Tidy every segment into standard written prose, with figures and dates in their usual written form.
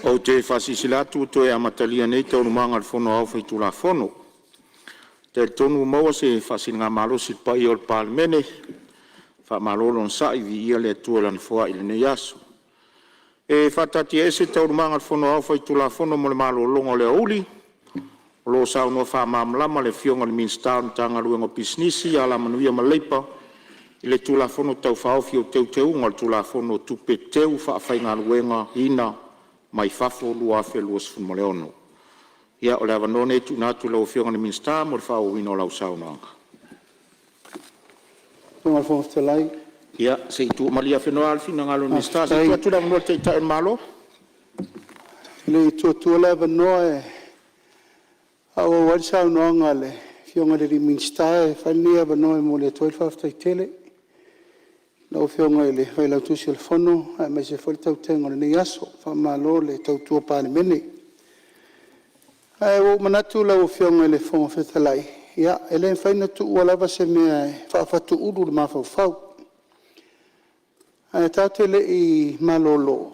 Ou te faasilasila atu ua toe amatalia nei Taualumaga o le Fono Aoao Faitulafono. Ou te talitonu ua maua se faasiligamalosi i le paia o le Palemene. Faamalo le onosai, viia le Atua i Lana foai i lenei aso. E faataatiaese Taualumaga o le Fono Aoao Faitulafono mo le malologa o le aoauli o lo o saunoa faamalamalama le Afioga i le Minisita o le Matagaluega o Pisinisi, Alamanuia ma Leipa i le Tulafono Tau Faaofi o Teuteuga o le Tulafono o Tupe Teufaafaigaluegaina mai Fafo 2026. Ia o le avanoa lenei e tuuina atu i lau Afioga i le Minisita mo le faaauauina o lau saunoaga. Lau Afioga i le Fofoga Fetalai… Ia se i malie afenoa le finagalo o le Minisita se i tuu atu le avanoa i le Taitai o le Malo. Faafetai. E le i tuua le avanoa e faaauau ai le saunoaga a le Afioga i le Minisita, e fai lenei avanoa e momoli atu ai le faafetai tele i lau Afioga i le Failautusi o le Fono aemaise foi le tautega o lenei aso. Faamalo le tautua Palemene. Ae ua ou manatu lau Afioga i le Fofoga Fetalai, ia e le mafai ona tuua lava se mea e faafatu ulu i le mafaufau. Ae tatou te le i malolo,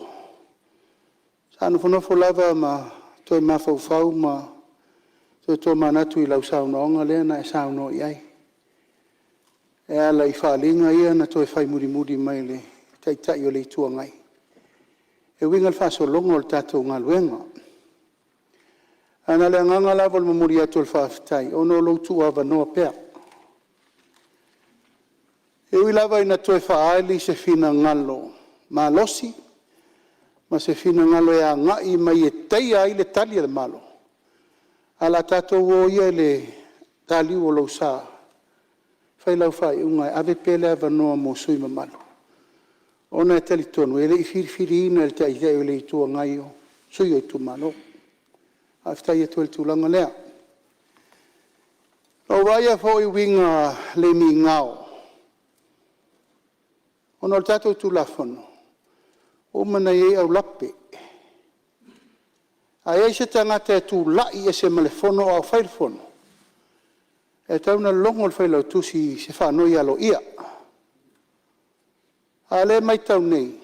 sa nofonofo lava ma toe mafaufau ma toe tomanatu i lau saunoaga lea na e saunoa i ai e ala i faaaliga ia na toe fai mulimuli mai e le Taitai o le Itu Agai e uiga i le faasologa o le tatou galuega. Ae na o le agaga lava o le momoli atu o le faafetai ona o lou tuuavanoa pea. E ui lava ina toe faaali se finagalo malosi ma se finagalo e agai mai e taia ai le Tali a le Malo, ae o le a tatou o ia i le taliu o lou sa e fai lau faaiuga e ave pea le avanoa mo sui usufono mamalu, ona e talitonu e le i filifiliina e le Taitai o le Itu Agai o sui usufono o itumalo, a o Faafetai atu ai i le tulaga lea. Na ou vaaia foi uiga le migao ona o le tatou Tulafono ua uma ona i ai aulape. A i ai se tagata e tulai ese ma le fono a o fai le fono, e tatau ona logo le Failautusi i se faanoi aloaia. A o lea e matau nei,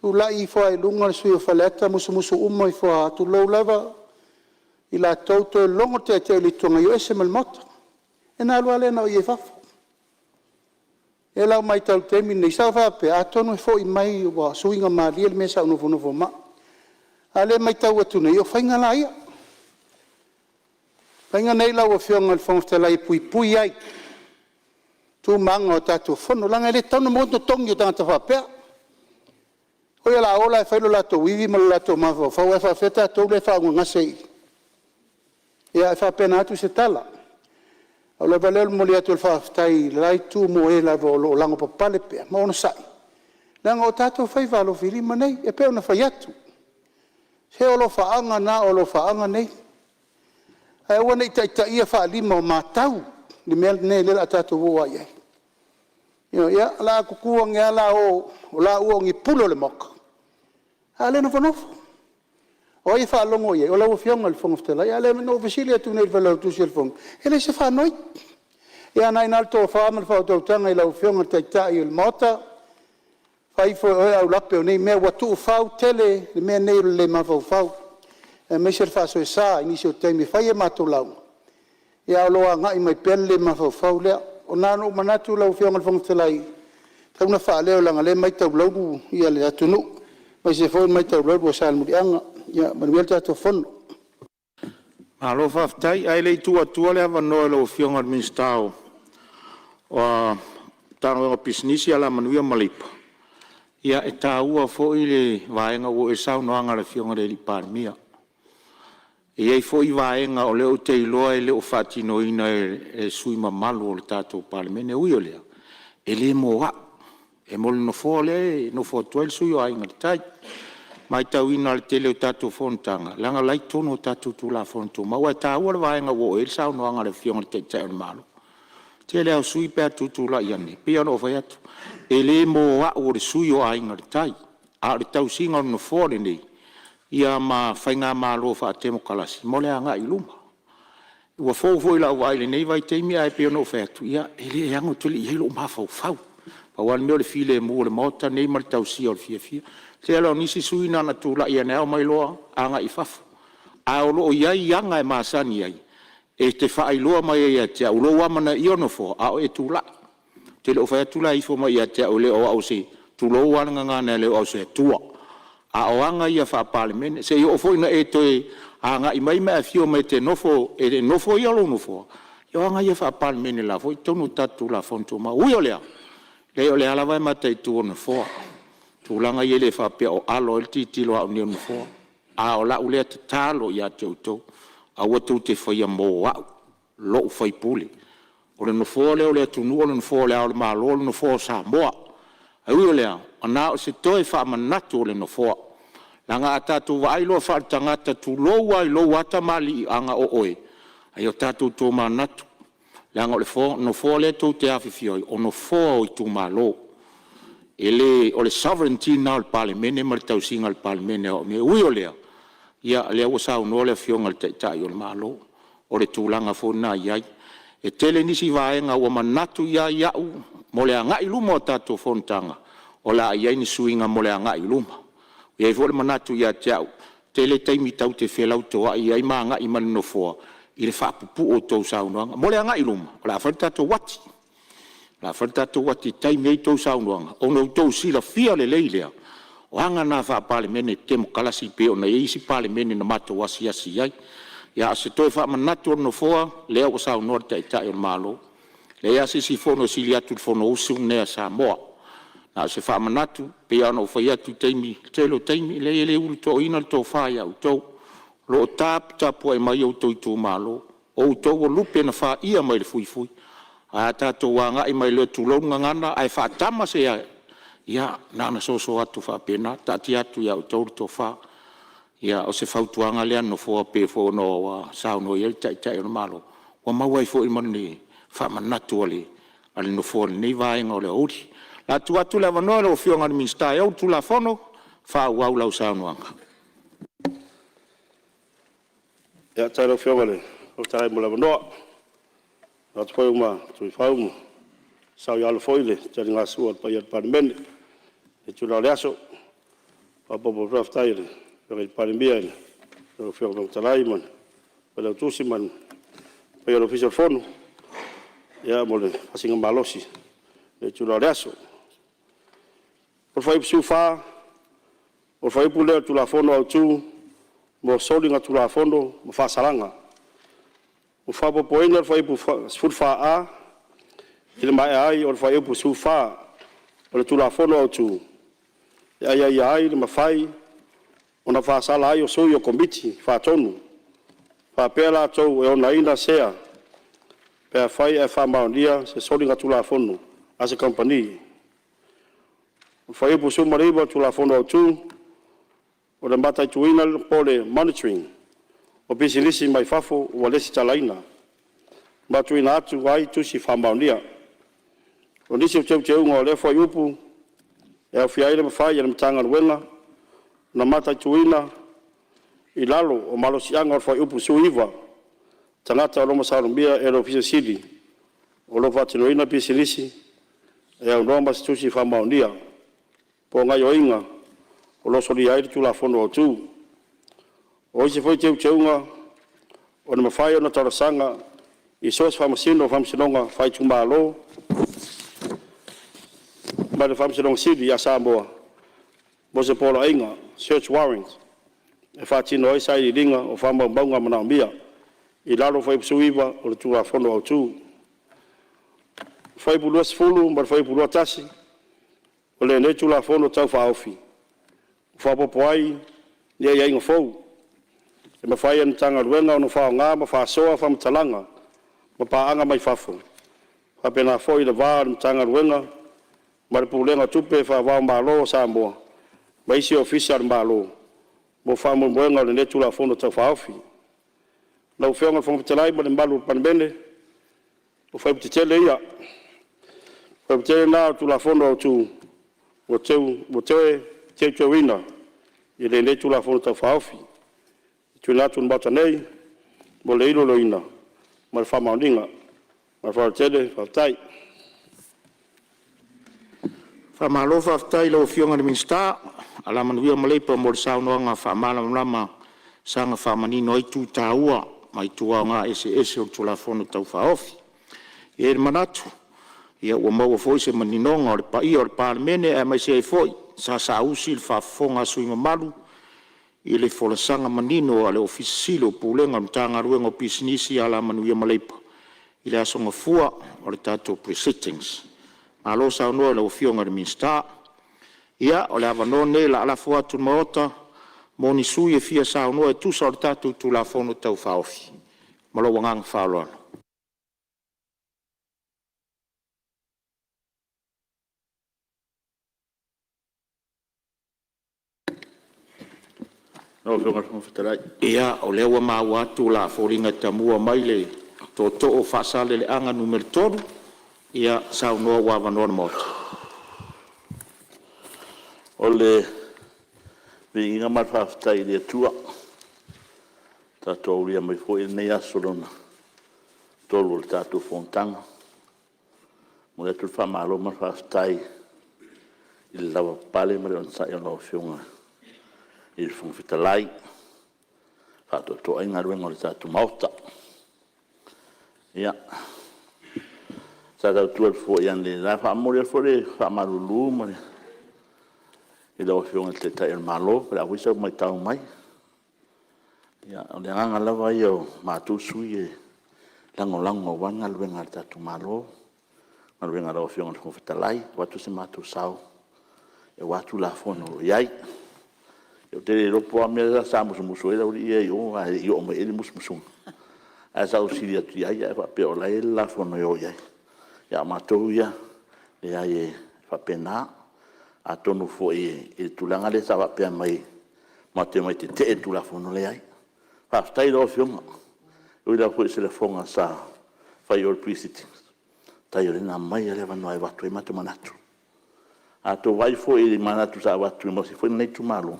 tulai ifo lava i luga le sui usufono o Faleata musumusu uma ifo lava, tulou lava i latou, toe logo le Taitai o le Itu Agai e o ese ma le Maota. Ia ona alu lava lea na o ia i fafo. O lea la ua matau i le taimi lenei, sa ou faapea atonu e foi mai ua suiga malie le mea sa ou nofonofo ma au. A o lea e matau atu nei, o faiga la ia. O faiga nei lau Afioga i le Fofoga Fetalai e puipui ai tu ma aga o tatou Fono, leaga e le tatau ona maua ni totogi o tagata faapea. O le a o la e fai lo latou ivi ma le latou mafaufau ae faapefea tatou lea e faaaaogagase i i. Ia e faapena atu se tala. Pau lava lea o le momoli atu o le faafetai i le la Itu mo e lava o lo o lavapapale pea ma onosai, leaga o tatou faiva alofilima nei. E pei ona fai atu, se o alofaaga na o alofaaga nei, ae aua ne i taitaia faalima o matau le mea lenei o le a tatou o lava i ai. Ioe. Ia o le a tutu ane lava o laua o ni pule o le Maota, a o lea e nofonofo. O ai e faalogo i ai? O lau Afioga i le Fofoga Fetalai. A o lea na ou fesili atu nei i le Failautusi o le Fono, e leai se faanoi. Ia o lena e i ina le tofa ma le faautautaga i lau Afioga i le Taitai o le Maota, fai ifo e oe aulape o nei mea, ua tuufau tele le mea lenei o le le mafaufau, aemaise le faasoesa i nisi o taimi e fai a matou lauga, ae o lo o agai mai pea le le mafaufau lea. Na ona ou manatu lau Afioga i le Fofoga Fetalai, e tatau ona faaleo leaga o lea e matau laulu le atunuu, aemaise foi o le matau laulu a Salemuliaga. Ia manuia le tatou Fono. Malo faafetai. Ae le i tuu atua le avanoa i lau Afioga i le Minisita o Pisinisi, Alamanuia ma Leipa, ia e taua foi le vaega ua oo i ai le saunoaga a le Afioga i le Palemia. E i ai foi vaega o lea ou te iloa e le o faatinoina e sui usufono mamalu o le tatou Palemene. E ui o lea, e le mo au, e mo le Nofoa lea e nofo atu ai le sui usufono o Aiga i le Tai. E matauina i le tele o tatou fonotaga, leaga o la e i totonu o tatou Tulafono Tumau. Ae taua le vaega ua oo i ai le saunoaga a le Afioga i le Taitai o le Malo. O le tele lava o sui usufono pe a tutulai ane, e pei lava ona ou fai atu, e le mo au o le sui usufono o Aiga i le Tai, a o le tausiga o le Nofoa lenei ia ma faigamalo faatemokarasi mo le agai i luma. Ua fou foi i lau vaai i lenei vaitaimi, ae pei ona ou fai atu, ia, e le ano tele i ai lou mafaufau. Pau lava le mea o le filemu o le Maota lenei ma le tausia o le fiafia. O le tele o nisi sui usufono na ona tulai ane lava omai loa agai i fafo. Ae o lo o i ai aga e masani ai e te faailoa mai ai ia te au lou amanaia o le Nofoa a o e tulai. Ou te le o fai atu la e ifo mai ia te au, e le o au o se, tulou lava le gagana, e le o au o se atua. A o aga ia faa-Palemene, se i oo foi ina e toe agai mai ma e afio mai e te nofoia lou nofoa, ia o aga ia faa-Palemene o la e foi e i totonu o tatou Tulafono Tumau. E ui o lea, leai o lea lava e mataitu e le Nofoa tulaga ia e le faapea o alo ai le tilotilo a au nei o le Nofoa. A o lau lea tatalo ia te outou, aua tou te faia mo au, lou sui usufono. O le Nofoa lea o le atunuu, o le Nofoa o Le Ao o le Malo, o le Nofoa o Samoa. Ae ui o lea, na o se toe faamanatu o le Nofoa, leaga a tatou vaai loa faaletagata tulou lava i lou lava tamaliiaga o oe, a ia tatou tomanatu, leaga o le Nofoa lea tou te afifio ai, o Nofoa o itumalo. E le o le sovereignty lena o le Palemene ma le tausiga a le Palemene o au nei. E ui o lea, ia o lea ua saunoa le Afioga i le Taitai o le Malo, o le tulaga foi lena e i ai. E tele nisi vaega ua manatu ia ai au mo le agai i luma o tatou fonotaga, o le a i ai ni suiga mo le agai i luma. E i ai foi le manatu ia te au, tele taimi tatou te felautoai ai ma agai mai le nofoa i le faapupuu o a outou saunoaga. Mo le agai i luma, o le a fai le tatou uati. O le a fai le tatou uati e taimi ai a outou saunoaga ona outou silafia lelei lea, o aga na faa-Palemene temokalasi pei ona i ai isi Palemene na matou asiasi i ai. Ia, a o se toe faamanatu o le Nofoa, o lea ua saunoa le Taitai o le Malo, e leai lava se isi Fono e sili atu i le Fonousu lenei a Samoa. Na o se faamanatu, e pei lava ona ou fai atu i le tele o taimi, e leai e le ulutoaina le tofa ia outou, o lo o taputapuai mai outou itumalo, o outou o lupe na faia mai le fuifui. Ae a tatou agai mai loa tulou le gagana, ae faatama se… ia na ona soso atu faapena, taatia atu ia outou le tofa. Ia, o se fautuaga lea a le Nofoa pei foi ona saunoa i ai le Taitai o le Malo, ua maua ai foi ma ni faamanatu a le Nofoa i lenei vaega o le aoauli. O le a tuu atu le avanoa i lau Afioga i le Minisita e ou le Tulafono e faaauau lau saunoaga. Faafetai i lau Afioga i le Fofoga Fetalai mo le avanoa. E manatu foi ua matu i fau ma saoialo foi le taligasua a le paia o le Palemene i lenei itula o le aso. E faaopoopo atu foi le faafetai i le Afioga i le Palemia lau Afioga i le Fofoga Fetalai ma le Failautusi ma le paia o le Ofisa o le Fono mo le faasiligamalosi i lenei itula o le aso. O le Fuaiupu 14, o le fuaiupu lea o le Tulafono Autu mo Soligatulafono ma Faasalaga. Ua faaopoopoina le Fuaiupu 14A i le maea ai o le Fuaiupu 14 o le Tulafono Autu, e aiaia ai le mafai ona faasala ai o sui o Komiti Faatonu faapea latou e onaina sea pe afai ae faamaonia se soligatulafono a se kamupani. O le Fuaiupu 19 o le Tulafono Autu, o le mataituina po o le monitoring o pisinisi mai fafo ua resitalaina ma tuuina atu ai tusi faamaonia. O nisi o teuteuga o lea fuaiupu, e aofia ai le mafai e le Matagaluega ona mataituina i lalo o malosiaga o le Fuaiupu 19 tagata o lo o masalomia e le Ofisa Sili o lo o faatinoina pisinisi e aunoa ma se tusi faamaonia po o gaoioiga o lo o solia ai le Tulafono Autu. O isi foi teuteuga, o le mafai ona talosaga i so o se Faamasino o Faamasinoga Faaitumalo ma le Faamasinoga Sili a Samoa mo se poloaiga search warrant e faatino ai sailiiliga o faamaumauga manaomia i lalo o le Fuaiupu 19 o le Tulafono Autu. O le Fuaiupu 20 ma le Fuaiupu 21 o lenei Tulafono Tau Faaofi, ua faaopoopo ai ni aiaiga fou e mafai ai e le Matagaluega ona faaaoga ma faasoa faamatalaga ma paaga mai fafo, faapena foi le va o le Matagaluega ma le Pulega o Tupe Faava-o-Malo o Samoa ma isi Ofisa a le Malo mo faamoemoega o lenei Tulafono Tau Faaofi. Lau Afioga i le Fofoga Fetalai ma le mamalu o le Palemene, o fuaiupu tetele ia, o fuaiupu tetele na o le Tulafono Autu ua toe teuteuina i lenei Tulafono Tau Faaofi e tuuina atu i le Maota nei mo le iloiloina ma le faamaoniga. Ma le faaaloalo tele, faafetai. Faamalo faafetai i lau Afioga i le Minisita o Alamanuia ma Leipa mo le saunoaga faamalamalama e saga faamanino ai itu taua ma itu aoga eseese o le Tulafono Tau Faaofi. E i ai le manatu ua maua foi se maninoga o le paia o le Palemene aemaise ai foi sa saausi le faafofoga a sui usufono mamalu i le folasaga manino a le Ofisa Sili o Pulega o le Matagaluega o Pisinisi, Alamanuia ma Leipa i le aso Gafua o le tatou Pre-sitting. Malo saunoa i lau Afioga i le Minisita. Ia, o le avanoa lenei o le a lafo atu i le Maota mo ni sui usufono e fia saunoa e tusa o le tatou Tulafono Tau Faaofi. Ma lou agaga faaaloalo. Ia, o lea ua maua atu e foliga e tamua mai le tootoo o Faasaleleaga 3. Ia, saunoa ua avanoa le Maota. O le viiga ma le faafetai i le Atua ua tatou aulia mai foi lenei aso lona tolu o le tatou fonotaga. E momoli atu le faamalo ma le faafetai i le lavapapale ma le onosai o lau Afioga i le Fofoga Fetalai e faatoatoa ai galuega a le tatou Maota. Ia, sa tau tu atu foi analeila, e faamomoli atu foi le faamalulu i lau Afioga i le Taitai o le Malo, po o le a foi sau matau mai. O le agaga lava ia o matou sui usufono e lagolago aua galuega a le tatou Malo, galuega a lau Afioga i le Fofoga Fetalai, e avatu so matou sao aua Tulafono o lo o i ai. Ou te le iloa po o a mea sa musumusu ai le aualii ia i o ae le i oo mai i ai le musumusuga. Ae sa ou fesili atu i ai ae faapea o la e i ai le lafono e o i ai. A o matou ia, e leai e faapena. Atonu foi i le tulaga lea sa faapea mai matou te omai e tetee i le Tulafono. Leai. Faafetai i lau Afioga, e ui lava foi i se lafoga sa fai i o i le Pre-Sitting, faafetai o lea na aumai lava le avanoa e avatu ai o matou manatu. A outou vaai foi i manatu sa avatu foi lenei itumalo,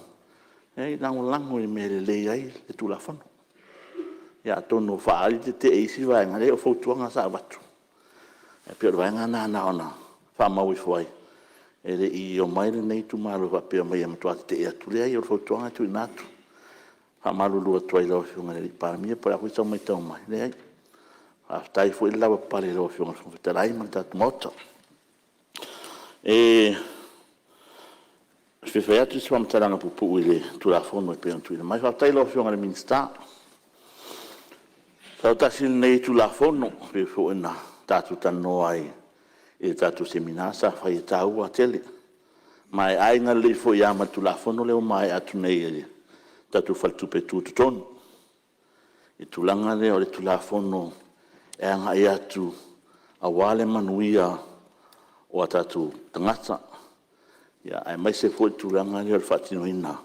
leai e lagolago i mea e lelei ai le Tulafono. Ia atonu ua faaali le tetee i isi vaega, leai o fautuaga sa avatu. Ae pei o le vaega lena na ona faamau ifo ai, e le i omai lenei itumalo faapea e omai e matua tetee atu. Leai o le fautuaga e tuuina atu. E faamalulu atu ai i lau Afioga i le Palemia po o le a foi sau matau mai, leai. Faafetai foi le lavapapale i lau Afioga i le Fofoga Fetalai ma le tatou Maota. E fia fai atu se faamatalaga puupuu i le Tulafono e pei ona tuuina mai. Faafetai i lau Afioga i le Minisita. Masalo tasi lenei Tulafono pei foi ona tatou talanoa ai i le tatou Semina sa fai, e taua tele. Ma e aiga lelei foi lava ma le Tulafono lea ua maea atu nei a le tatou Faletupe Tutotonu i le tulaga lea o le Tulafono e agai atu aua le manuia o a tatou tagata, aemaise foi le tulaga lea o le faatinoina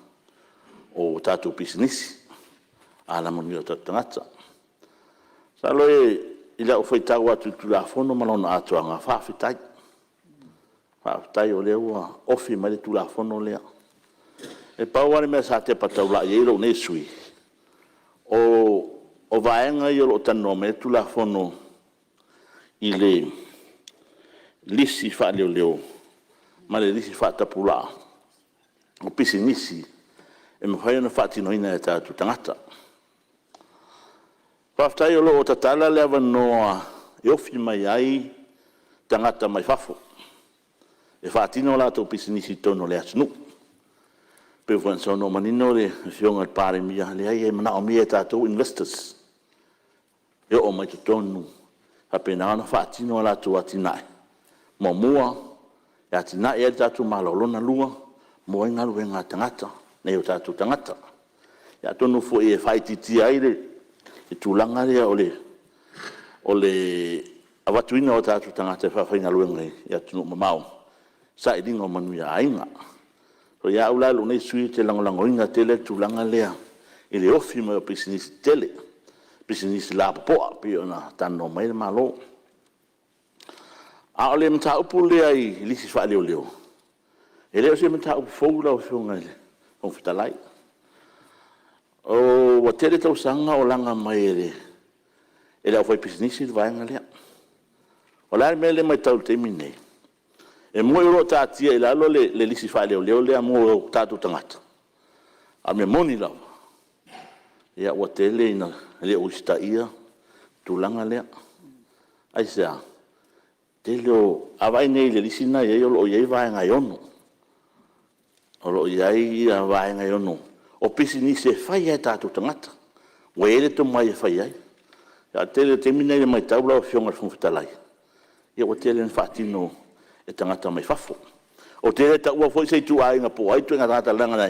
o tatou pisinisi, alamanuia o tatou tagata. Masalo i lau faitau atu i le Tulafono ma lona atoaga, faafetai. Faafetai o lea ua ofi mai le Tulafono lea. E pau lava le mea sa tepa taulai i ai lou nei sui usufono, o vaega ia o lo o talanoa mai ai le Tulafono i le lisi faaleoleo ma le lisi faatapulaa o pisinisi e mafai ona faatinoina e tatou tagata. Faafetai o lo o tatala le avanoa e ofi mai ai tagata mai fafo e faatino a latou pisinisi i totonu o le atunuu. E pei foi ona saunoa manino le Afioga i le Palemia, leai e manaomia e tatou investors e oo mai i totonu e faapena ona faatino a latou atinae. Muamua, e atiae ai le tatou Malo. Lona lua, maua ai galuega a tagata, nai o tatou tagata. Ia atonu foi e faaitiitia ai le tulaga lea o le avatuina o tatou tagata e faafaigaluega i atunuu mamao i le sailiga o manuia o aiga. Ia au la lou nei sui usufono ou te lagolagoina tele le tulaga lea i le ofi mai o pisinisi tetele, pisinisi lapopoa pei ona talanoa mai ai le Malo. A o le mataupu lea i lisi faaleoleo, e le o se mataupu fou lau Afioga i le Fofoga Fetalai. Ua tele tausaga o laga mai e le aufaipisinisi le vaega lea. O le a le mea lea e matau i le taimi lenei? E moni o lo o taatia i lalo le lisi faaleoleo lea mo tatou tagata, a o le mea moni lava, ua tele ina le o usitaia le tulaga lea. Aisea? A vaai nei i le lisi lena e i ai o lo o i ai vaega e 6, o lo o i ai vaega e 6 o pisinisi e fai lava e tatou tagata, ua i ai le tomai e fai ai. Ae o le tele o taimi nei i le matau lau Afioga i le Fofoga Fetalai, ia ua tele ina faatino e tagata mai fafo. Ou te le taua foi se ituaiga po o ai ituaiga tagata leaga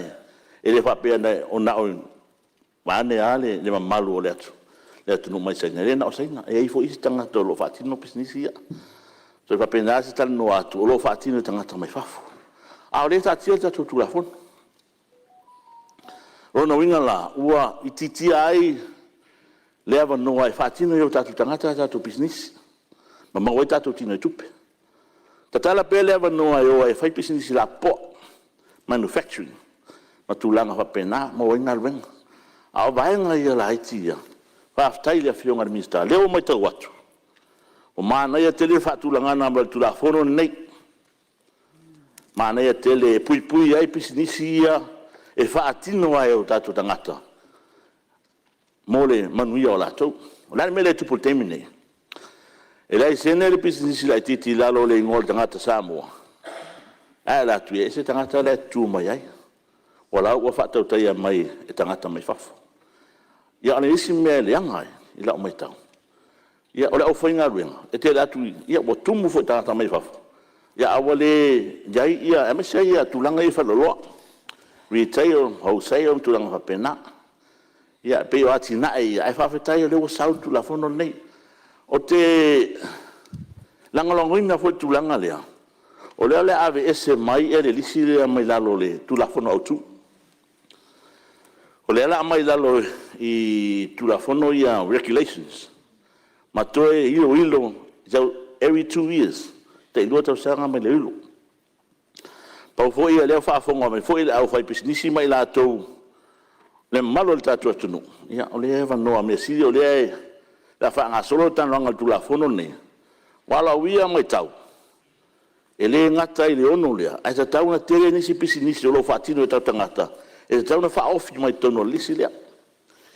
e le faapea na o… vaeane lava le mamalu o le atunuu mai Saina, e le na o Saina, e i ai foi isi tagata o lo o faatino pisinisi ia. E faapena se talanoa atu, o lo o faatino e tagata mai fafo, a o lea e taatia le tatou Tulafono. O lona uiga la, ua itiitia ai le avanoa e faatino ai e o tatou tagata a tatou pisinisi ma maua ai tatou tinoitupe. Tatala pea le avanoa e o ai e fai pisinisi lapopoa, manufacturing ma tulaga faapena e maua ai galuega. A o vaega ia laiti ia, faafetai i le Afioga i le Minisita, o lea ua matau atu, ua manaia tele le faatulagaga mai o le Tulafono lenei, manaia tele e puipui ai pisinisi ia e faatino lava e o tatou tagata mo le manuia o latou. O le a le mea lea e tupu i le taimi lenei? E laisene le pisinisi laitiiti i lalo o le igoa o le tagata Samoa, ae alu atu e ese le tagata la e tutu mai ai, o la ua faatautaia mai e tagata mai fafo. Ia a o le isi mea e leaga ai i lau matau, o le aufaigaluega, e tele atu ua tumu foi i tagata mai fafo, a ua le i ai ia… aemaise lava tulaga ia i faleoloa, retail, wholesale ma tulaga faapena. Ia e pei o atinae ia, ae faafetai o lea ua sau le Tulafono lenei. Ou te lagolagoina foi le tulaga lea, o lea o le a aveese mai le lisi lea mai lalo o le Tulafono Autu. O lea o le a aumai i lalo i Tulafono ia Regulations ma toe iloilo every 2 years, tai 2 tausaga ma iloilo. Pau foi o lea ua faafofoga mai foi le aufaipisinisi ma i latou le mamalu o le tatou atunuu, ia o lea e avanoa. O le mea sili o lea o le a faagasolo le talanoaga o le Tulafono lenei. Aua o lau ia matau, e le gata i le 6 lea, ae tatau ona tele nisi pisinisi o lo o faatino e o tatou tagata e tatau ona faaofi mai totonu o le lisi lea.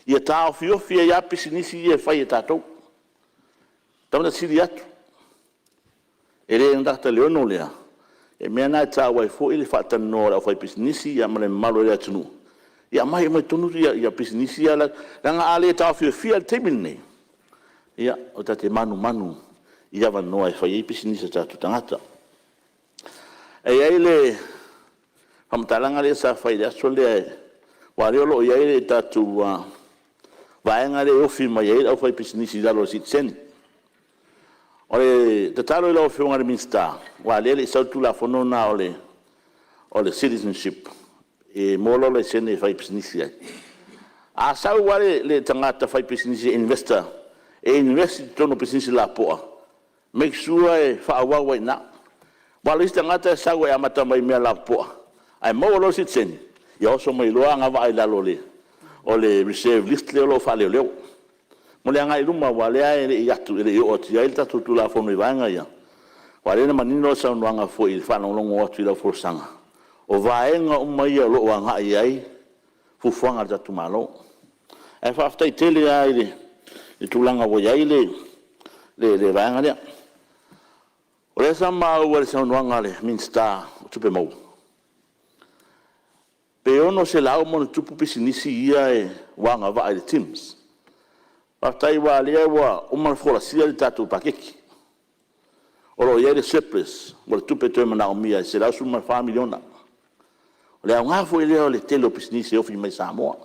Ia taofiofi ai lava pisinisi ia e fai e tatou, e tatau ona sili atu. E le gata i le 6 lea, o le mea lena e taua ai foi le faatalanoa o le aufaipisinisi ma le mamalu o le atunuu, ia aumai uma i totonu pisinisi ia leaga a le taofiofia i le taimi lenei, ia, ta te manumanu i avanoa e fai ai pisinisi a o tatou tagata. E i ai le faamatalaga lea sa fai i le aso lea, aua o lea o lo o i ai le tatou vaega lea e ofi mai ai le aufaipisinisi i lalo o le sitiseni. O le tatalo i lau Afioga i le Minisita, aua o lea e le i sau le Tulafono lena o le Citizenship e maua loa lou laisene e faipisinisi ai. A sau lava le tagata faipisinisi e investor e invest i totonu o pisinisi lapoa, make sure e faaauau ai i ina. Aua o le isi tagata e sau e amata mai i mea lapopoa, ae maua loa le sitiseni, ia oso mai loa agavaa i lalo o le reserve list lea o lo o faaleoleo. Mo le agai i luma aua o lea e le i oo atu i ai le tatou Tulafono i vaega ia, aua o lea na manino le saunoaga foi i le faalogologo atu i lau folasaga, o vaega uma ia o lo o agai i ai fuafuaga a le tatou Malo. Ae faafetai tele lava i le tulaga ua i ai le vaega lea. O lea sa maua i le saunoaga a le Minisita o Tupe Maua, pe 600+ pisinisi ia ua agavaa i le TIMS. Faafetai aua o lea ua uma ona folasia le tatou paketi, o lo o i ai le surplus po o le tupe toe manaomia e $114 miliona. O le aoga foi lea o le tele o pisinisi e ofi mai i Samoa.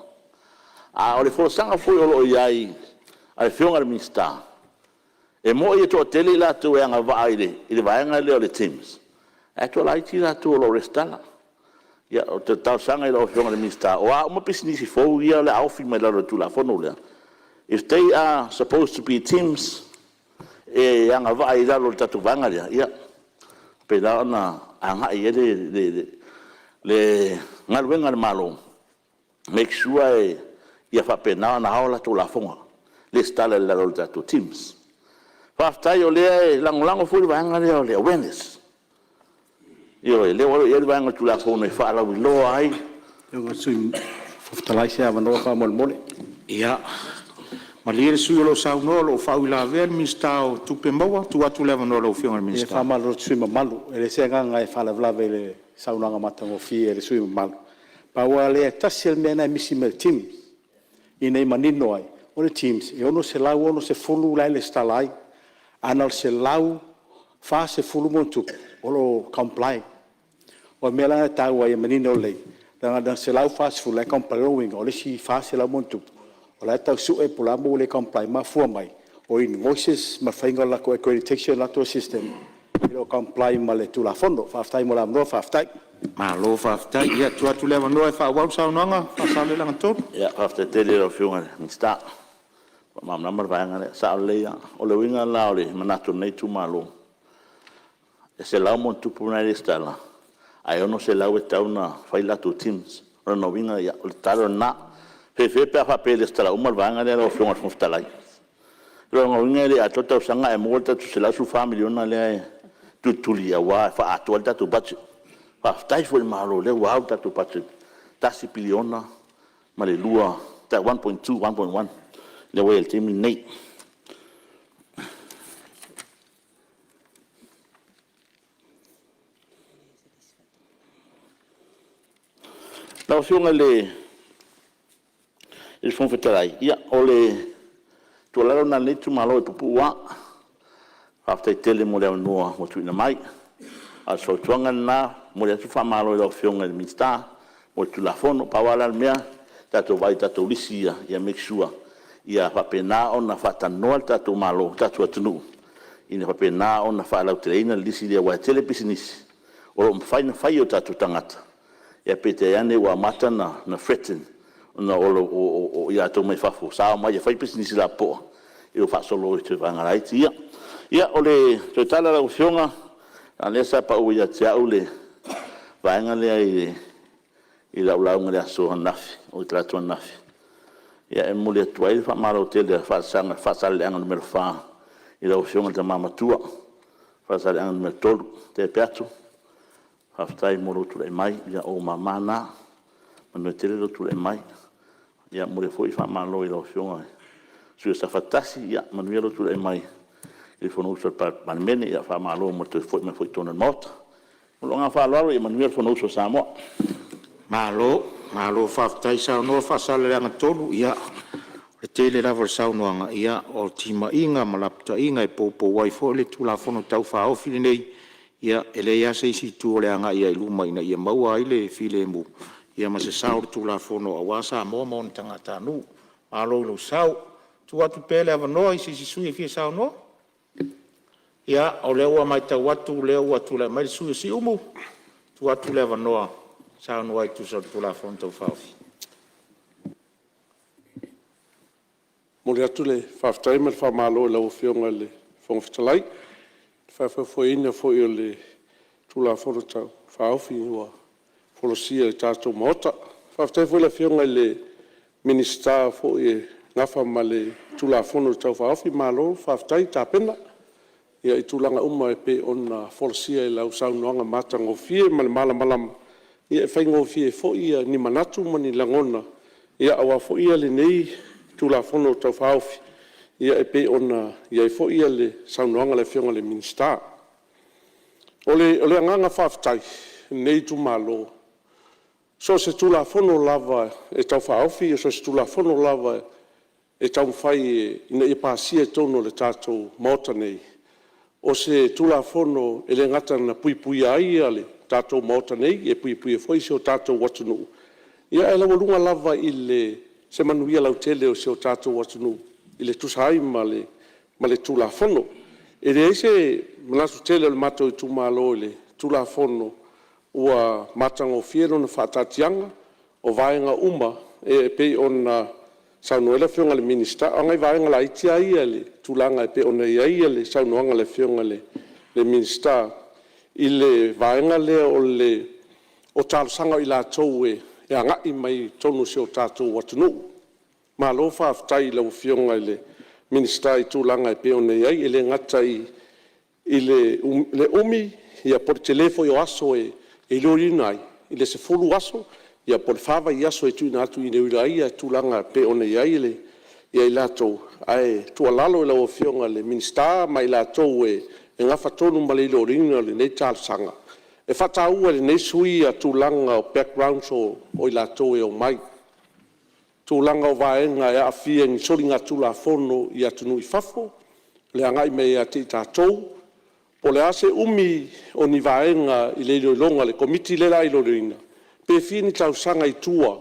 A o le folasaga foi o lo o i ai a le Afioga i le Minisita, e moni e toatele i latou e agavaa i le vaega lea o le TIMS, ae toalaiti i latou o lo o resitala. Ia, ou te talosaga i lau Afioga i le Minisita, o a uma pisinisi fou ia o le a ofi mai lalo o le Tulafono lea, if they are supposed to be TIMS e agavaa i lalo o le tatou vaega lea, ia faapena ona agai i ai le galuega a le Malo, make sure ia faapena ona ao a latou lafoga, resitala i lalo o le tatou TIMS. Faafetai o lea e lagolago foi le vaega lea o le awareness. Ioe, o lea ua i ai le vaega o le Tulafono e faalauiloa ai. Lau Afioga i le Sui Fofoga Fetalai se avanoa faamolemole. Ia, malie le sui usufono o lo o saunoa o lo o faauilavea le Minisita o Tupe Maua. Tuu atu le avanoa i lau Afioga i le E Minisita. faamalulu atu i le sui usufono mamalu, e leai se agaga e faalavelave i le saunoaga matagofie a le sui usufono mamalu. Pau lava lea, e tasi lava le mea lena e misi mai i le TIMS ina ia manino ai, o le TIMS, e 660 la e resitala ai, ae na o le 140+ o lo o comply. O le mea la lena e taua ai e manino lelei, leaga na o le 140 la e comply. O lona uiga, o le isi 400+ o la e tau sue po o le a le mea ua le comply ai, e mafua mai o invoices ma le faiga o le latou accreditation i le latou system e le o comply ma le Tulafono. Faafetai mo le avanoa faafetai. Malo faafetai. Ia, tuu atu le avanoa e faaauau le saunoaga Faasaleleaga 3. Faafetai tele i lau Afioga i le Minisita ua faamalamalama le vaega lea. E sao lelei lava. O le uiga la o le manatu o lenei itumalo, e 100+ la e resitala, ae 600 e tatau ona fai latou TIMS. O lona uiga, o le tatalo lena. E fefe pe a faapea e resitala uma le vaega lea lau Afioga i le Fofoga Fetalai. O lona uiga e le atoa le tausaga ae maua le tatou $114 miliona lea e tulituli aua e faaatoa ai le tatou budget. Faafetai foi i le Malo o lea ua au le tatou budget e $1.2 piliona, $1.1 lea ua i ai i le taimi lenei. Lau Afioga i le Fofoga Fetalai, ia o le tuualalo lena a lenei itumalo e puupuu lava. Faafetai tele mo le avanoa ua tuuina mai. A o se fautuaga lena, e momoli atu le faamalo i lau Afioga i le Minisita mo le Tulafono. Pau lava la le mea, tatou vaai i tatou lisi ia, ia make sure ia faapena ona faatalanoa le tatou Malo, le tatou atunuu, ina ia faapena ona faalauteleina le lisi lea aua e tele pisinisi o lo o mafai ona fai e o tatou tagata, ae peitai ane ua amata ona threaten ona o i latou mai fafo sa omai e fai pisinisi lapopoa, ia ua faasolo atu i vaega laiti ia. Ia, o le toe tala lau Afioga, leaga o lea sa pau ia te au le vaega lea i lau lauga i le aso ananafi, oi talaatu ananafi. E momoli atu ai le faamalo tele a Faasaleleaga Nu.4 i lau Afioga i le Tama Matua Faasaleleaga Nu.3 Tea Peato, faafetai mo lou tulai mai, o ou mama na. Manuia tele lou tulai mai. E momoli foi le faamalo i lau Afioga i le sui usufono mo Safata 1, ia manuia lou tulai mai i le Fonousu a le Palemene. Faamalo mo le toe foi mai foi i totonu o le Maota. Ma lou agaga faaaloalo, ia manuia le Fonousu a Samoa. Malo, malo faafetai saunoa Faasaleleaga 3. Ia, o le tele lava o le saunoaga, o timaiga ma lapataiga e poupou ai foi le Tulafono Tau Faaofi lenei. Ia e leai lava se isi itu o le agai lava i luma ina ia maua ai le filemu ma se sao o le Tulafono aua Samoa ma ona tagatanuu. Malo i lou sao. E tuu atu pea le avanoa i se isi sui usufono e fia saunoa. Ia, o lea ua matau atu o lea ua tulai mai le sui usufono mo Siumu, tuu atu le avanoa e saunoa ai e tusa o le Tulafono Tau Faaofi. E momoli atu le faafetai ma le faamalo i lau Afioga i le Fofoga Fetalai i le faafoefoeina foi o le Tulafono Tau Faaofi ua folasia i le tatou Maota. Faafetai foi i le Afioga i le Minisita foi e nafa ma le Tulafono Tau Faaofi, malo faafetai tapena i tulaga uma e pei ona folasia i lau saunoaga matagofie ma le malamalama, e faigofie ai foi ni manatu ma ni lagona aua foi lenei Tulafono Tau Faaofi e pei ona i ai foi le saunoaga a le Afioga i le Minisita. O le agaga faafetai o lenei itumalo, so o se Tulafono lava e Tau Faaofi, so o se Tulafono lava e taumafai ina ia pasia i totonu o le tatou Maota nei, o se Tulafono e le gata ina puipuia ai le tatou Maota nei, e puipuia foi si o tatou atunuu, ae laualuga lava i se manuia lautele o si o tatou atunuu e tusa ai ma le Tulafono. E leai se manatu tele o le matou itumalo i le Tulafono ua matagofie lona faataatiaga, o vaega uma e pei ona saunoa ai le Afioga i le Minisita. A o nai vaega laiti lava ia i le tulaga e pei ona i ai le saunoaga a le Afioga i le Minisita i le vaega lea o talosaga o i latou e agai mai i totonu o si o tatou atunuu. Malo faafetai i lau Afioga i le Minisita i tulaga e pei ona i ai, e le gata i le umi po o le tele foi o aso e iloiloina ai, i le 10 aso po o le fa vaiaso e tuuina atu e iloilo ai tulaga e pei ona i ai i latou. Ae tuualalo i lau Afioga i le Minisita ma i latou e nafa tonu ma le iloiloina o lenei talosaga, e faataua e lenei sui usufono tulaga o backgrounds o i latou e omai, tulaga o vaega e aafia i ni soligatulafono i atunuu i fafo, le agai mai ia te i tatou, po o le a se umi o ni vaega i le iloiloga a le Komiti lea o le a iloiloina, pe fia ni tausaga i tua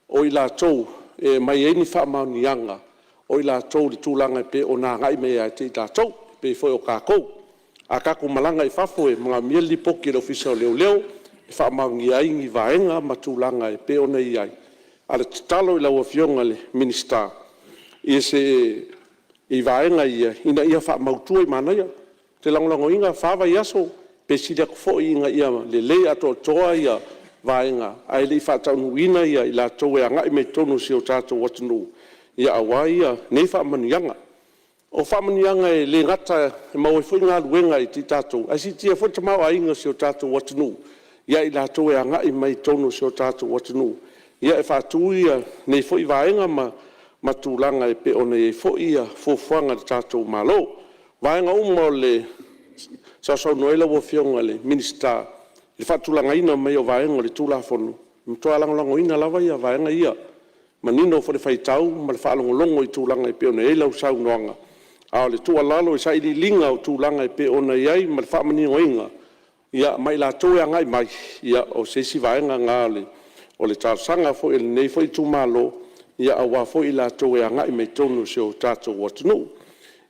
o i latou e aumai ai ni faamaoniaga o i latou i le tulaga e pei ona agai mai ia te i tatou, e pei foi o tatou. A tatou malaga i fafo e manaomia le lipoti a le Ofisa o Leoleo e faamaonia ai ni vaega ma tulaga e pei ona i ai. A o le tatalo i lau Afioga i le Minisita i vaega ia ina ia faamautu, manaia. Ou te lagolagoina le fa vaiaso pe sili atu foi ina ia lelei atoatoa vaega ae le i faataunuuina i latou e agai mai totonu o si o tatou atunuu aua nei faamanuiaga. O faamanuiaga e le gata e maua ai foi galuega ia i tatou, ae siitia foi le tamaoaiga o si o tatou atunuu ia i latou e agai mai totonu o si o tatou atunuu e faatu nei foi vaega ma tulaga e pei ona i ai foi fuafuaga a le tatou Malo. O vaega uma sa sausaunoa ai lau Afioga i le Minisita i le faatulagaina mai o vaega o le Tulafono, e matua lagolagoina lava vaega ia. E manino foi le faitau ma le faalogologo i tulaga e pei ona i ai lau saunoaga. A o le tuualalo i sailiiliga o tulaga e pei ona i ai ma le faamaninoina ma i latou e agai mai, ia o se isi vaega lena o le talosaga foi a lenei foi itumalo, aua foi i latou e agai mai totonu o si o tatou atunuu.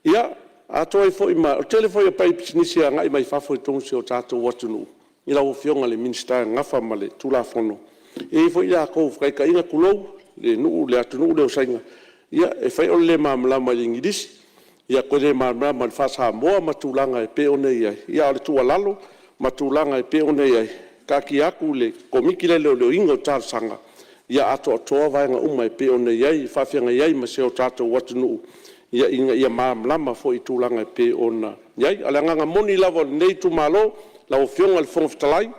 Ia, atonu ai foi ma… O le tele foi o faipisinisi e agai mai fafo i totonu o si o tatou atunuu i lau Afioga i le Minisita e nafa ma le Tulafono, e i ai foi latou, faataitaiga tulou, le atunuu lea o Saina, e fai o le le malamalama i le igilisi, toe le malamalama i le faa-Samoa ma tulaga e pei ona i ai. A o le tuualalo ma tulaga e pei ona i ai, taatia atu i le Komiti lea o le Leoleoina o Talosaga, ia atoatoa vaega uma e pei ona i ai e faafeagai ai ma si o tatou atunuu ina ia malamalama foi i tulaga e pei ona i ai. A o le agaga moni lava o lenei itumalo lau Afioga i le Fofoga Fetalai,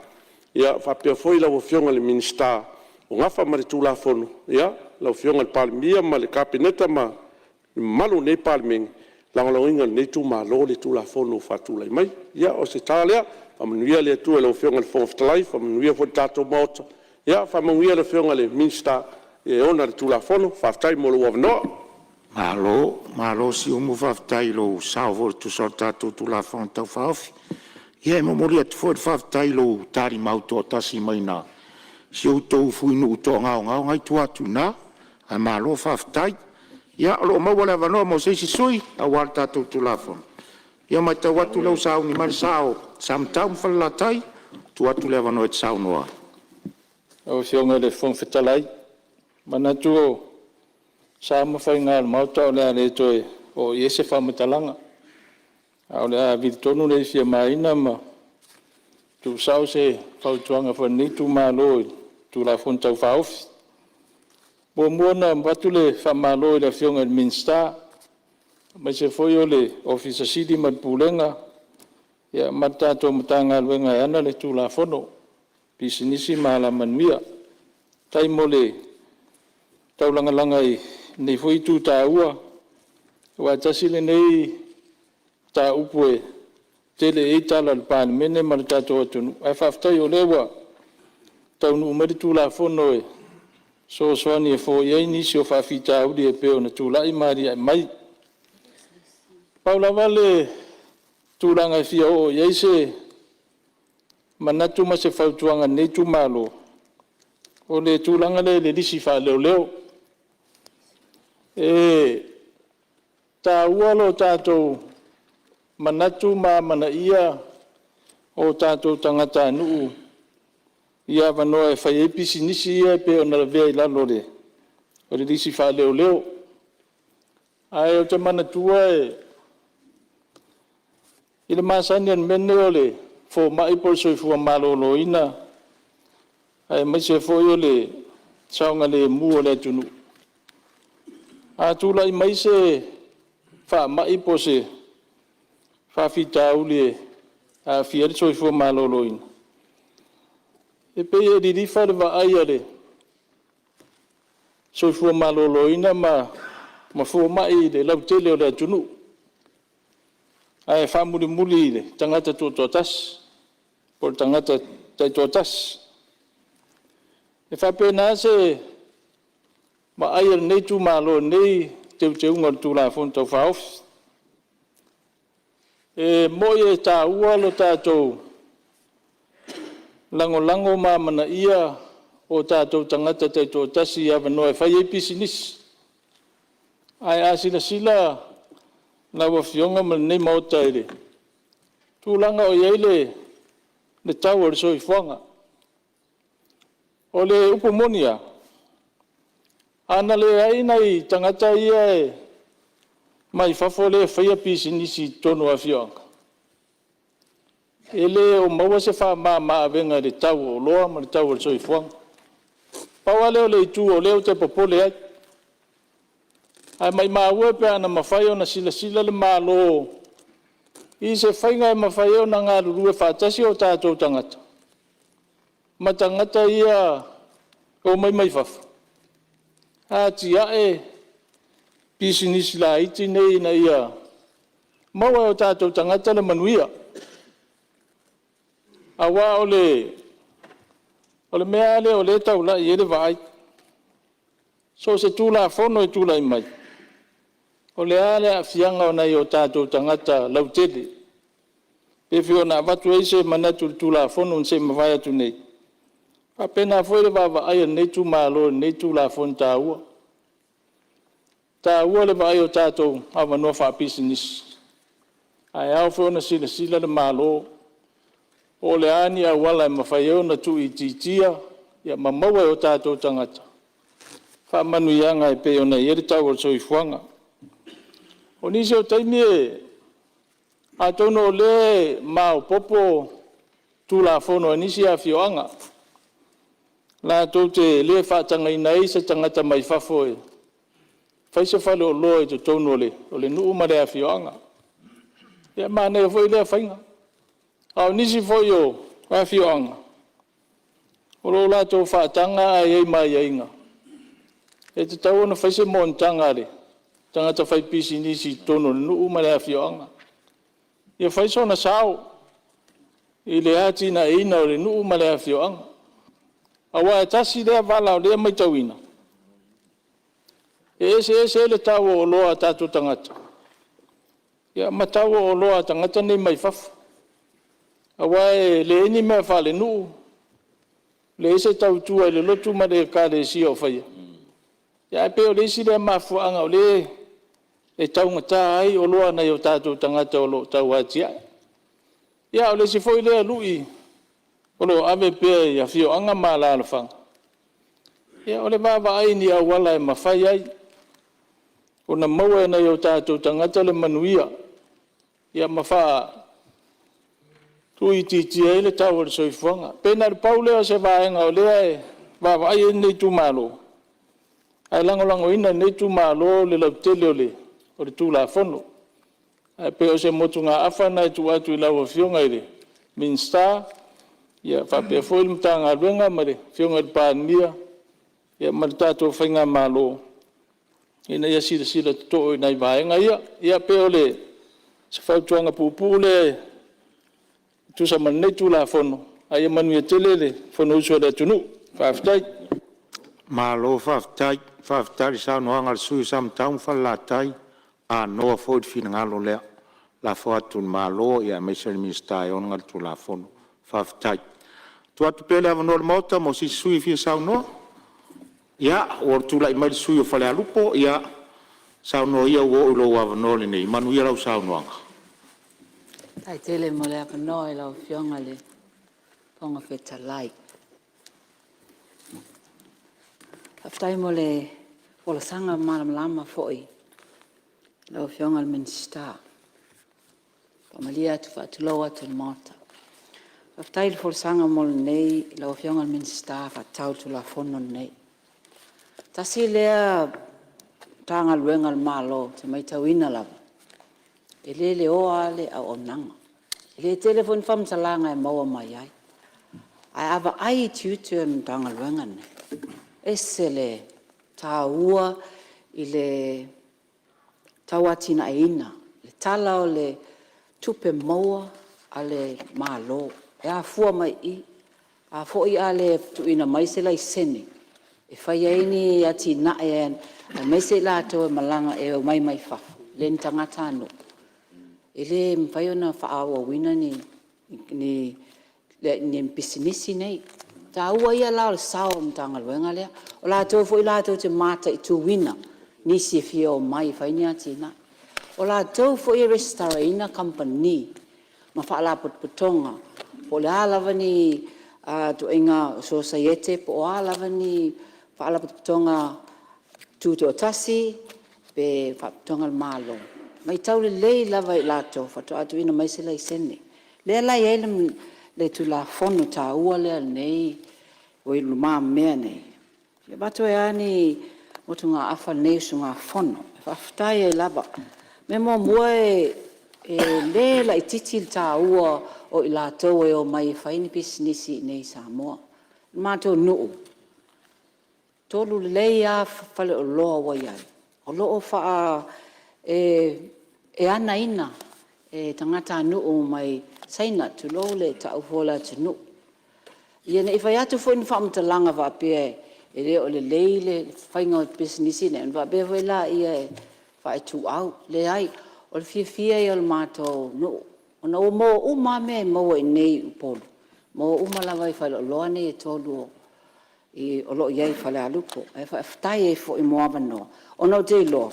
faapea foi lau Afioga i le Minisita o nafa ma le Tulafono, lau Afioga i le Palemia ma le Kapeneta ma le mamalu o lenei Palemene, e lagolagoina e lenei itumalo le Tulafono ua faatulai mai. Ia o se tala lea, faamanuia le Atua i lau Afioga i le Fofoga Fetalai, faamanuia foi i le tatou Maota, faamanuia le Afioga i le Minisita e ona le Tulafono. Faafetai mo lou avanoa. Malo Siumu, faafetai i lou sao foi e tusa o le tatou Tulafono Tau Faaofi. Ia e momoli atu foi le faafetai i lou talimau toatasi mai si o outou fuinuu toagaogao lena e i tua atu i ina. Ae malo faafetai. Ia o lo o maua le avanoa mo se isi sui usufono aua le tatou Tulafono. Ia e matau atu o lea ua sauni mai le sa o Samatau ma Falelatai. E tuu atu le avanoa e te saunoa ai. Lau Afioga i le Fofoga Fetalai, e manatu o sa ma faiga o le Maota o le a le toe oo i ai se faamatalaga, ae o le a vili tonu le ifi a Maina ma tuusao se fautuaga foi a lenei itumalo i le Tulafono Tau Faaofi. E muamua ona avatu le faamalo i le Afioga i le Minisita aemaise foi o le Ofisa Sili o Pulega ma le Pulega ma le tatou Matagaluega e ana le Tulafono, Pisinisi ma Alamanuia. Faafetai mo le taulagalaga i lenei foi itu taua, aua e tasi lenei mataupu e tele i ai tala a le Palemene ma le tatou atunuu, ae faafetai o lea ua taunuu mai le Tulafono e fesoasoani e foia ai nisi o faafitauli e pei ona tulai ma alia'e mai. Pau lava le tulaga e fia oo i ai se manatu ma se fautuaga a lenei itumalo, o le tulaga lea i le lisi faaleoleo. E taua lo tatou manatu ma amanaia o tatou tagatanuu i avanoa e fai ai pisinisi ia pei ona lavea i lalo o le lisi faaleoleo. Ae ou te manatua i le masani o le mea lenei o le fomai po o le soifua maloloina, aemaise foi o le saogalemu o le atunuu, a tulai mai se faamai po o se faafitauli e aafia ai le soifua maloloina, e pei e lilifa le vaai a le soifua maloloina ma fomai i le lautele o le atunuu, ae faamulimuli i le tagata tutoatasi po o le tagata taitoatasi. E faapena se vaai a lenei itumalo i lenei teuteuga o le Tulafono Tau Faaofi. E moni e taua lo tatou lagolago ma amanaia o tatou tagata taitoatasi i avanoa e fai ai pisinisi. Ae a silasila lau Afioga ma lenei Maota i le tulaga o i ai le tau o le soifuaga, o le upu moni lava, a na leai nai tagata ia mai fafo lea e faia pisinisi i totonu o afioaga, e le o maua se faamama avega i le tau o oloa ma le tau o le soifuaga. Pau lava lea o le itu o lea ou te popole ai, ae maumau e pe ana mafai ona silasila le Malo i se faiga e mafai ai ona galulue faatasi o tatou tagata ma tagata ia e omai mai fafo e atiae pisinisi laiti nei ina ia maua e o tatou tagata le manuia. Aua o le mea lava lea o lea e taulai i ai le vaai, so o se Tulafono e tulai mai, o le a le aafiaga o nai o tatou tagata lautele. E pei foi ona avatu ai se manatu i le Tulafono na se i mavae atu nei, e faapena foi le vaavaai a lenei itumalo i lenei Tulafono taua. E taua le vaai o tatou avanoa faapisinisi, ae ao foi ona silasila le Malo po o a ni auala e mafai ai ona tuuitiitia ma maua e o tatou tagata faamanuiaga e pei ona i ai le tau o le soifuaga. O nisi o taimi atonu o lea e maopoopo Tulafono a nisi afioaga, latou te le faatagaina ai se tagata mai fafo e fai se faleoloa i totonu o le nuu ma le afioaga. Ia e manaia foi lea faiga. A o nisi foi o afioaga, o lo o latou faataga ae i ai ma aiaiga, e tatau ona fai se monotaga a le tagata faipisinisi i totonu o le nuu ma le afioaga. Ia fai sona sao i le atinaeina o le nuu ma le afioaga. Aua e tasi lea vala o lea e matauina, e eseese ai le tau o oloa a tatou tagata ma tau o oloa a tagata nei mai fafo. Aua e leai ni mea faalenuu, leai se tautua i le lotu ma le ekalesia o faia, ae pei o le isi lea mafuaaga o lea e taugata ai oloa a nai o tatou tagata o lo o tau atiae. Ia a o le isi foi lea lui o lo o ave pea i afioaga ma alaalafaga, o le vaavaai i ni auala e mafai ai ona maua e nai o tatou tagata le manuia ma tuuitiitia ai le tau o le soifuaga. E pei na o le pau lea o se vaega o lea e vaavaai i ai lenei itumalo, ae lagolagoina e lenei itumalo le lautele o le Tulafono. Ae pei o se motugaafa lena e tuu atu i lau Afioga i le Minisita faapea foi le Matagaluega ma le Afioga i le Palemia ma le tatou faigamalo, ina ia silasila totoa i nai vaega ia. Ia pei o se fautuaga puupuu lea e tusa ma lenei Tulafono, ae ia manuia tele le Fonousu a le atunuu. Faafetai. Malo faafetai, faafetai i le saunoaga a le sui usufono mo Samatau ma Falelatai, anoa foi le finagalo lea, lafo atu i le Malo aemaise o le Minisita e ona le Tulafono. Faafetai. Tuu atu pea le avanoa i le Maota mo se isi sui usufono e fia saunoa. Ia, ua tulai mai le sui usufono mo Falealupo. Ia, saunoa ia ua oo i lou avanoa lenei. Manuia lau saunoaga. Faafetai tele mo le avanoa i lau Afioga i le Fofoga Fetalai. Faafetai mo le folasaga malamalama foi i lau Afioga i le Minisita. E faamalie atu ma faatulou atu i le Maota. Faafetai i le folasaga lau Afioga i le Minisita faatatau i le Tulafono lenei. Tasi lea Matagaluega a le Malo ou te matauina lava, e le leoa lava le auaunaga. E le tele foi ni faamatalaga e maua mai ai. Ae a vaai i tiute o le Matagaluega lenei, e ese le taua i le tauatiaeina le tala o le tupe maua a le Malo, e afua mai i i. A foi a le tuuina mai se laisene e fai ai ni atinae aemaise i latou e omai mai fafo e le o ni tagatanuu, e le mafai ona faaauauina ni pisinisi nei. O le taua ia la o le sao o le Matagaluega lea. O latou foi latou te mataituina nisi e fia omai e fai ni atinae. O latou foi e resitalaina kamupani ma faalapotopotoga po o le a lava ni ituaiga sosiaete po o a lava ni faalapotopotoga tutoatasi pe faalapotopotoga a le Malo, e matau lelei lava e i latou faatoa tuuina mai se laisene. O lea la e i ai le Tulafono taua lea i lenei ua i lumamea nei, e avatu ai lava ni motugaafa a lenei usugafono, e faafetai ai lava. O le mea muamua e le laitiiti le taua o i latou e omai e fai ni pisinisi iinei i Samoa. O le matou nuu, e 3 lelei lava faleoloa ua i ai, o lo o e ana e tagatanuu mai Saina, tulou le tau fua o le atunuu. Ina ne i fai atu foi ni faamatalaga faapea e le o lelei le faiga o pisinisi nei, ona faapea foi lea e faaituau. Leai, o le fiafia ia o le matou nuu, ona ua maua uma lava mea e maua i inei i Upolu, e maua uma lava i faleoloa nei e 3 o lo o i ai i Falealupo. Ae faafetai ai foi mo avanoa, ona ou te iloa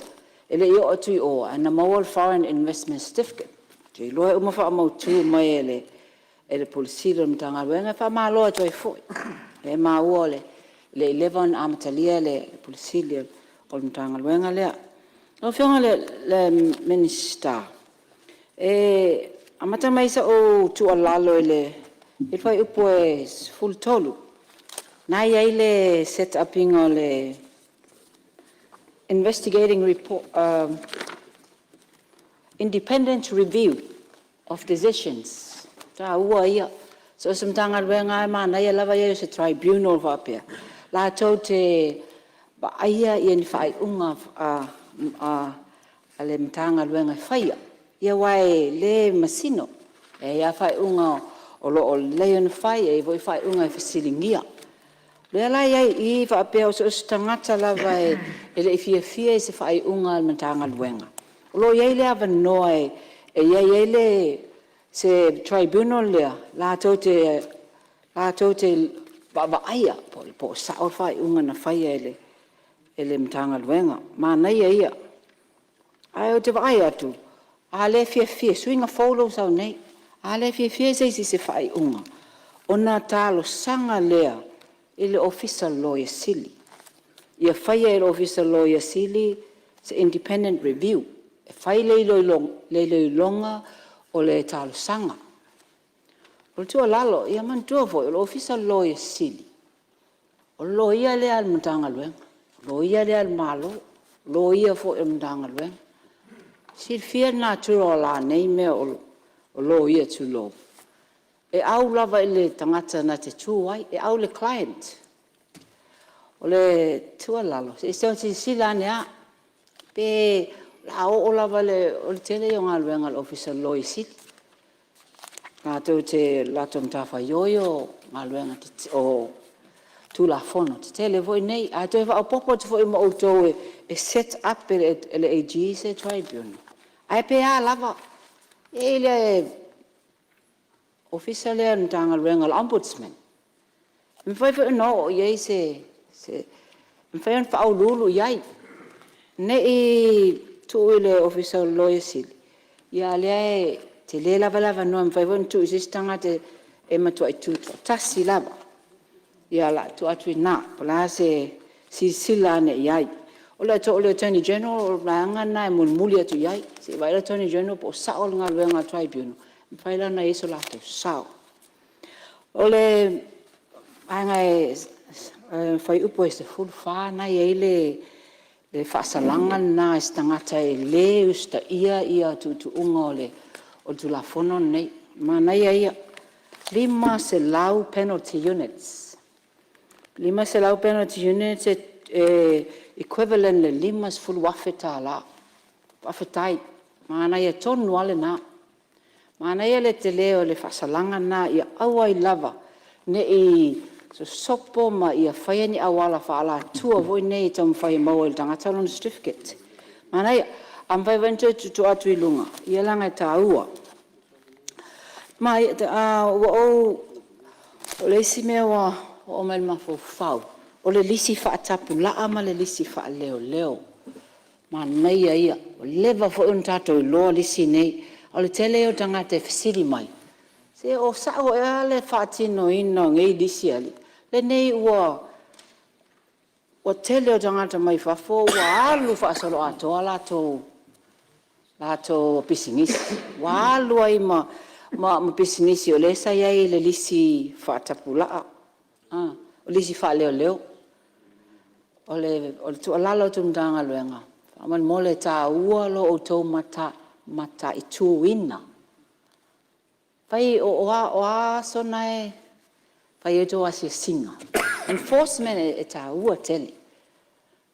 e le i oo atu i o, ae na maua le Foreign Investment Certificate. Ou te iloa e uma faamautu mai e le Ofisa Sili o le Matagaluega, e faamalo atu ai foi. O lea e maua e le i leva ona amatalia le Ofisa Sili o le Matagaluega lea. Lau Afioga i le Minisita, e amata mai sau tuualalo i le fuaiupu 13, lena e i ai le set up ina o le Investigating Independent Review of Decisions, o le taua ia. So o se Matagaluega lava e manaia lava le i ai o se Tribunal faapea, latou te vaaia ni faaiuga a le Matagaluega e faia, aua e le masino. E i ai lava faaiuga o lo o lelei ona fai, e i ai foi faaiuga e fesiligia. O lea la e i ai i i faapea so o se tagata lava e le i fiafia i se faaiuga a le Matagaluega, o lo o i ai le avanoa e i ai se tribunal lea latou te vaavaaia po o sao le faaiuga na faia e le Matagaluega. Manaia ia. Ae ou te vaai atu, a le fiafia, suiga fou lea ua sau nei, a le fiafia se isi i se faaiuga, ona talosaga lea i le Ofisa o le Loia Sili, ia faia e le Ofisa o le Loia Sili se independent review, e fai le iloiloga o le talosaga. O le tuualalo, ia manatua foi o le Ofisa o le Loia Sili, o le loia lea a le Matagaluega, o le loia lea a le Malo, o le loia foi a le Matagaluega. E silafia le natura o la nei mea o loia tulou, e au lava i le tagata na te tu ai, e au i le client. O le tuualalo, se i silasila ane lava, pe o le a oo lava i le… o le tele ia o galuega a le Ofisa o le Loia Sili, o le latou matafaioi o Tulafono tetele foi nei. A toe faaopoopo atu foi ma outou e set up e le AG se tribunal, ae pe a lava, e i ai le Ofisa lea o le Matagaluega o le Ombudsman, e mafai foi ona oo i ai se… e mafai ona faauluulu i ai, ne i tuu i le Ofisa o le Loia Sili, a o lea e tele lava le avanoa e mafai foi ona tuu i se isi tagata e matuai tutoatasi lava. Ia o le a tuu atu i ina po o le a se silasila ane i ai. O le Attorney General o le vaega lena e mulimuli atu i ai, se i vaai le Attorney General po o sao le galuega a le Tribunal, e mafai la ona i ai so latou sao. O le fuaiupu 14 lena e i ai le faasalaga lena i se tagata e le usitaia tuutuuga o le Tulafono lenei. Manaia ia, e 500 penalty units, 500 penalty units e equivalent i le $50,000. Faafetai, manaia tonu lava lena. Manaia le tele o le faasalaga lena ia aua ai lava ne i sosopo ma ia faia ni auala faaalatua foi nei e taumafai e maua ai e le tagata lona certificate. Manaia. A mafai foi ona toe tuutuu atu i luga, ia leaga e taua. O le isi mea ua oo mai i le mafaufau, o le lisi faatapulaa ma le lisi faaleoleo. Manaia ia, ua leva foi ona tatou iloa lisi nei. O le toatele ia o tagata e fesili mai, se o sao ea le faatinoina o nei lisi a alii? Lenei ua toatele o tagata mai fafo ua alu faasoloatoa latou pisinisi, ua alu ai ma pisinisi o lea sa i ai i le lisi faatapulaa, lisi faaleoleo. O le tuualalo atu i le Matagaluega, faamolemole e taua lo outou mataituina. O a aso na e fai ai a outou asiasiga? Enforcement e taua tele.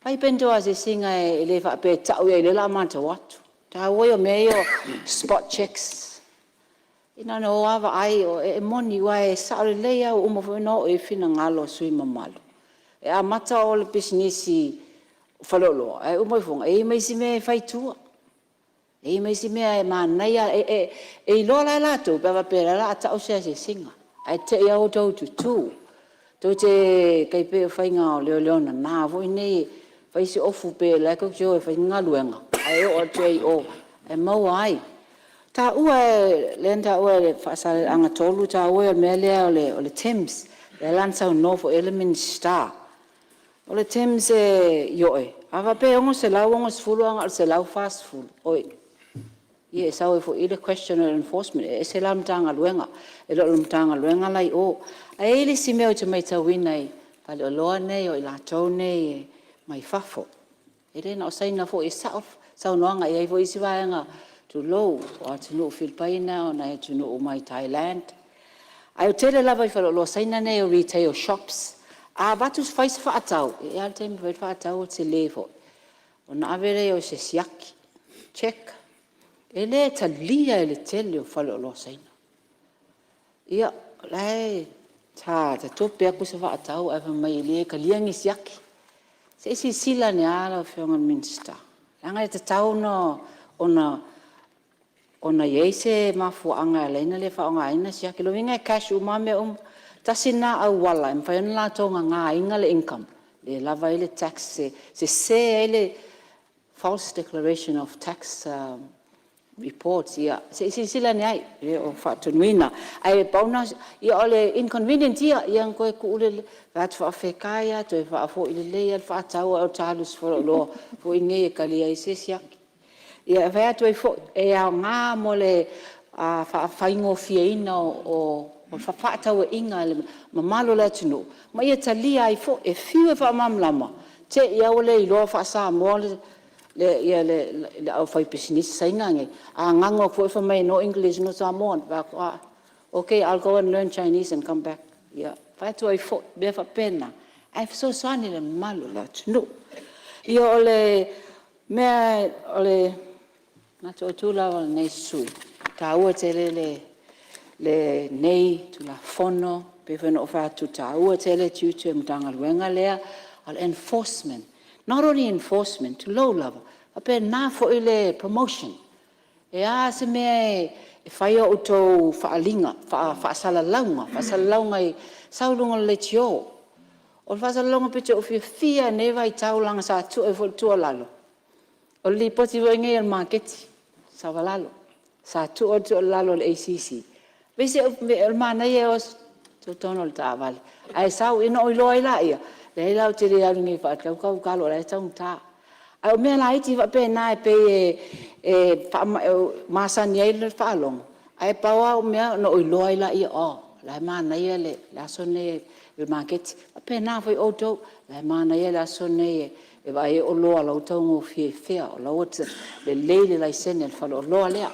Fai pea ni tou asiasiga e le faapea e tau i ai o lea o le a matou o atu. O le taua ia o mea ia o spot checks, na ona o lava vaai, e moni aua e sao lelei lava ua uma foi ona oo i ai finagalo o sui usufono mamalu, e amata o le pisinisi faleoloa, ae uma ifo e i ai ma isi mea e fai i tua. E i ai ma isi mea e manaia, e iloa la e latou pe a faapea o lea o le a tau se asiasiga, ae te i lava ua outou tutu. Tou te tai pei o faiga o leoleo nana foi nei e fai si ofu pei o la e tou te o e fai ni galuega, ae oo atu ai i o e maua ai. Lea na taua e Faasaleleaga 3 le taua ia o le mea lea o le TIMS, lea la na saunoa foi i ai le Minisita. O le TIMS e ioe, a faapea e $660 ae na o le $140, oi, ia e sau ai foi i i le question o le enforcement. E ese la le Matagaluega, e le o le Matagaluega la e i o. Ae i ai le isi mea ou te matauina i faleoloa nei o i latou nei mai fafo, e le na o Saina foi, e sao saunoaga, e i ai foi isi vaega, tulou, o atunuu o Filipaina, o nai atunuu mai Thailand. Ae tele lava i faleoloa Saina nei o retail shops. A avatu fai se faatau, e i ai lava le taimi e fai ai le faatau ua tele foi, ona ave lea o se siaki, check. E le talia e le tele o faleoloa Saina. Ia, o la e sa tatope atu se faatau ae fai mai e le talia ni siaki. Se i silasila ane lava lau Afioga i le Minisita, leaga e tatau ona i ai se mafuaaga e ala ai ona le faaaogaina siaki. O lona uiga e cash uma lava mea uma. Tasi lena auala e mafai ona latou nanaina le income, e le lava ai le tax, e sese ai le false declaration of tax reports. Ia se i silasila ane ai, e le o faatonuina. Ae pau lena, ia o le inconvenient ia, ia ona toe tuu lea, fai atu faafetai lava toe faafoi lelei lava le faatau a o ta alu i se faleoloa foi lenei e talia ai se siaki. Ia e fai atu ai foi, e aoga mo le faafaigofieina o fefaatauaiga a le mamalu o le atunuu, ma ia talia ai foi. E fiu e faamalamalama, te i lava ua le iloa faa-Samoa le aufaipisinisi Saina nei, a gagau atu foi fai mai no English no Samoan. Ou fai atu, a, okay I'll go and learn Chinese and come back. Ia, e fai atu ai foi mea faapena, ae fesoasoani i le mamalu o le atunuu. Ia o le mea, o le manatu autu lava o lenei sui usufono, e taua tele lenei Tulafono. E pei foi ona ou fai atu, e taua tele tiute o le Matagaluega lea, o le enforcement, not only enforcement, tulou lava, e faapena foi le promotion. O le a se mea e fai a outou faaaliga faasalalauga, faasalalauga, sau i luga o le leitio. O le faasalalauga pito i ou fiafia lava i lenei vaitau leaga sa tuu ai foi le tuualalo, o le lipoti foi lenei a le maketi Savalalo, sa tuu ai le tuualalo a le ACC, o le manaia o atu totonu o le taavale, ae sau, ona ou iloa ai lea, leai la ou te le alu nei e faatau tau talo o la e taugata. A o mea laiti faapena e pei e masani ai le faalogo, ae pau lava au mea, ona ou iloa ai lea, oh, o la e manaia le aso lenei i le maketi. E faapena foi outou, o la e manaia le aso lenei e vaai ai oloa o la e ua taugofie i fea, o la e ua lelei le laisene a le faleoloa lea.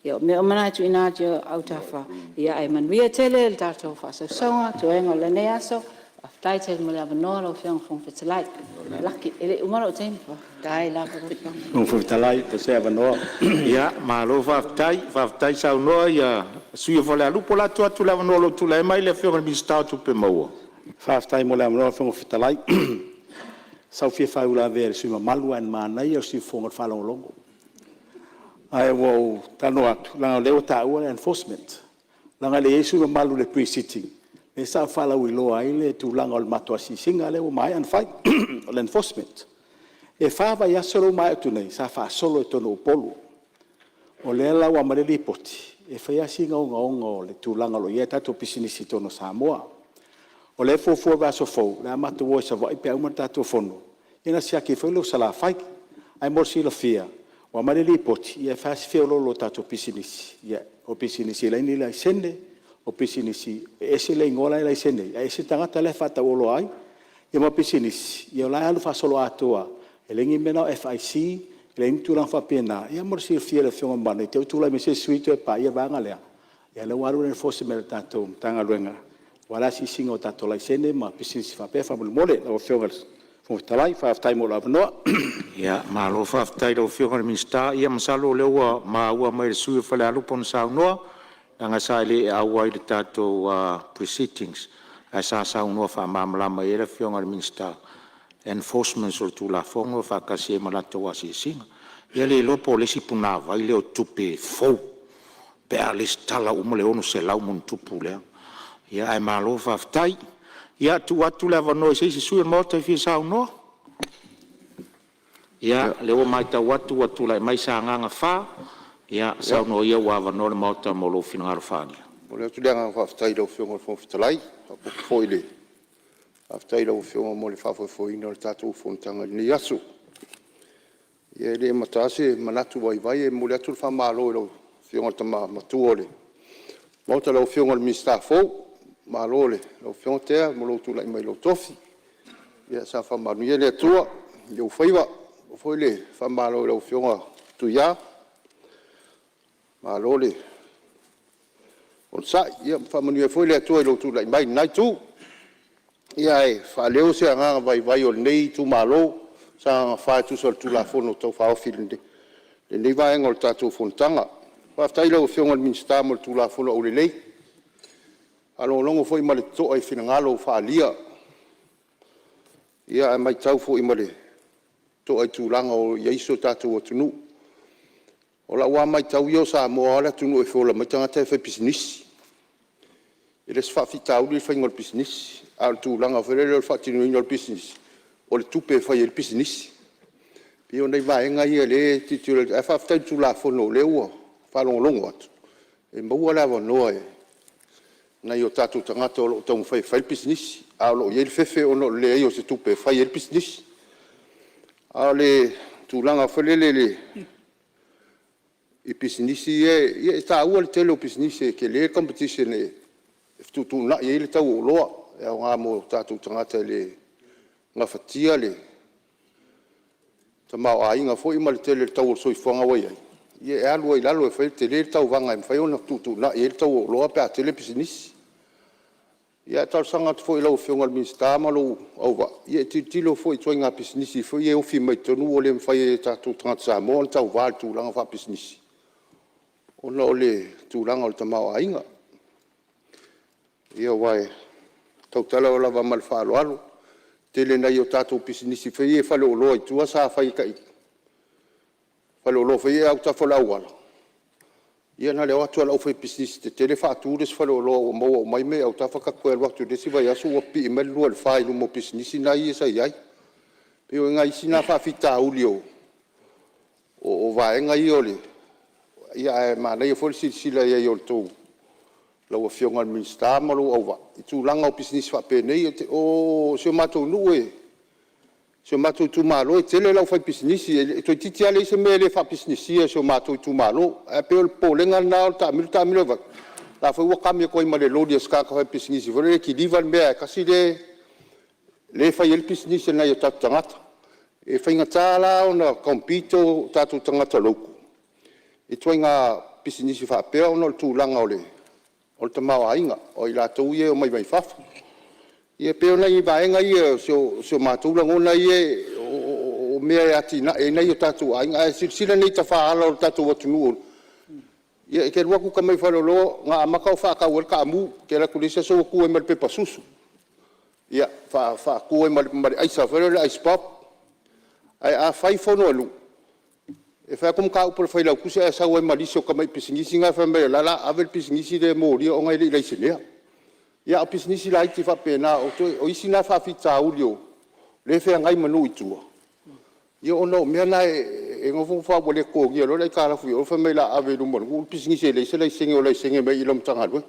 Ia o mea uma na e tuuina atu i ou autafa, ae manuia tele le tatou faasausauga toega o lenei aso. Faafetai tele mo le avanoa lau Afioga i le Fofoga Fetalai. Laki, e le i uma lou taimi? Faafetai lava. Lau Afioga i le Fofoga Fetalai po o se avanoa. Ia malo faafetai, faafetai saunoa le sui usufono mo Falealupo. O le a tuu atu le avanoa o lo o tulai mai le Afioga i le Minisita o Tupe Maua. Faafetai mo le avanoa lau Afioga i le Fofoga Fetalai. Sa ou fia faauilavea i le sui usufono mamalu, ae manaia o le siufofoga o le faalogologo. Ae ua ou talanoa atu, leaga o lea ua taua le enforcement, leaga e le i i ai le sui usufono mamalu i le Pre-Sitting lea sa ou faalauiloa ai le tulaga o le matou asiasiga lea ua maea ona fai, o le enforcement. E 4 vaiaso lea ua maea atu nei sa faasolo i totonu o Upolu. O lea la ua aumai le lipoti, e fai lava sina ogaoga o le tulaga o lo o i ai a tatou pisinisi i totonu o Samoa. O lea e fuafua i le vaiaso fou o le a matou o ai i Savaii pe a uma le tatou fono ia ona siaki ai foi lea o Salafai. Ae mo le silafia ua aumai le lipoti, ia e fai lava si feoloolo o tatou pisinisi, o pisinisi e leai ni laisene, o pisinisi e ese le igoa la e laisene ai ae ese le tagata la e faatauoloa ai. Ia ma pisinisi o la e alu faasoloatoa lava, e leai ni mea na o FIC, leai ni tulaga faapena. Ia mo le silafia e le Afioga mamalu, ne i te i ua tulai mai se isi sui usufono toe paia le vaega lea, ia o lea ua alu le enforcement a le tatou Matagaluega aua le asiasiga o tatou laisene ma pisinisi faapea faamolemole lau Afioga i le Fofoga Fetalai. Faafetai mo lou avanoa. Ia malo faafetai i lau Afioga i le Minisita. Ia masalo o lea ua maua mai e le sui usufono mo Falealupo ana saunoa, leaga sa e le auai i le tatou pre-sitting ae sa saunoa faamalamalama i ai le Afioga i le Minisita i enforcement o le Tulafono faatasi ai ma latou asiasiga. Ia le iloa po o le isi punavai lea o tupe fou pe a resitala uma le $600+ lea. Ae malo faafetai. Ia, tuu atu le avanoa i se isi sui usufono o le Maota e fia saunoa. Ia, o lea ua matau atu ua tulai mai Sagaga 4, ia saunoa ia ua avanoa le Maota mo lou finagalo faaalia. E momoli atu le agaga faafetai i lau Afioga i le Fofoga Fetalai faapea foi le Faafetai i lau Afioga mo le faafoefoeina o le tatou fonotaga i lenei aso. Ia e le amata lava se manatu vaivai e momoli atu le faamalo i lau Afioga i le Tama Matua o le Maota lau Afioga i le Minisita fou. Malo i lau Afioga Tea mo lou tulai mai i lou tofi. Ia saga faamanuia le Atua i ou faiva. Faapea foi le faamalo i lau Afioga Tuia, malo le onosai. Ia faamanuia foi le Atua i lou tulai mai i lena itu. Ia ae faaleo se agaga vaivai o lenei itumalo Sagaga 4 e tusa o le Tulafono Tau Faaofi i lenei vaega o le tatou fonotaga. Faafetai i lau Afioga i le Minisita mo le Tulafono aulelei. E faalogologo foi ma le totoa i finagalo ua faaalia, ae matau foi ma le totoa i tulaga ua i ai si o tatou atunuu. O lau lava matau ia o Samoa lava le atunuu e feola mai tagata e faipisinisi. E le o se faafitauli le faiga o le pisinisi, a o le tulaga foi lele o le faatinoina o le pisinisi, o le tupe e fai ai le pisinisi. E pei o nai vaega ia o lea e tilotilo i ai, ae faafetai i le Tulafono o lea ua faalogologo atu e maua le avanoa e nai o tatou tagata o lo o taumafai e fai pisinisi, a o lo o i ai le fefe ona o le leai o se tupe e fai ai le pisinisi. A o le tulaga foi lele i pisinisi ia, e taua le tele o pisinisi e tele le competition e fetuutuunai ai le tau o oloa e aoga mo tatou tagata e le gafatia le tamaoaiga foi ma le tele o le tau o le soifuaga ua i ai, ia e alu ai i lalo, e tele le tauvaga e mafai ona fetuutuunai ai le tau o oloa pe a tele pisinisi. Ae talosaga atu foi i lau Afioga i le Minisita ma lou auvaa e tilotilo foi i ituaiga pisinisi foi ia e ofi mai totonu ua le mafai e tatou tagata Samoa ona tauva i le tulaga faapisinisi ona o le tulaga o le tamaoaiga. Ia aua e tautala lava ma le faaaloalo, e tele i nai o tatou pisinisi foi ia i faleoloa i tua sa fai e faleoloa foi ia i autafa o le auala, ia na o le o atu lava o le aufaipisinisi tetele faatu le isi faleoloa ua maua uma ai mea i autafa, ta te toe alu atu i le isi vaiaso ua pipii mai le 2 i le 4 i luma o pisinisi ia sa i ai. E pei o nai isi na faafitauli o vaega ia, ae manaia foi le silasila i ai o lau Afioga i le Minisita ma lou auvaa i tulaga o pisinisi faapenei. O si o matou nuu, si o matou itumalo e tele le aufaipisinisi, toeitiiti lava leai se mea e le faapisinisia e si o matou itumalo. Ae pei o le popolega lena o le taamilo taamilo vaai atu o la e foi ua kami atu ai ma le loli a se tagata faipisinisi foi lele e kiliva le mea tasi lea e fai ai le pisinisi a nai o tatou tagata. E faigata la ona compete o tatou tagata local i ituaiga pisinisi faapea ona o le tulaga o le tamaoaiga o i latou ia e omai mai fafo. Ia pei o nai vaega ia o si o matou lagona ia o mea e atiae ai nai o tatou aiga. Ae silasila nei i tafaala o le tatou atunuu, ia e te alu atu uta mai faleoloa na amata ona faatau ai le taamu, e te alu atu i le isi aso ua tu ai ma le pepa susu, ia, faatu ai ma le aisa foi lea o le ice pop. Ae a fai fono a nuu, e fai atu mataupu a le Failautusi ae sau ai ma lisi o tamai pisinisi na fai mai o la e o le a ave le pisinisi lea e molia ona e le i laisenea. Ia a o pisinisi laiti faapena, o isi na faafitauli o lea e feagai ma nuu i tua, ona o mea na e nofonofo lava ua le totogia loa le aitalafu i o fai mai o le a ave i luma o le nuu le pisinisi e leai se laisene o laisene mai lau Matagaluega.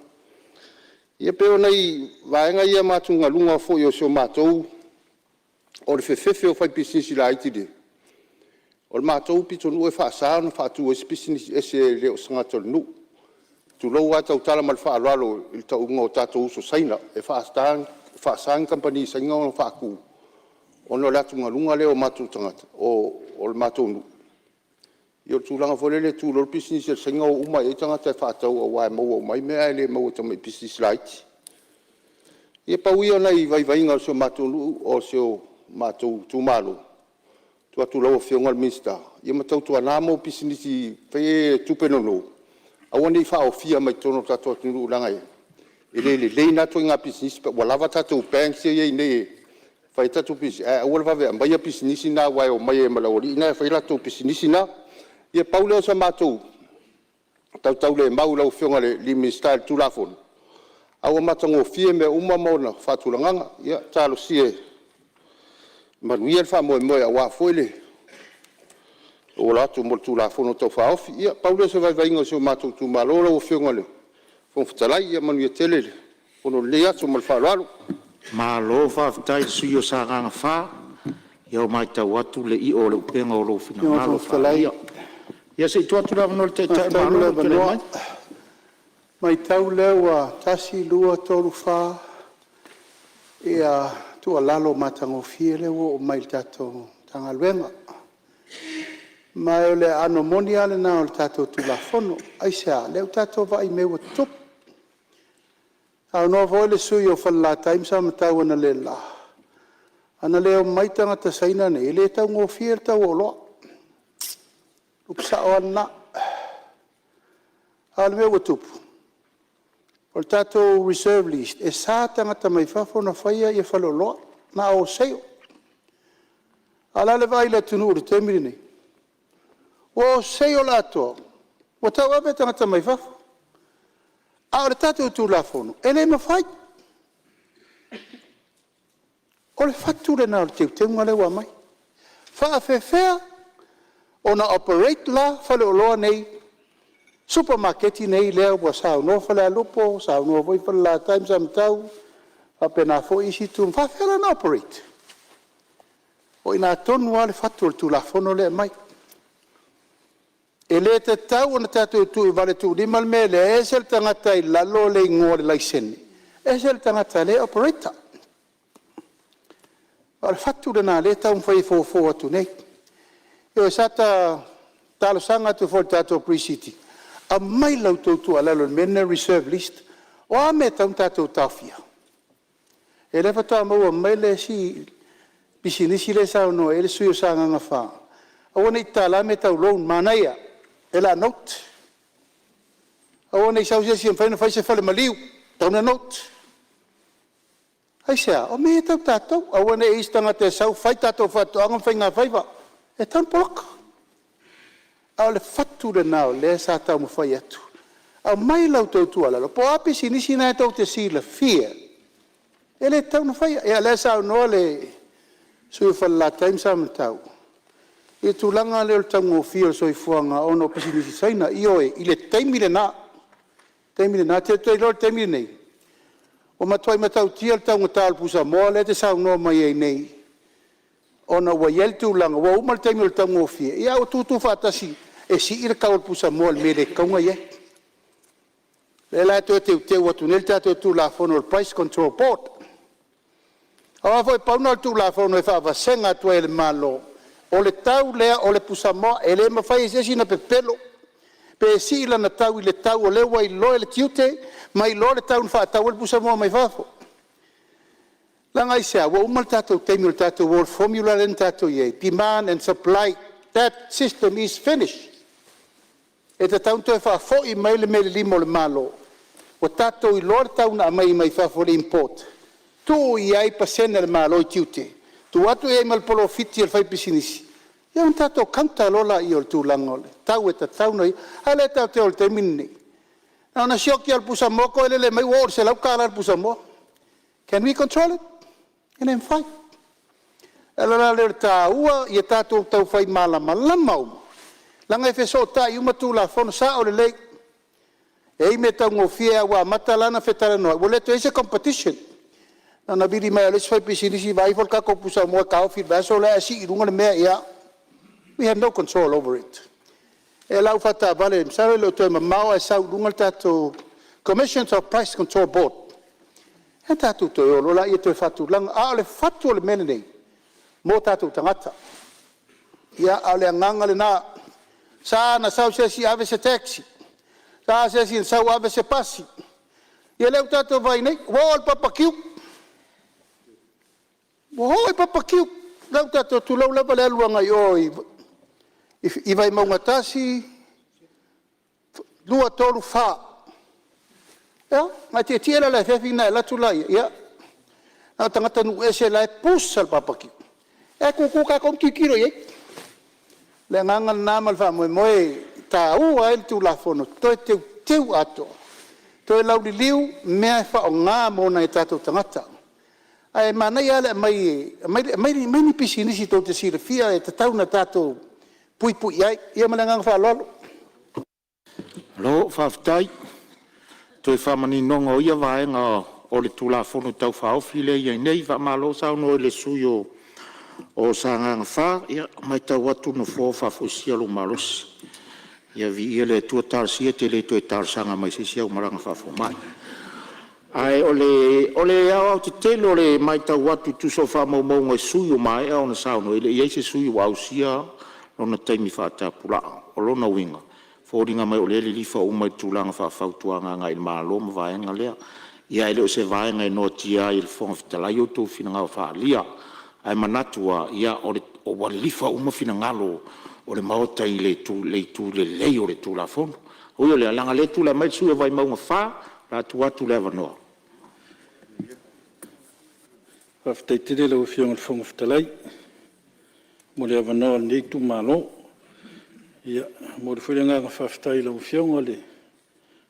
Ia pei o nai vaega ia ma atugaluga foi o si o matou… O le fefefe o faipisinisi laiti. O le matou pitonuu e faasa ona faatu ai se pisinisi ese e le o se tagata o le nuu, tulou lava e tautala ma le faaaloalo i le tauga o tatou uso Saina, e faasa ni kamupani Saina ona faatu ona o le atugaluga lea o matou tagata o le matou nuu i le tulaga foi lele e tu loa le pisinisi a le Saina o uma lava i ai tagata e faatau aua e maua uma ai mea ae le maua i tamai pisinisi laiti. Ia pau ia o nai vaivaiga o si o matou nuu o si o matou itumalo e tuu atu i lau Afioga i le Minisita, ia ma tautuana ma pisinisi foi nei tupe nono aua ne i faaofia mai totonu o le tatou atunuu leaga e le lelei na ituaiga pisinisi ua lava tatou banks lea e i ai nei e fai ai tatou pisinisi, ae aua le vave aumaia pisinisi na aua e omai ai ma le aualii na e fai latou pisinisi na. Ia pau lea o se matou tautaulemau i lau Afioga i le Minisita i le Tulafono, ae ua matagofie mea uma ma ona faatulagaga. Ia talosia ia manuia le faamoemoe aua foi le auala atu mo le Tulafono Tau Faaofi. Ia pau lea o se vaivaiga o si o matou itumalo lau Afioga i le Fofoga Fetalai. Ia manuia tele le fono i lenei aso. Ma le faaaloalo. Malo faafetai i le sui usufono o Sagaga 4, ia ua matau atu le io o le upega o lou finagalo faaalia. Ia se i tuu atu le avanoa i le Taitai o le Malo lou tulai mai. Matau lea ua 1, 2, 3, 4 tuualalo matagofie lea ua oo mai i le tatou Matagaluega. Ma o le aano moni lava lena o le tatou Tulafono. Aisea? O lea ua tatou vaai i mea ua tutupu. Saunoa foi le sui usufono o Falelatai ma Samatau analeila, ana le omai tagata Saina nei, e le taugofie le tau o oloa. O le upu sao lava lena. A o le mea ua tupu, o le tatou reserve list, e sa tagata mai fafo ona faia faleoloa, na o wholesale. A o le a le vaai a le atunuu i le taimi lenei? Ua wholesale atoa, ua tauave e tagata mai fafo. A o le tatou Tulafono, e le mafai. O le fatu lena o le teuteuga lea ua aumai. E faapefea ona operate la faleoloa nei, supamakeki nei lea ua saunoa Falealupo, saunoa foi Falelatai ma Samatau, faapena foi isi itu, e faapefea la ona operate? O i ina tonu lava le fatu o le Tulafono lea e aumai. E le tatau ona tatou tuivaletuulima le mea lea, e ese le tagata e i lalo le igoa o le laisene, ese le tagata o lea e operate. O le fatu lena o lea e taumafai e fofo atu nei. Ioe, sa ta talosaga atu foi i le tatou Pre Sitting, aumai la outou tuualalo i le mea lenei o le reserve list. O a mea e tatau ona tatou taofia? Ia lea faatoa maua mai le isi pisinisi lea e saunoa i ai le sui usufono mo Sagaga 4, aua ne i tatala mea tau loan, manaia o le a note. Aua ne i sau se isi e mafai ona fai se falemaliu, tatau ona note. Aisea? O mea ia tau tatou, aua ne i i ai se tagata e sau fai tatou faatoaga ma faigafaiva, e tatau ona poloka. A o le fatu lena o lea sa taumafai atu, aumai la outou tuualalo po o a pisinisi na tou te silafia e le tatau ona faia. Ia o lea e saunoa le sui usufono mo Falelatai ma Samatau i le tulaga lea o le taugofie o le soifuaga ona o pisinisi Saina. Ioe, i le taimi lena. Ou te iloa i le taimi lenei, ua matuai matautia le taugata o le pusamoa lea e te saunoa mai ai nei ona ua i ai le tulaga ua uma le taimi o le taugofie, ae ua tutu faatasi e sii le tau o le pusamoa i le mea e le tatau ona i ai. O lea la e toe teuteu atu nei le tatou Tulafono o le Price Control Board. Aua foi na pau lena o le Tulafono e faavasega atu ai e le Malo, o le tau lea o le pusamoa, e le mafai e se isi ona pepelo pe sii lana tau i le tau o lea ua iloa e le Tiute ma iloa le tau na faatau ai le pusamoa mai fafo. Leaga aisea? Ua uma le tatou taimi o le tatou o i le formula lea na tatou i ai, demand and supply, that system is finish. E tatau ona toe faafoi mai le mea i le lima o le Malo, ua tatou iloa le tau na aumai mai fafo le import, tuu i ai pasene a le Malo i tiute, tuu atu i ai ma le polofiti a le faipisinisi, ia ona tatou counter loa lea o le tulaga o le tau e tatau ona i ai. A lea tatou te o i le taimi lenei, na ona sioki lava o le pusamoa toe lele mai ua oo i le $100 le pusamoa. Can we control it? E le mafai. O le ala la lea o le taua ia tatou taufai malamalama uma, leaga e fesootai uma Tulafono, e sao lelei, e i ai mea taugofie, ae ua amata la ona fetalanoai, ua le toe i ai se competition. Na ona vili mai lava o le isi faipisinisi vaai ifo le tatou pusamoa e taofi i le vaiaso lea ae sii i luga le mea, ia, we have no control over it. O lea la ua faataavale, masalo e le o toe mamao ae sau i luga le tatou Commission of Price Control Board, ona tatou toe o loa lea toe faatulaga. A o le fatu o le mea lenei, mo tatou tagata. Ia, a o le agaga lena, e sa ona sau se isi ave se taxi, sa se isi ona sau ave se pasi. Ia lea ua tatou vaai nei, ua oo i le barbecue, ua oo i le barbecue. Tulou lava le alu agai o i Vaimauga 1, 2, 3, 4. Ia, ona e tietie lea i le afiafi ona e alu atu lea, ia na o tagatanuu ese la e pusa le barbecue, ae tutu tatou ma tilotilo i ai. O le agaga lena ma le faamoemoe e taua ai le Tulafono Toe Teuteu atoa, toe lauliliu mea e faaaoga mo nai o tatou tagata. Ae manaia lava le aumai aumai ni pisinisi tou te silafia e tatau ona tatou puipui iai. Ia ma le agaga faaaloalo. Malo faafetai i le toe faamaninoga o ia vaega. o le Tulafono Tau Faaofi lea ua i ai nei. Faamalo saunoa i le sui usufono mo Sagaga 4. Ia, ua matau atu le Nofoa ua faafoisia lou malosi. Ia viia le Atua, talosia e te le toe talosaga mai i se isi au malaga faafomai. Ae o le aoaotetele o le matau atu tusa o faamaumauga i sui usufono ua maea ona saunoa, e le i i ai se sui usufono ua ausia lona taimi faatapulaa. O lona uiga, e foliga mai o lea e lilifa uma i le tulaga faafautuaga agai le Malo ma vaega lea. Ia ae le o se vaega e noatia ai e le Fofoga Fetalai outou finagalo faaalia. Ae manatu lava ia ua lilifa uma finagalo o le Maota i le itu lelei o le Tulafono. Ui o lea, leaga o lea e tulai mai le sui usufono mo Vaimauga 4, o le a tuu atu le avanoa. Faafetai tele i lau Afioga i le Fofoga Fetalai mo le avanoa o lenei itumalo. Ia, e momoli foi le agaga faafetai i lau Afioga i le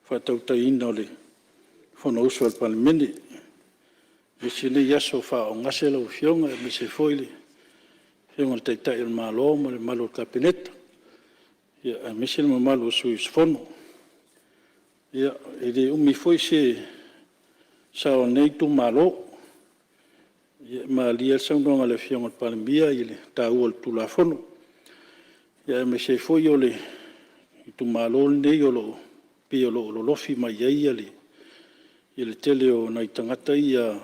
faatautaiga o le Fonousu a le Palemene, aemaise lenei aso faaaaogase lau Afioga aemaise foi le Afioga i le Taitai o le Malo ma le mamalu o le Kapeneta, aemaise le mamalu o sui usufono. Ia, e le umi foi se sao o lenei itumalo. Ia, e malie lava le saunoaga a le Afioga i le Palemia i le taua o le Tulafono, aemaise ai foi o le itumalo lenei e pei o lo o lolofi mai i ai le tele o nai tagata ia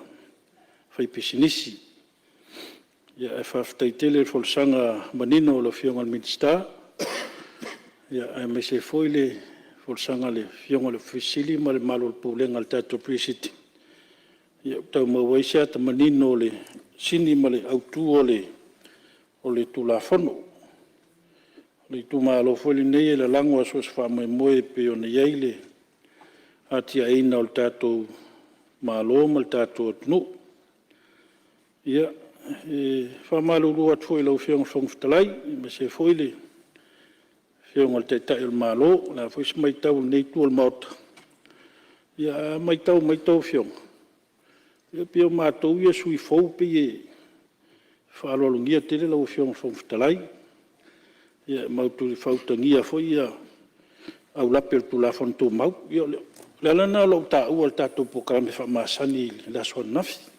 faipisinisi. Ae faafetai tele i le folasaga manino a le Afioga i le Minisita, aemaise foi le folasaga a le Afioga i le Ofisa Sili o Pulega ma le mamalu o le Pulega o le tatou Pre-Sitting, ua tau maua ai se ata manino o le sini ma le autu o le Tulafono. O le itumalo foi lenei e lalago lava so o se faamoemoe pei ona i ai le atiaeina o le tatou Malo ma le tatou atunuu. Ia, e faamalulu atu foi i lau Afioga i le Fofoga Fetalai, aemaise foi le Afioga i le Taitai o le Malo, o le a foi se matau a lenei Itu o le Maota, ae a matau mai a outou afioga, e pei o matou ia o sui usufono fou e pei e faaaloalogia tele lau Afioga i le Fofoga Fetalai, e matou te faautagia foi aulape o le Tulafono Tumau. Ia o le ala lena o lou taua o le tatou polokalame faamasani i le aso ananafi,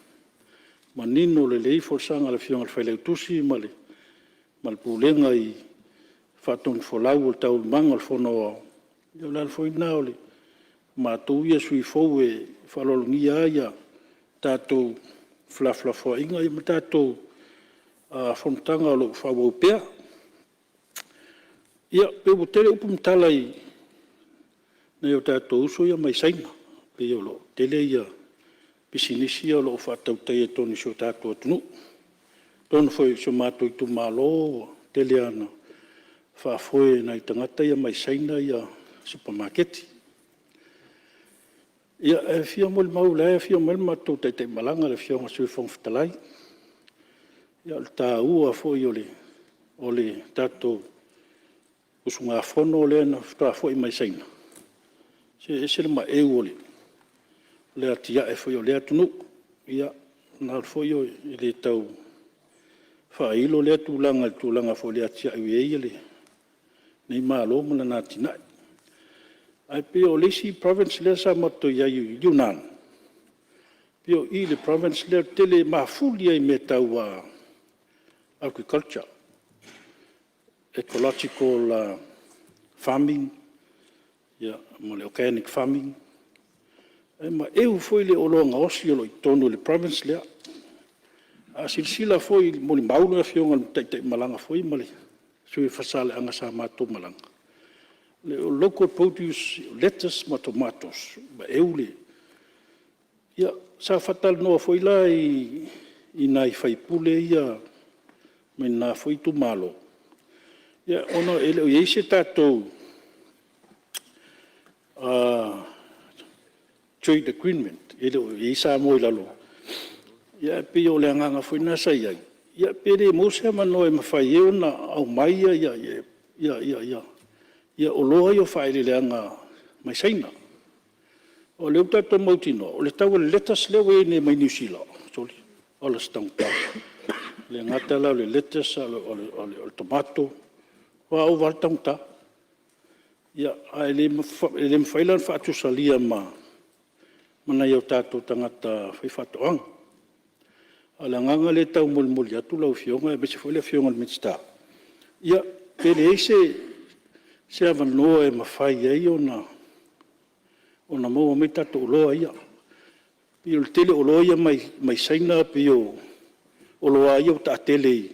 manino lelei le folasaga a le Afioga i le Failautusi ma le Pulega i faatonufolau o taualumaga o le Fono Aoao. Ia o le ala foi lena o matou ia o sui usufono fou e faaaloalogia lava tatou felafolafoaiga ma tatou fonotaga o lo o faaauau pea. Ia, pei ua tele upu ma tala i nai o tatou uso ia mai Saina, pei o lo o tele pisinisi ia o lo o faatautaia i totonu o si o tatou atunuu. Atonu foi o si o matou itumalo ua tele lava ina faafoe e nai tagata ia mai Saina supamaketi. Ia, e fia molimau o la e afio mai le matou taitaimalaga le Afioga i le Sui Fofoga Fetalai. Ia o le taua foi o le tatou usugafono lea na faatoa foi mai Saina, se e ese le maeu o le atiae foi o lea atunuu. Ia, e le tau faailo lea tulaga i le tulaga foi o le atiae ua i ai lenei Malo ma lana atinae. Ae pei o le isi province lea sa matou i ai i Yunnan, pei o i le province lea e tele, e mafuli lava i mea tau agriculture, ecological farming ma le organic farming. E maeu foi le oloa gaosi o lo o i totonu o le province lea. A silasila foi, molimau le Afioga i le taitaimalaga foi ma le sui usufono o Faasaleleaga sa matou malaga, o local produce, o lettuce ma tomatoes, e maeu le… Ia, sa faatalanoa foi la i nai sui usufono ia mai lena foi itumalo, ona e le o i ai se tatou trade agreement, e le o i ai Samoa i lalo, ae pei o le agaga foi lena sa i ai, ia pe le maua se avanoa e mafai ai ona aumai oloa ia o faaeleeleaga mai Saina. O lea ua tatou mautinoa, o le tau o le lettuce lea ua i ai nei mai Niu Sila, sole, ola se taugata. E le gata la o le lettuce a o le tomato, ua ova lava le taugata. Ae le mafai la ona faatusalia ma ma nai o tatou tagata faifaatoaga. A o le agaga lea e taumolimoli atu lau Afioga aemaise foi le Afioga i le Minisita, ia pe leai se avanoa e mafai ai ona maua mai tatou oloa ia. E pei o le tele o oloa ia mai Saina pei o oloa lava ia ua taatele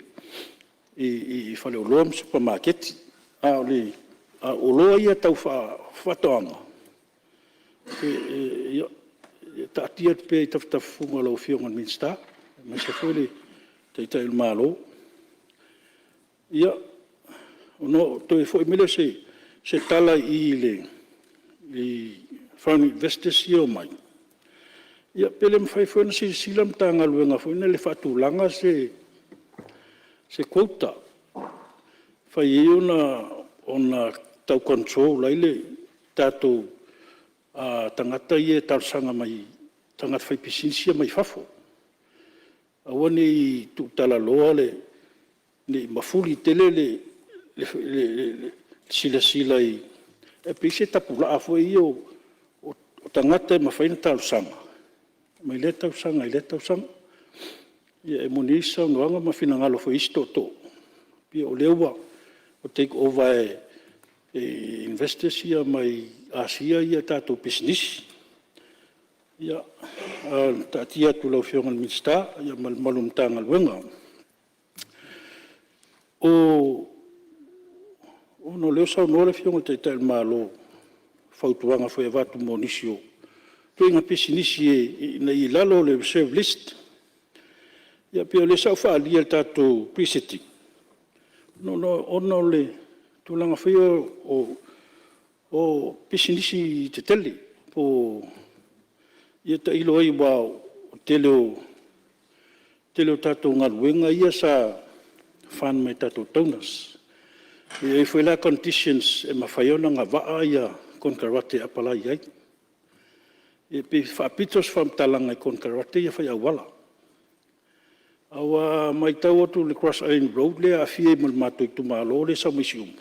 i faleoloa ma supamaketi. A o oloa ia tau faatoaga, ia, e taatia atu pea i tafatafa o lau Afioga i le Minisita aemaise foi le Taitai o le Malo. Ia, ona toe foi mai lea o se tala i foreign investors ia e omai, ia pe le mafai foi ona silasila le Matagaluega foi lele e faatulaga se quota e mafai ai ona tau control ai le tatou tagata ia e talosaga mai, tagata faipisinisi ia mai fafo. Aua ne i tuutalaloa ne i mafuli tele le silasila i… pe i ai se tapulaa foi lea o tagata e mafai ona talosaga mai lea tausaga i lea tausaga. Ia e moni ai saunoaga ma finagalo foi o isi tootoo, ia o lea ua take over e investors ia mai Asia tatou pisinisi. Ia, ae taatia atu i lau Afioga i le Minisita ma le mamalu o le Matagaluega. Ona o lea ua saunoa le Afioga i le Taitai o le Malo i fautuaga foi e avatu mo nisi o ituaiga pisinisi ina ia i lalo o le reserve list. Ia pei o lea sa ou faaalia i le tatou Pre-Sitting, ona o le tulaga foi lea o pisinisi tetele. Ia tailo i ai aua o le tele o tatou galuega ia sa fund mai tatou donors. E i ai foi la conditions e mafai ai ona agavaa konekarate e apalai ai. Ia pei e faapito se faamatalaga i konekarate ia fai auala. Aua a matau atu i le cross island road lea e aafia ai ma le matou itumalo lea e sau mai Siumu,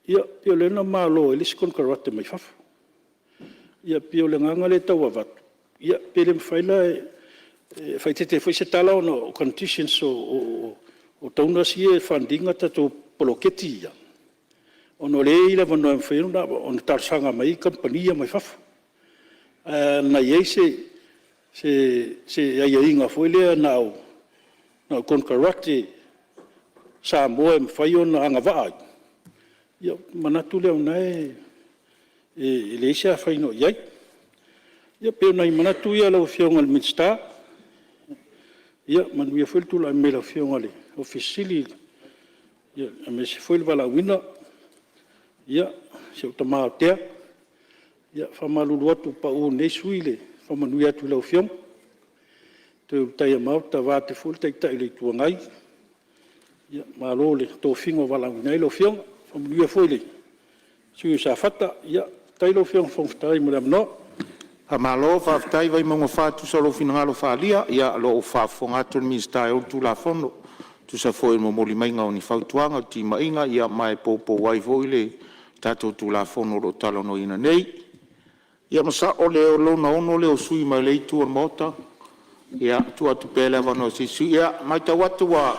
ia pei o lea na malo ai le isi konekarate mai fafo. Ia pei o le agaga lea e tau avatu, ia pe le mafai la e faaeteete foi se tala ona o conditions o donors ia e fund ina tatou poloketi ia, ona o lea e i ai le avanoa e mafai ai ona talosaga mai ai kamupani ia mai fafo. Ae ana i ai se aiaiga foi lea na o konekarate Samoa e mafai ona agavaa ai, ia ona manatu lea o lena e leai se afaina o i ai. Ia pei o nai manatu ia lau Afioga i le Minisita. Ia manuia foi le tulai mai o lau Afioga i le Ofisa Sili o Pulega, aemaise foi le valaauina. Ia, si ou tama o Tea, e faamalulu atu, pau i lenei sui usufono le faamanuia atu i lau Afioga, toe Ulutaia Maota vaeatu foi le Taitai o le Itu Agai, malo i le tofiga ua valaauina ai lau Afioga. Faamanuia foi i le sui usufono o Safata. Faafetai lau Afioga i le Fofoga Fetalai mo le avanoa. Faamalo faafetai Vaimauga 4 e tusa o lou finagalo faaalia. Ia o lo o faafofoga atu le Minisita e ou le Tulafono e tusa foi o le momoli maiga o ni fautuaga, o timaiga ma e poupou ai foi le tatou Tulafono o lo o talanoaina nei. Ia masalo o le lona 6 lea o sui usufono mai lea itu o le Maota. E tuu atu pea le avanoa i se isi sui usufono. Ia, matau atu ua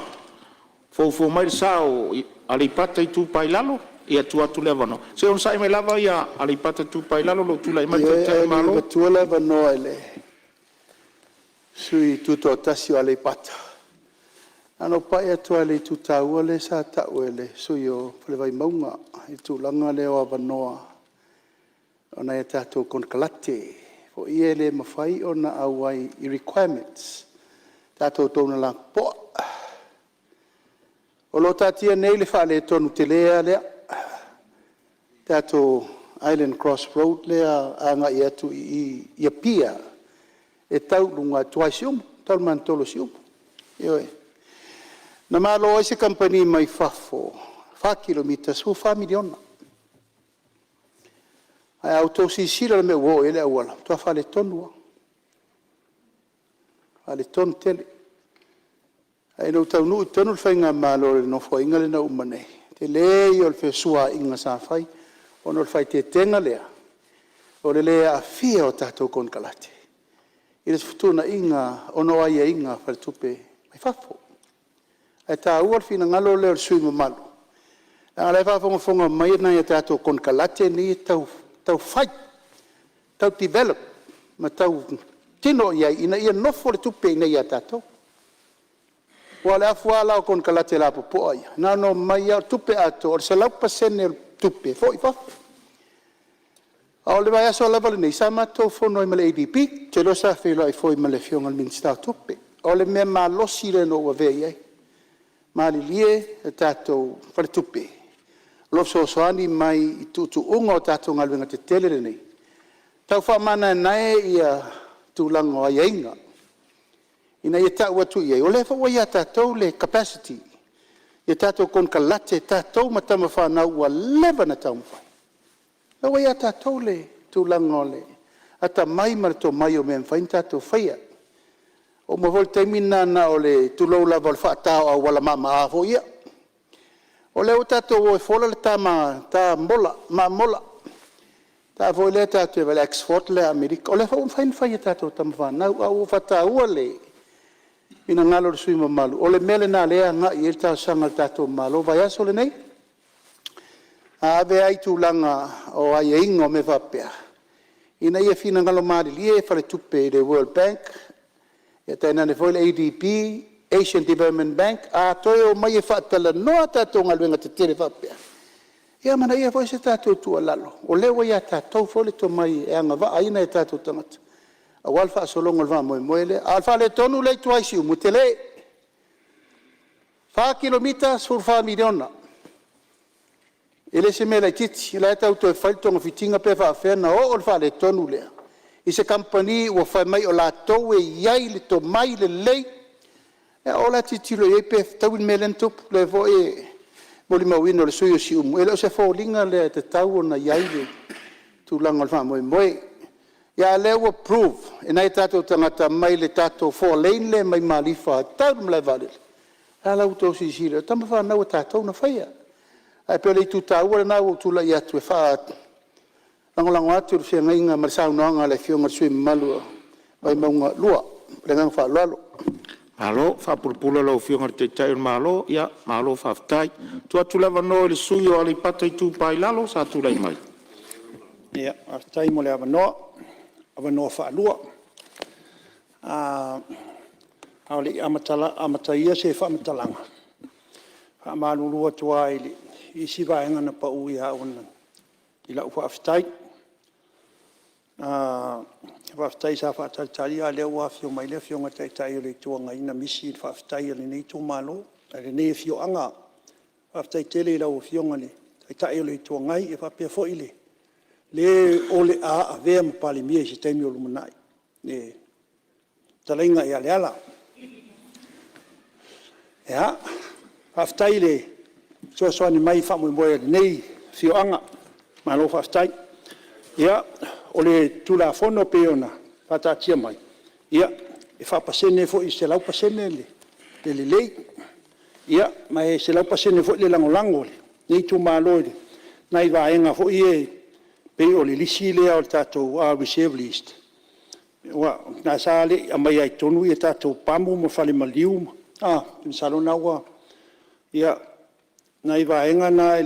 foufou mai le sa o Aleipata Itupa i Lalo. Ia, tuu atu le avanoa. Se i onosai mai lava Aleipata Itupa i Lalo o lo o tulai mai le Taitai o le Ioe, ae le i Malo. avatua le avanoa i le sui usufono tutoatasi o Aleipata, na ona ou pai atu lava i le itu taua lea sa taua e le sui usufono o le Vaimauga i le tulaga lea o avanoa o nai a tatou konekarate foi ia e le mafai ona auai i requirements, tatou donor lapopoa. O lo o taatia nei le faaletonu tele lava lea, tatou island cross road lea e agai atu i Apia e tau i luga e tuai i Siumu, tau i le maniotolo o Siumu. Ioe. Na malo ai se kamupani mai fafo e 4 kilomita e $14 miliona. Ae a outou silasila i le mea ua oo i ai le auala, ua matua faaletonu lava, faaletonu tele. Ae ina ua taunuu i totonu le faigamalo i le Nofoaiga lea na uma nei, o le tele ia o le fesuaaiga sa fai, ona o le faaeteetega lea, O le le aafia o tatou konekarate i le fetuunaiga ona o aiaiga a faletupe i fafo. Ae taua le finagalo lea o le sui usufono mamalu, leaga o la e faafogafoga mai nai a tatou konekarate nei e tau fai, tau develop ma tau tino i ai ina ia nofo le tupe i inei ia tatou. Aua o le afu lava la o konekarate lapopoa ia, na ona omai lava o le tupe atoa, o le 100% o le tupe e foi i fafo. A o le vaiaso lava lenei sa matou fono ai ma le ADB, ou te iloa sa feiloai foi ma le Afioga i le Minisita o Tupe. O le mea malosi lea na ou avea i ai, malilie le tatou faletupe o lo o fesoasoani mai i tuutuuga o tatou galuega tetele nei, tau faamanaenae tulaga o aiaiga ina ia tau atu i ai, o lea foi ua ia tatou le capacity i tatou konekarate, tatou ma tamafanau ua leva ona taumafai. O lea ua ia tatou le tulaga o le atamai ma le tomai o mea e mafai ona tatou faia. Ua oo mai foi le taimi lena na o le tulou lava o le faata o auala mamaa foi ia. O lea ua tatou o e fola le ta mamola, ta foi lea tatou te vaai i le export lea a Amerika, o lea foi ua mafai ona fai e tatou tamafanau. Ae ua ou faataua le finagalo o le sui usufono mamalu, o le mea lena o lea e agai i ai le talosaga a le tatou Malo. O le vaiaso lenei, a ave lava i tulaga o aiaiga o mea faapea, ina ia finagalo malilie faletupe i le World Bank, tainane foi le ADB, Asian Development Bank, a toe omai e faatalanoa a tatou galuega tetele faapea, ia amanaia foi se tatou tuualalo, o lea ua ia tatou foi le tomai e agavaa ai nai o tatou tagata aua le faasologa o le faamoemoe lea. A o le faaletonu lea e i tua i Siumu, e tele, e 4 kilomita, $14 miliona. E le o se mea laitiiti, o la e tau toe fai le togafitiga pe faapefea ona oo le faaletonu lea i se kamupani ua fai mai o latou e i ai le tomai lelei. Ia o la e tilotilo i ai pe fetaui le mea lea na tupu. O lea foi e molimauina e le sui usufono o Siumu, e le o se foliga lea e tatau ona i ai le tulaga o le faamoemoe. A o lea ua prove e nai o tatou tagata mai le tatou four lane lea mai Malifa e tau i le malaevaalele, o lena la ua outou silasila, o tamafanau a tatou na faia. Ae pei o le itu taua lena ua ou tulai atu e faalagolago atu i le feagaiga ma le saunoaga a le Afioga i le sui usufono mamalu o Vaimauga 2. Ma le agaga faaaloalo. Malo faapulapula lau Afioga i le Taitai o le Malo, malo faafetai. E tuu atu le avanoa i le sui usufono mo Aleipata Itupa i Lalo sa tulai mai. Faafetai mo le avanoa, avanoa faalua. A o le i amatalia se faamatalaga, e faamalulu atu lava i isi vaega na pau ia au i lau faafetai. Faafetai sa faatalitali a o lea ua afio mai le Afioga i le Taitai o le Itu Agai na misi le faafetai a lenei afioaga. Faafetai tele i lau Afioga i le Taitai o le Itu Agai faapea foi le o le a avea ma Palemia i se taimi o lumanai, le fetalaiga ia Leala. Faafetai i le fesoasoani mai i le faamoemoe o lenei afioaga, malo faafetai. Ia, o le Tulafono e pei ona faataatia mai, e faapasene foi e 100% le lelei, ma e 100% foi le lagolago a lenei itumalo i nai vaega foi ia e pei o le lisi lea o le tatou reserve list, lena sa le i aumaia ai i totonu tatou pamu ma falemaliu, masalo o lena ua… Ia, o nai vaega na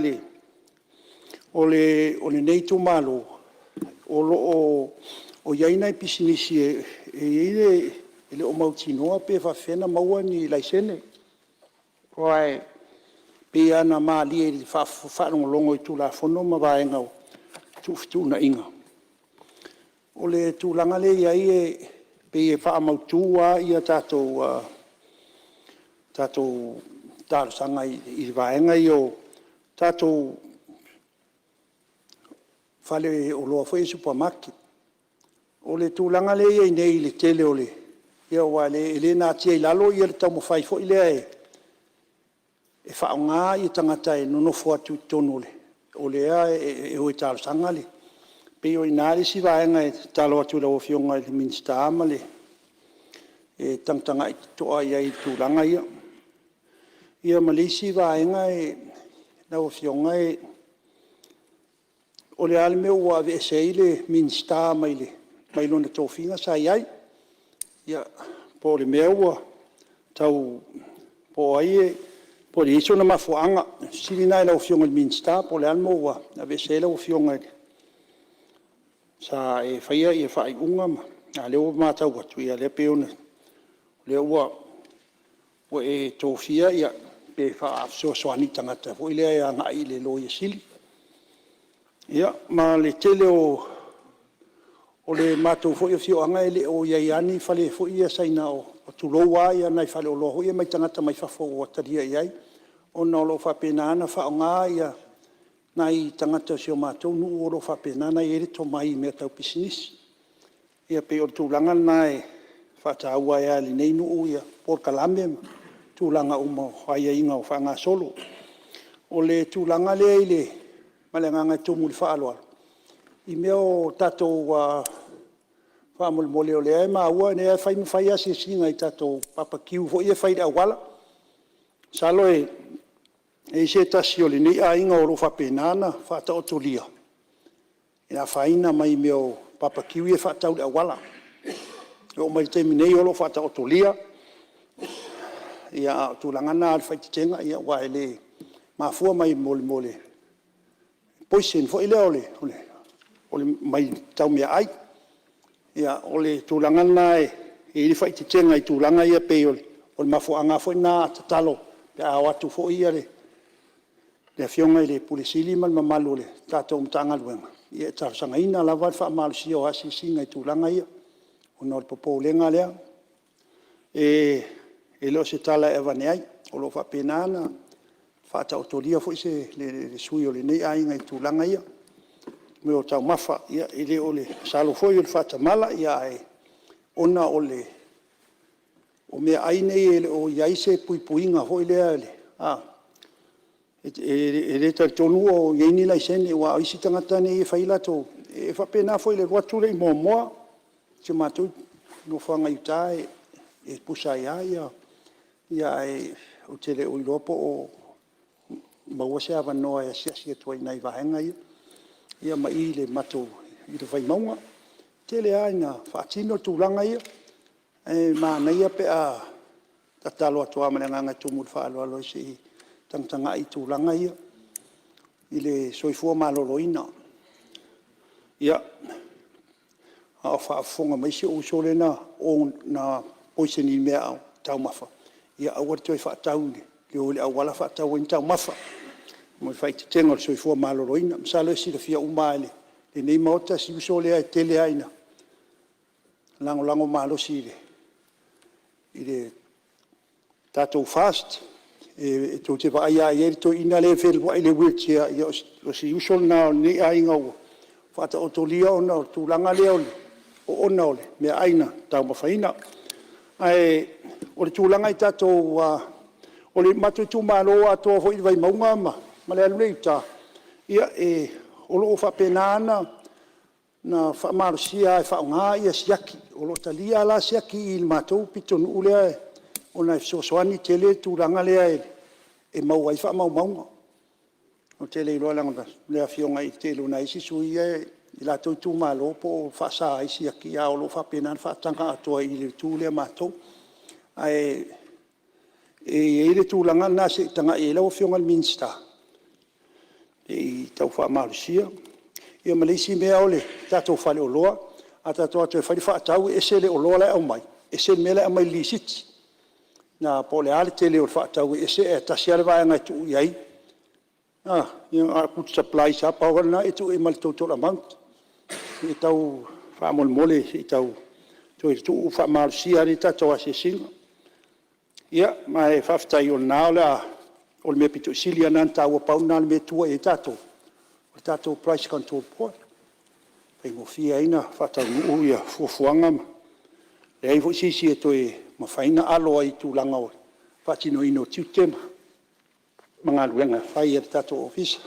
o lenei itumalo, o lo o i ai nai pisinisi e le o mautinoa pe faapefea ona maua ni laisene. Aua e pei lava ona malie i le faalogologo i Tulafono ma vaega o fetuunaiga, o le tulaga lea e i ai e pei e faamautu lava tatou talosaga i vaega ia o tatou faleoloa foi ia super market. O le tulaga lea e i ai nei i le tele o le… aua e le natia i lalo le taumafai foi lea e faaaoga tagata e nonofo atu i totonu o lea e o e talosaga. E pei o i ina le isi vaega e tatalo atu i lau Afioga i le Minisita e tagatagai totoa i ai i tulaga ia. Ia ma le isi vaega lau Afioga, o le a le mea ua aveese ai le Minisita mai lona tofiga sa i ai. Po o le mea ua tau… po o ai po o i ai sona mafuaaga. O le fesili lena i lau Afioga i le Minisita po o le a le mea ua aveese ai lau Afioga sa e faia faaiuga a o lea ua matau atu, o lea pei o lea ua e tofia pe faafesoasoani i tagata foi lea e agai i le Loia Sili. Ia, ma le tele o le matou foi afioaga e le o i ai lava ni fale foi ia Saina, tulou lava nai faleoloa foi ia mai tagata mai fafo ua talia i ai, ona o lo o faapena ona faaaoga nai tagata o si o matou nuu o lo o faapena ona i ai le tomai i mea tau pisinisi. Ia pei o le tulaga lena e faataua ai lava e lenei nuu polokalame ma tulaga uma o aiaiga o faagasolo. O le tulaga lea ma le agaga e tumu i le faaaloalo i mea o tatou… faamolemole o lea e maua o lea e fai ma fai asiasiga i tatou bbq foi ia e fai i le auala. Masalo e i ai se tasi o lenei aiga o lo o faapena ona faataotolia e afaina mai mea o bbq ia e faatau i le auala. E oo mai i le taimi nei o lo o faataotolia, a o le tulaga lena o le faaeteetega, aua e mafua mai mo le poison foi lea mai tau meaai. O le tulaga lena e i ai le faaeteetega i tulaga ia, pei o le mafuaaga foi lena a tatalo pe a o atu foi le Afioga i le Ofisa Sili ma le mamalu o le tatou Matagaluega, ia e talosagaina lava le faamalosia o asiasiga i tulaga ia, ona o le popolega lea. E le o se tala e avane ai, o lo o faapena ona faataotolia foi le sui usufono o lenei aiga i tulaga ia i mea o taumafa. Ia masalo foi o le faatamala, ae ona o meaai nei e le o i ai se puipuiga foi lea, e le talitonu o i ai ni laisene, aua o isi tagata nei e fai latou… E faapena foi i le alu atu lea i Moamoa, si o matou nofoaga i uta e pusa ai lava, ae ou te le o iloa po o maua se avanoa e asiasi atu ai i nai vaega ia, ma i i le Vaimauga. E tele lava ina faatino tulaga ia, ae manaia pe a… E tatalo atu lava ma le agaga e tumu i le faaaloalo se i tagatagai i tulaga ia i le soifua maloloina. Ia, a o faafofoga mai si ou uso lea na poison i meataumafa, ia aua le toe faatau, le o i le auala faatau ai ni taumafa, ma le faaeteetega o le Soifua Maloloina. Masalo e silafia uma lava e lenei Maota si uso lea e tele lava ina lagolago malosi i le tatou FAST. Tou te vaai lava i ai i le toeaina lea e fealuai i le wheelchair, ia o si uso lena o lenei aiga ua faataotolia ona o le tulaga lea o le oona o le meaai na taumafaina. Ae o le tulaga i tatou… O le matou itumalo atoa foi i le Vaimauga ma le alu lea i uta, ia o lo o faapena lava ona faamalosia e faaaoga siaki. O lo o talia lava siaki i le matou pitonuu lea ona e fesoasoani tele le tulaga lea e maua ai faamaumauga. Ou te le iloa leaga o le afioga i le tele o nai isi sui usufono ia i latou itumalo po o faasa ai siaki, ae o lo o faapena ona faataga atoa i le itu lea a matou. Ae i ai le tulaga lena se i tagai i ai lau Afioga i le Minisita se i tau faamalosia. Ia ma le isi mea o le tatou faleoloa, a tatou o atu e fai le faatau e ese le oloa la e aumai, ese le mea la e aumai i le lisiti. Po o le a le tele o le faatau e ese ae tasi lava le vaega e tuu i ai, na o le food supplies lava, pau lava lena e tuu i ai ma le total amount. Se i tau faamolemole se i toe tuu faamalosia le tatou asiasiga. Ia ma e faafetai o le mea aupito sili lava lena ona taua, pau lena o le mea e tua i ai tatou, o le tatou Price Control Board, e faigofie ai ona faataunuu fuafuaga ma e leai foi se isi e toe mafai ona alo ai i le tulaga o le faatinoina o tiute ma galuega e fai a le tatou Ofisa.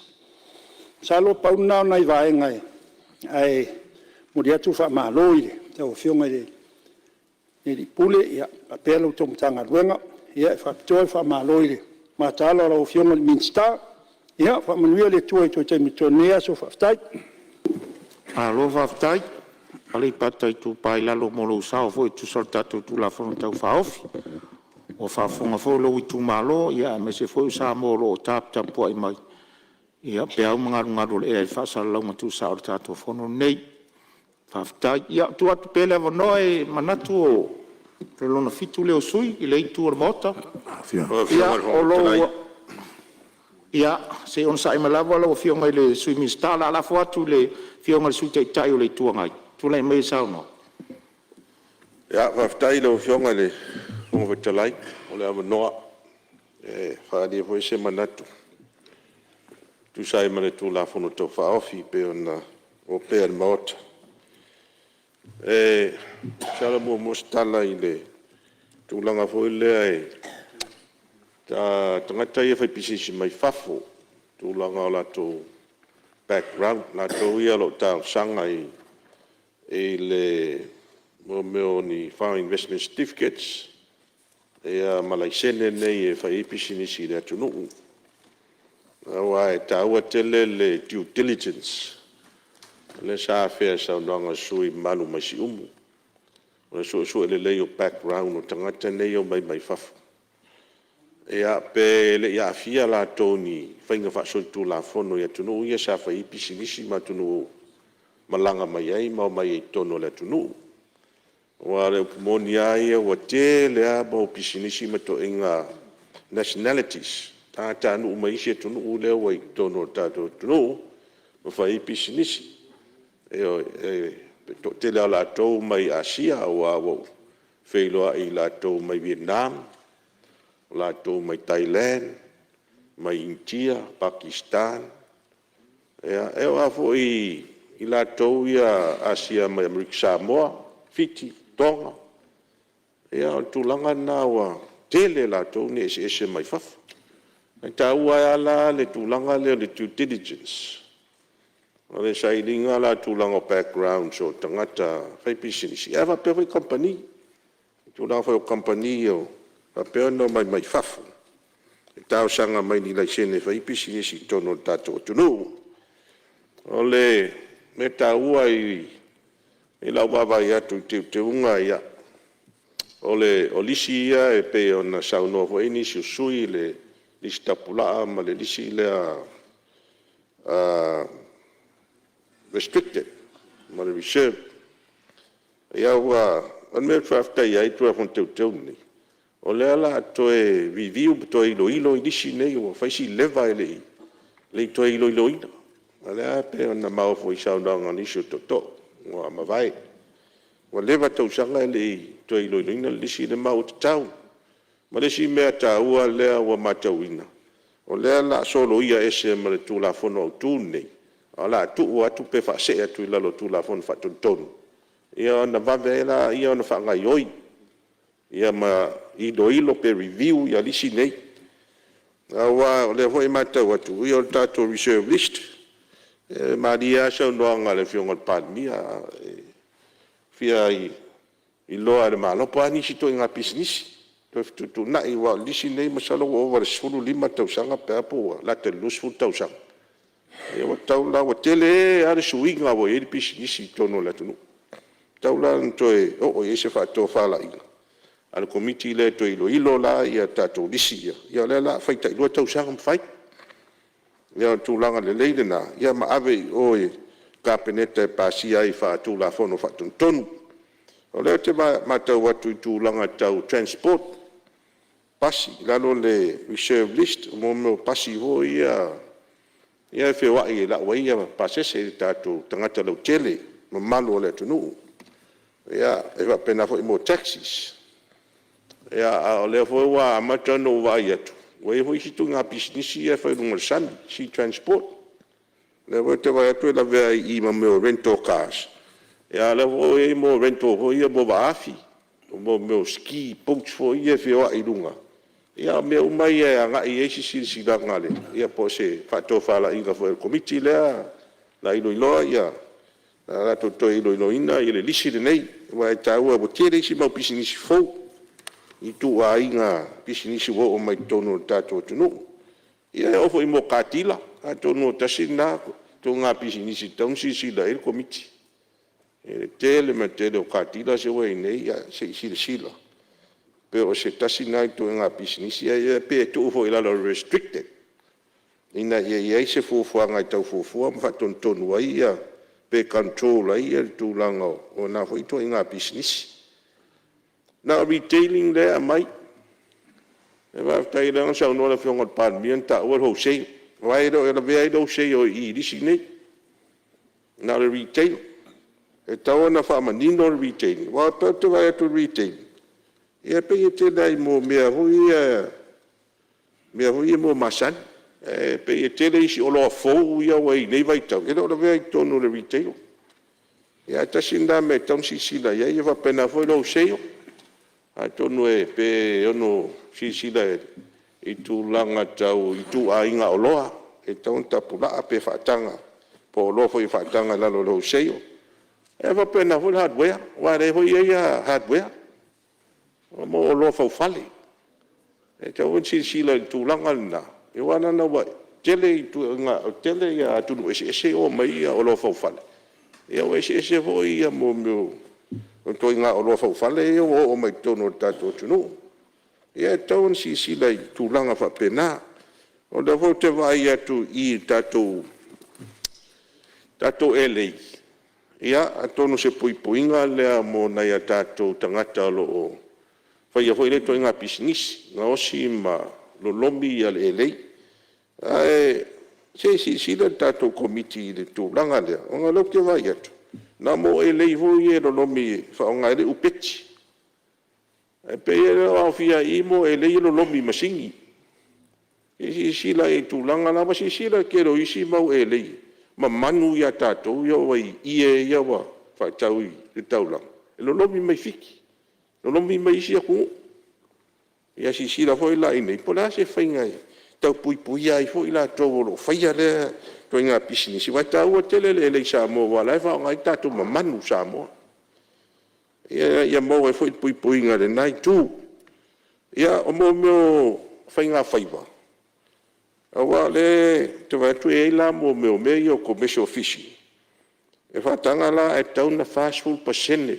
Masalo pau na o nai vaega, ae momoli atu le faamalo i lau Afioga i le Ofisa Sili o Pulega faapea la outou Matagaluega. E faapitoa le faamalo i le mataala o lau Afioga i le Minisita. Ia faamanuia le Atua i toe taimi o totoe o lenei aso. Faafetai. Malo faafetai Aleipata Itupa i Lalo mo lou sao foi e tusa o le tatou Tulafono Tau Faaofi. Ua faafofoga foi lou itumalo aemaise foi o Samoa o lo o taputapuai mai i peau ma galugalu o le ea i faasalalauga tuusao o le tatou fono lenei. Faafetai. Ia, e tuu atu pea le avanoa, e manatu o le lona fitu lea o sui usufono i lea itu o le Maota. Ia, se i onosai mai lava lau Afioga i le Sui Minisita. O le a lafo atu i le Afioga i le Sui Taitai o le Itu Agai e tulai mai e saunoa. Faafetai i lau Afioga i le Fofoga Fetalai mo le avanoa e faaalia foi se manatu e tusa ai ma le Tulafono Tau Faaofi e pei ona opea i le Maota. Masalo e muamua se tala i le tulaga foi lea i tagata ia faipisinisi mai fafo i tulaga o latou background, latou ia o lo o talosaga i mea o ni foreign investment certificates ma laisene nei e fai ai pisinisi i le atunuu. Aua e taua tele le due diligence lea sa afea i le saunoaga a le sui usufono mamalu mai Siumu. O le suesue lelei o background o tagata nei e omai mai fafo, ia pe le i aafia latou i ni faiga faasolitulafono i atunuu ia sa fai ai pisinisi ma atunuu malaga mai ai ma omai ai i totonu o le atunuu. Aua o le upu moni lava ia, ua tele lava mau pisinisi ma ituaiga nationalities, tagatanuu mai isi atunuu lea ua i totonu o le tatou atunuu ma fai ai pisinisi. Ioe. O le toatele lava o latou mai Asia aua ua ou feiloai ia i latou mai Vietnam, o latou mai Thailand, mai Initia, Pakistan, e oo lava foi i latou ia Asia mai Amerika Samoa, Fiti, Toga. Ia o le tulaga lena ua tele latou na e eseese mai fafo. E taua ai lava la le tulaga lea o le due diligence, o le sailiga la o tulaga o backgrounds o tagata faipisinisi, ae faapea foi kamupani. I tulaga foi o kamupani o faapea ona omai mai fafo e talosaga mai i ni laisene e fai ai pisinisi i totonu o le tatou atunuu. O le mea taua i lau vaavaai atu i teuteuga ia, o lisi ia e pei ona saunoa foi nisi o sui usufono i le lisi tapulaa ma le lisi lea restricted ma le reserve. O le mea ou te faafetai ai i le Tulafono Teuteu lenei, o lea o le a toe review ma toe iloilo lisi nei ua fai si leva e le i toe iloiloina. O lea e pei ona maua foi i saunoaga a nisi o tootoo ua mavae, ua leva tausaga e le i toe iloiloina le lisi lea, ma ua tatau. Ma le isi mea taua lea ua matauina, o lea o le a soloia ese ma le Tulafono Autu lenei, ae o le a tuu atu pe faasee atu i lalo o le Tulafono Faatonutonu, ia ona vave ai lea ona faagaoioi ma iloilo pe review lisi nei. Aua o lea foi e matau atu, o le tatou reserve list, e malie lava le saunoaga a le Afioga i le Palemia, e fia iloa e le Malo po o a nisi ituaiga pisinisi toe fetuutuunai aua o le lisi lenei masalo ua ova i le 15 tausaga pe a po ua lata i le 20 tausaga. Ia ua tatau la, ua tele lava le suiga ua i ai le pisinisi i totonu o le atunuu, ua tatau la ona toe oo i ai se faatofalaiga a le Komiti lea e toe iloilo la tatou lisi ia, ia o lea o le a fai tailua tausaga ma fai. Ia o le tulaga lelei lena ma ave i o i le Kapeneta e pasia ai faatulafono faatonutonu. O lea ou te matau atu i tulaga tau transport, pasi i lalo o le reserve list, mo mea o pasi foi ia e feoai e lau ai pasese o tatou tagata lautele, mamalu o le atunuu. E faapena foi mo taxis. A o lea foi ua amata ona ou vaai atu ua i ai foi isi ituaiga pisinisi ia e fai i luga o le sami, sea transport. O lea foi ou te vaai atu e lavea ai i i ma mea o rental cars, a o lea foi ua i ai mea o rental foi ia mo vaa afi, mo mea o ski boats foi ia e feoai i luga. Ia o mea uma ia e agai i ai se silasilaga po o se faatofalaiga foi a le Komiti lea o le a latou toe iloiloina le lisi lenei, aua e taua ua tele isi mau pisinisi fou i ituaiga pisinisi ua oo mai totonu o le tatou atunuu. Ia e oo foi i mea o car dealer, atonu o tasi lena ituaiga pisinisi e tatau ona silasila i ai le Komiti. I le tele ma le tele o car dealers ia ua i ai nei, ia se i silasila pe o se tasi lena ituaiga pisinisi, ae pe tuu foi i lalo o le restricted, ina ia i ai se fuafuaga e tau fuafua ma faatonutonu ai pe control ai le tulaga o na foi ituaiga pisinisi. Na o retailing lea e aumai. Faafetai o lea na saunoa le Afioga i le Palemia na taua le wholesale, aua e le o lavea ai le wholesale i i i lisi nei, na o le retail. E tatau ona faamanino le retail, aua o lea ou te vaai atu i le retail, e pei e tele lava i mea foi ia masani. Ae pei e tele isi oloa fou ia ua i ai i lenei vaitau, e le o lavea i totonu o le retail. Ae tasi lena mea e tatau ona silasila i ai, e faapena foi le wholesale. Atonu pe ono silasila i tulaga tau ituaiga oloa e tatau ona tapulaa pe faataga, po o oloa foi e faataga i lalo o le wholesale. E faapena foi le hardware, aua o lea foi e i ai hardware, mo oloa faufale. E tatau foi ona silasila i le tulaga lena, aua leaga ua tele atunuu eseese ia ua omai ai oloa faufale, ia ua eseese foi mea o ituaiga oloa faufale ia ua oo mai totonu o le tatou atunuu. Ia e tatau ona silasila i tulaga faapena. O lea foi ou te vaai atu i le tatou elei, ia atonu o se puipuiga lea mo nai o tatou tagata o lo o faia foi lea ituaiga pisinisi, gaosi ma lolomi le elei. Ae se i silasila le tatou Komiti i le tulaga lea, ona o lea ou te vaai atu, na o elei foi ia e lolomi e faaaoga ai le upeti. Ae pei e le o aofia i i elei ia e lolomi i masini. Se i silasila i ai i le tulaga lea. Ua silasila i le tele o isi mau elei mamanu ia a tatou ia e oo i ie ia ua faatau i le taulaga, e lolomi mai Fiti, lolomi mai isi atunuu. Ia silasila foi la i inei po o le a se faiga e tau puipuia ai foi latou o lo o faia lea ituaiga pisinisi, aua e taua tele le elei Samoa aua o la e faaaoga ai tatou mamanu Samoa, ia maua ai foi le puipuiga i lena itu. Ia, o mea o faigafaiva, aua o lea ou te vaai atu e i ai la mea o mea ia o commercial fishing, e faataga la ae tatau ona 40%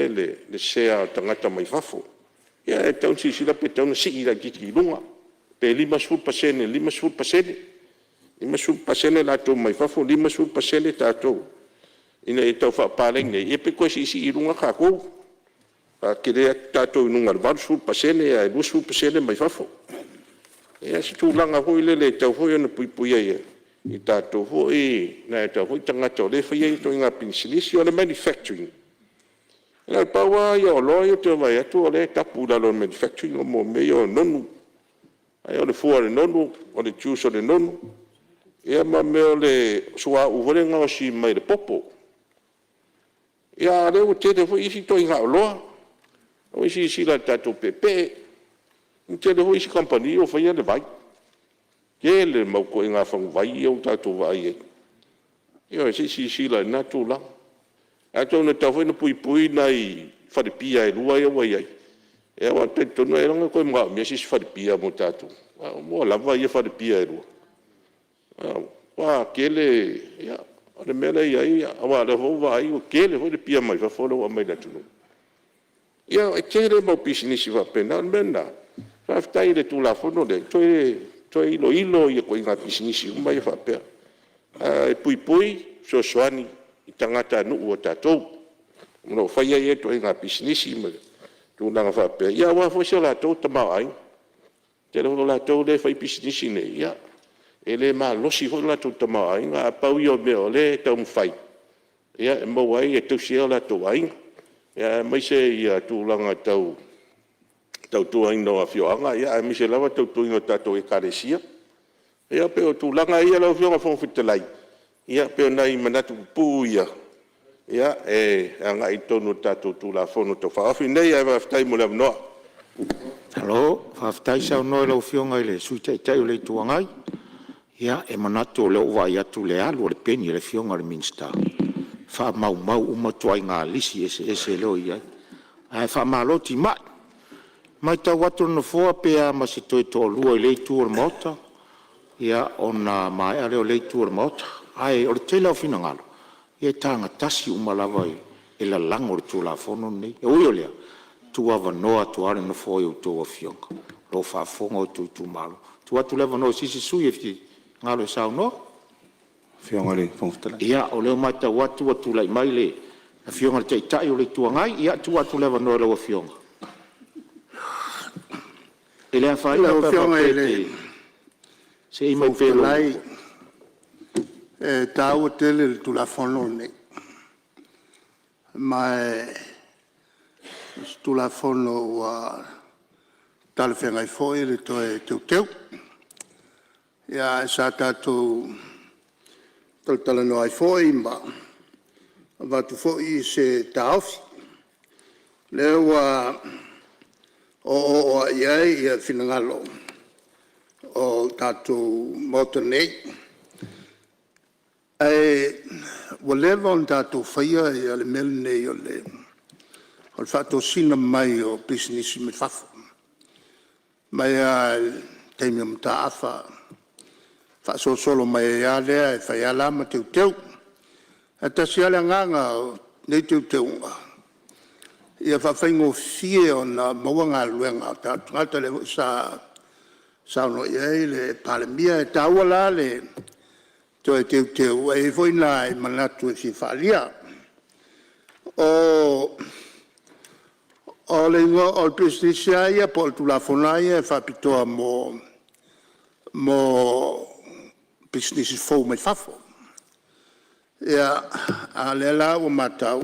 le sea o tagata mai fafo. Ia e tatau ona silasila pe tatau ona sii laitiiti i luga, pe 50% i le 50%, 50% latou mai fafo 50% tatou ina ia tau faapaleni ai, ia pe toe siisii i luga tatou, faatele atu tatou i luga i le 80% ae 20% mai fafo. Ia se tulaga foi lele e tatau foi ona puipuia ai i tatou foi nai o tatou tagata o lea e faia ia ituaiga pisinisi. O le manufacturing, na o le pau lava ia o oloa ia ou te vaavaai atu o lea e tapu i lalo o le manufacturing o mea ia o nonu. O le fua o le nonu, o le juice o le nonu, ia ma mea o le suauu foi lea e gaosi mai le popo. Ia a o lea ua tele foi isi ituaiga oloa. Ua silasila i le tatou peepee, ua tele foi isi kamupani ia ua faia le vai. Tele le mau ituaiga faguvai ia ua tatou vaai i ai. Ioe, se i silasila i lena tulaga. Atonu e tatau foi ona puipui nai falepia e 2 ia ua i ai, aua ou te talitonu ailoga e toe manaomia se isi falepia mo tatou, ua lava ia falepia e 2. Ua tele, o le mea lea e i ai, aua o lea foi ua ou vaai ua tele foi le pia mai fafo lea ua aumai i le atunuu. Ia, e tele le mau pisinisi faapena. O le mea lena, faafetai i le Tulafono lea, e toe iloilo ituaiga pisinisi uma ia faapea, ae puipui, fesoasoani i tagatanuu o tatou o lo o faia ia ituaiga pisinisi ma tulaga faapea, ia aua foi so latou tamaoaiga. O le tele foi o latou lea e fai pisinisi nei, ia, e le malosi foi lo latou tamaoaiga, ae pau ia o mea o lea e taumafai e maua ai e tausi ai o latou aiga, aemaise tulaga tau tautuaina o afioaga, aemaise lava le tautuaina o tatou Ekalesia. Ia pei o tulaga ia lau Afioga i le Fofoga Fetalai, ia pei o nai manatu pupuu ia e agai i totonu o le tatou Tulafono Tau Faaofi lenei. Ae faafetai mo le avanoa. Malo faafetai saunoa i lau Afioga i le Sui Taitai o le Itu Agai. Ia, e manatu o lea ua ou vaai atu i le alu a le peni a le Afioga i le Minisita, e faamaumau uma ituaiga lisi eseese o lo o i ai. Ae faamalo timai. E matau atu le Nofoa pe a ma se toe toalua o lea Itu o le Maota. Ona maea lea o lea Itu o le Maota. Ae o le tele lava o finagalo, ia e tagatasi uma lava e lalago i le Tulafono lenei. E ui o lea, e tuuavanoa atu lava le Nofoa i a outou Afioga o lo o faafofoga outou itumalo. Tuu atu le avanoa i se isi sui usufono e finagalo e saunoa. Ia, o lea ua matau atu ua tulai mai le Afioga i le Taitai o le Itu Agai. Ia, e tuu atu le avanoa i lau Afioga. E le afaina Lau pe a Afioga faapea i e le te seei mai Fofoga pea i lou... Fetalai, e taua tele le Tulafono lenei, ma o se Tulafono ua talafeagai foi le toe teuteu. Ae sa tatou talatalanoa ai foi ma avatu foi se taofi. O lea ua oooo lava i ai finagalo o le tatou Maota nei. Ae ua leva ona tatou faia le mea lenei o le faatosina mai o pisinisi mai fafo, mai lava i le taimi o Mataafa faasolosolo mai ai lava lea e fai lava la ma teuteu. Ae tasi lava le agaga o nei teuteuga, ia faafaigofie ona maua galuega a o tatou tagata, lea foi sa saunoa i ai le Palemia. E taua la le toe teuteu, ae i ai foi nai manatu e fia faaalia. O le pisinisi lava ia po o le Tulafono lava ia e faapitoa mo pisinisi fou mai fafo. A o lea la ua matau,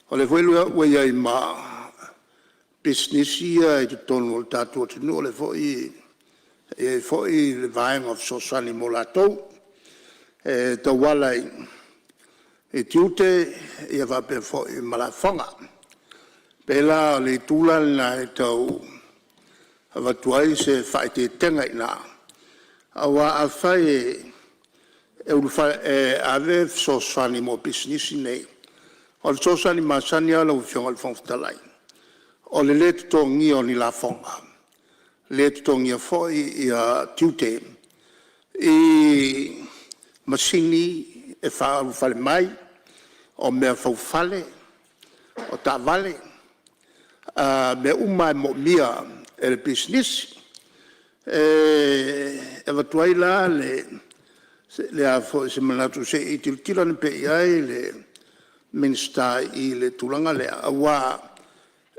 o lea foi ua i ai ma pisinisi ia i totonu o le tatou atunuu, o lea foi e i ai foi le vaega o fesoasoani mo latou e tauala i tiute faapea foi ma lafoga. E pei la o le itu la lena e tau avatu ai se faaeteetega i ina, aua afai e ave fesoasoani mo pisinisi nei, o le fesoasoani masani lava lau Afioga i le Fofoga Fetalai, o le lē totogia o ni lafoga, le totogia foi tiute i masini e faaulufale mai, o mea faufale, o taavale, o mea uma lava e moomia e le pisinisi. E avatu ai la se manatu se i tilotilo ane pea i ai le Minisita i le tulaga lea, aua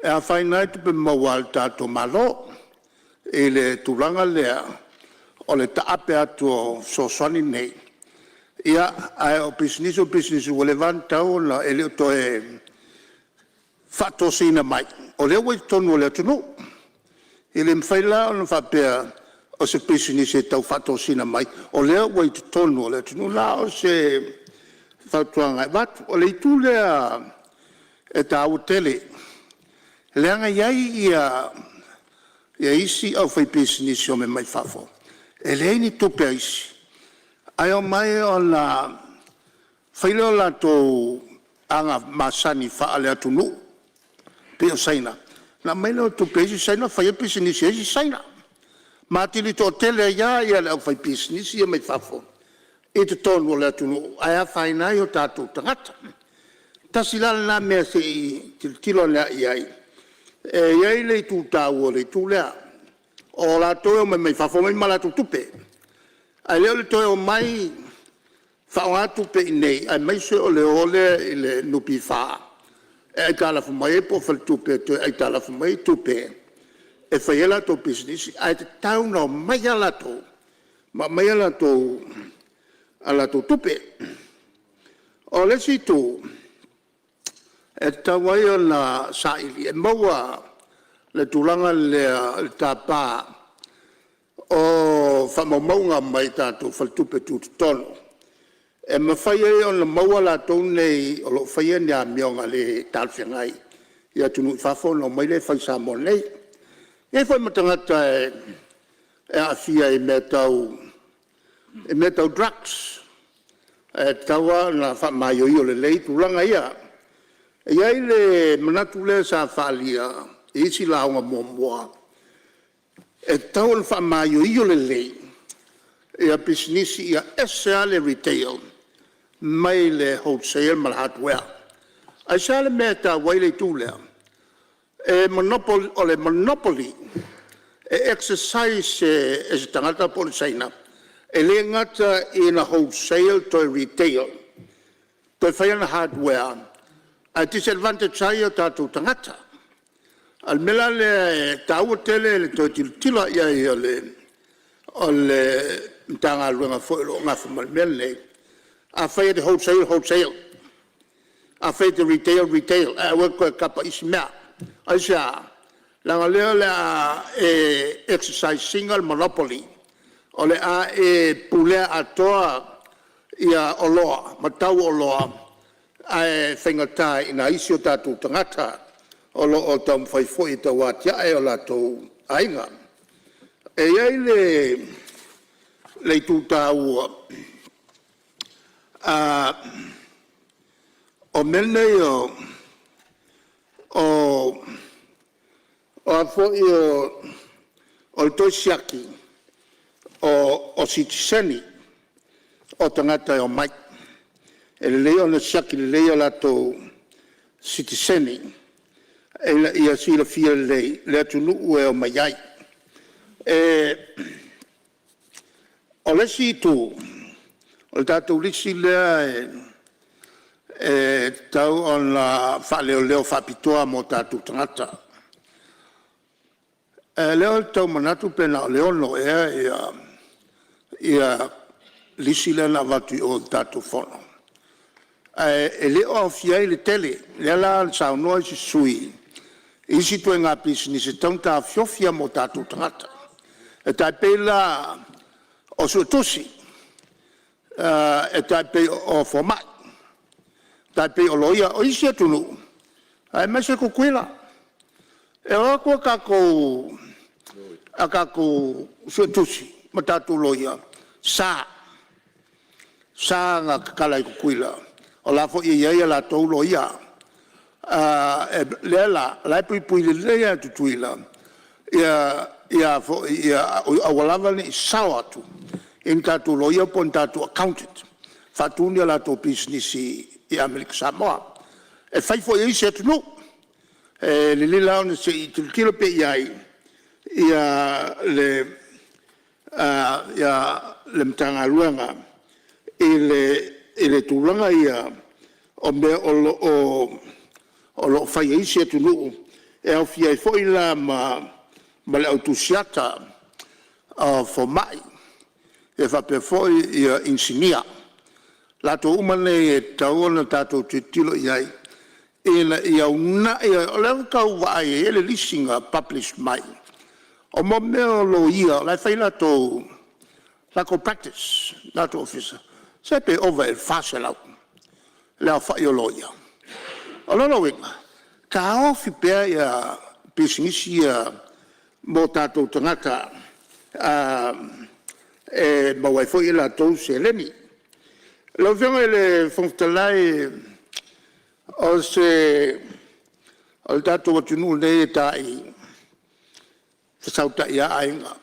e afaina ai tupe maua a le tatou Malo i le tulaga lea o le taape atu o fesoasoani nei, ae o pisinisi o pisinisi ua leva lava ona tatau ona… e le o toe faatosina mai o lea ua i totonu o le atunuu. E le mafai la ona faapea o se pisinisi e tau faatosina mai o lea ua i totonu o le atunuu. Na o se fautuaga e avatu. O le itu lea e taua tele, leaga e i ai isi aufaipisinisi e omai mai fafo e leai ni tupe a isi, ae omai ona fai lea o latou aga masani faale-atunuu pei o Saina, ona aumai lea o tupe a isi Saina fai ai pisinisi a isi Saina, ma atili toatele ai lava le aufaipisinisi ia mai fafo i totonu o le atunuu ae afaina ai o tatou tagata. Tasi la lena mea se i tilotilo ane lava i ai. E i ai le itu taua o le itu lea, o latou e omai mai fafo e omai ma latou tupe, ae le o le toe omai faaaoga tupe i inei aemaise o le o lea i le NPF e aitalafu mai ai po o faletupe e toe aitalafu mai ai tupe e fai ai latou pisinisi, ae tatau ona omai lava latou ma aumai a latou tupe. O le isi itu e tatau ai ona saili, e maua le tulaga lea i le tapa o faamaumauga mai tatou faletupe tutotonu e mafai ai ona maua latou nei o lo o faia ni amioga le talafeagai i atunuu i fafo ona omai lea e fai i Samoa nei. E i ai foi ma tagata e aafia i mea tau drugs, e tatau lava ona faamaioio lelei tulaga ia. E i ai le manatu lea sa faaalia i isi lauga muamua, e tatau ona faamaioio lelei. pisinisi ia ese lava le retail mai le wholesale ma le hardware. Aisea le mea e taua ai le itu lea? O le monopoly e exercise e se tagata po o le Saina, e le gata ina wholesale toe retail toe fai ana hardware ae disadvantage ai o tatou tagata. O le mea la lea e taua tele le toe tilotilo i ai o le Matagaluega foi o lo o nafa ma le mea lenei, afai e te wholesale, wholesale. Afai e te retail, retail, ae aua e te toe tapa i isi mea. Aisea? Leaga o lea o le a e exercise ina le monopoly, o le a e pulea atoa oloa ma tau o oloa ae faigata i nai isi o tatou tagata o lo o taumafai foi e tauatia'e o latou aiga. E i ai le itu taua o mea nei o a foi o le toe siaki o sitiseni o tagata e omai. E lelei ona siaki lelei o latou sitiseni ina ia silafia lelei le atunuu e omai ai. O le isi itu, o le tatou lisi lea e tatau ona faaleoleo faapitoa mo tatou tagata. O lea ou te tau manatu pe na o le 6 ea lisi lea na avatu i o i le tatou Fono, ae e le o aofia ai le tele. O lea la na saunoa isi sui usufono i isi ituaiga pisinisi e tatau ona taofiofi lava mo tatou tagata. E tai pei la o suetusi, e tai pei o fomai, e tai pei o loia. O isi atunuu aemaise Tutuila, e o atu a tatou suetusi ma tatou loia, e sa, e sa ona tatala i Tutuila o la e foi e i ai a latou loia. O lea la o la e puipui lelei lava e Tutuila ia aua lava ne i sao atu i ni tatou loia po o ni tatou accountant e faatu ni a latou pisinisi i Amerika Samoa. E fai foi e isi atunuu, e lelei la ona se i tilotilo pea i ai le Matagaluega i le tulaga lea o mea o lo o fai e isi atunuu e aofia ai foi la ma le au tusiata o fomai faapea foi inisinia. O latou uma nei e tatau ona tatou tilotilo i ai ina ia uunai. O lea ou te tau vaai e i ai le lisi na publish mai o mo mea o loia o la e fai latou practice i latou ofisa, se pe ova i le 400 le aofai o loia. O lona uiga, taofi pea pisinisi ia mo tatou tagata e maua ai foi e latou seleni. Lau Afioga i le Fofoga Fetalai, o le tatou atunuu nei e tai fesautai lava aiga.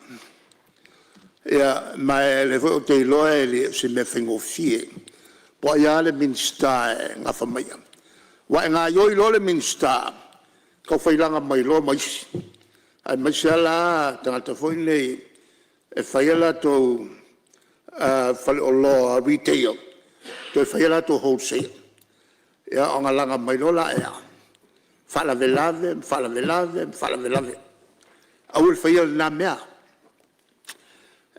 Ma o lea foi ou te iloa e le o se mea faigofie po o ai lava le Minisita e nafa ma ia. Aua e gaoioi loa le Minisita, taufailaga mai loa ma isi, aemaise lava la tagata foi nei e fai a latou faleoloa retail toe fai a latou wholesale. Ia, ona laga mai loa lea, faalavelave ma faalavelave ma faalavelave. Aua le faia lena mea.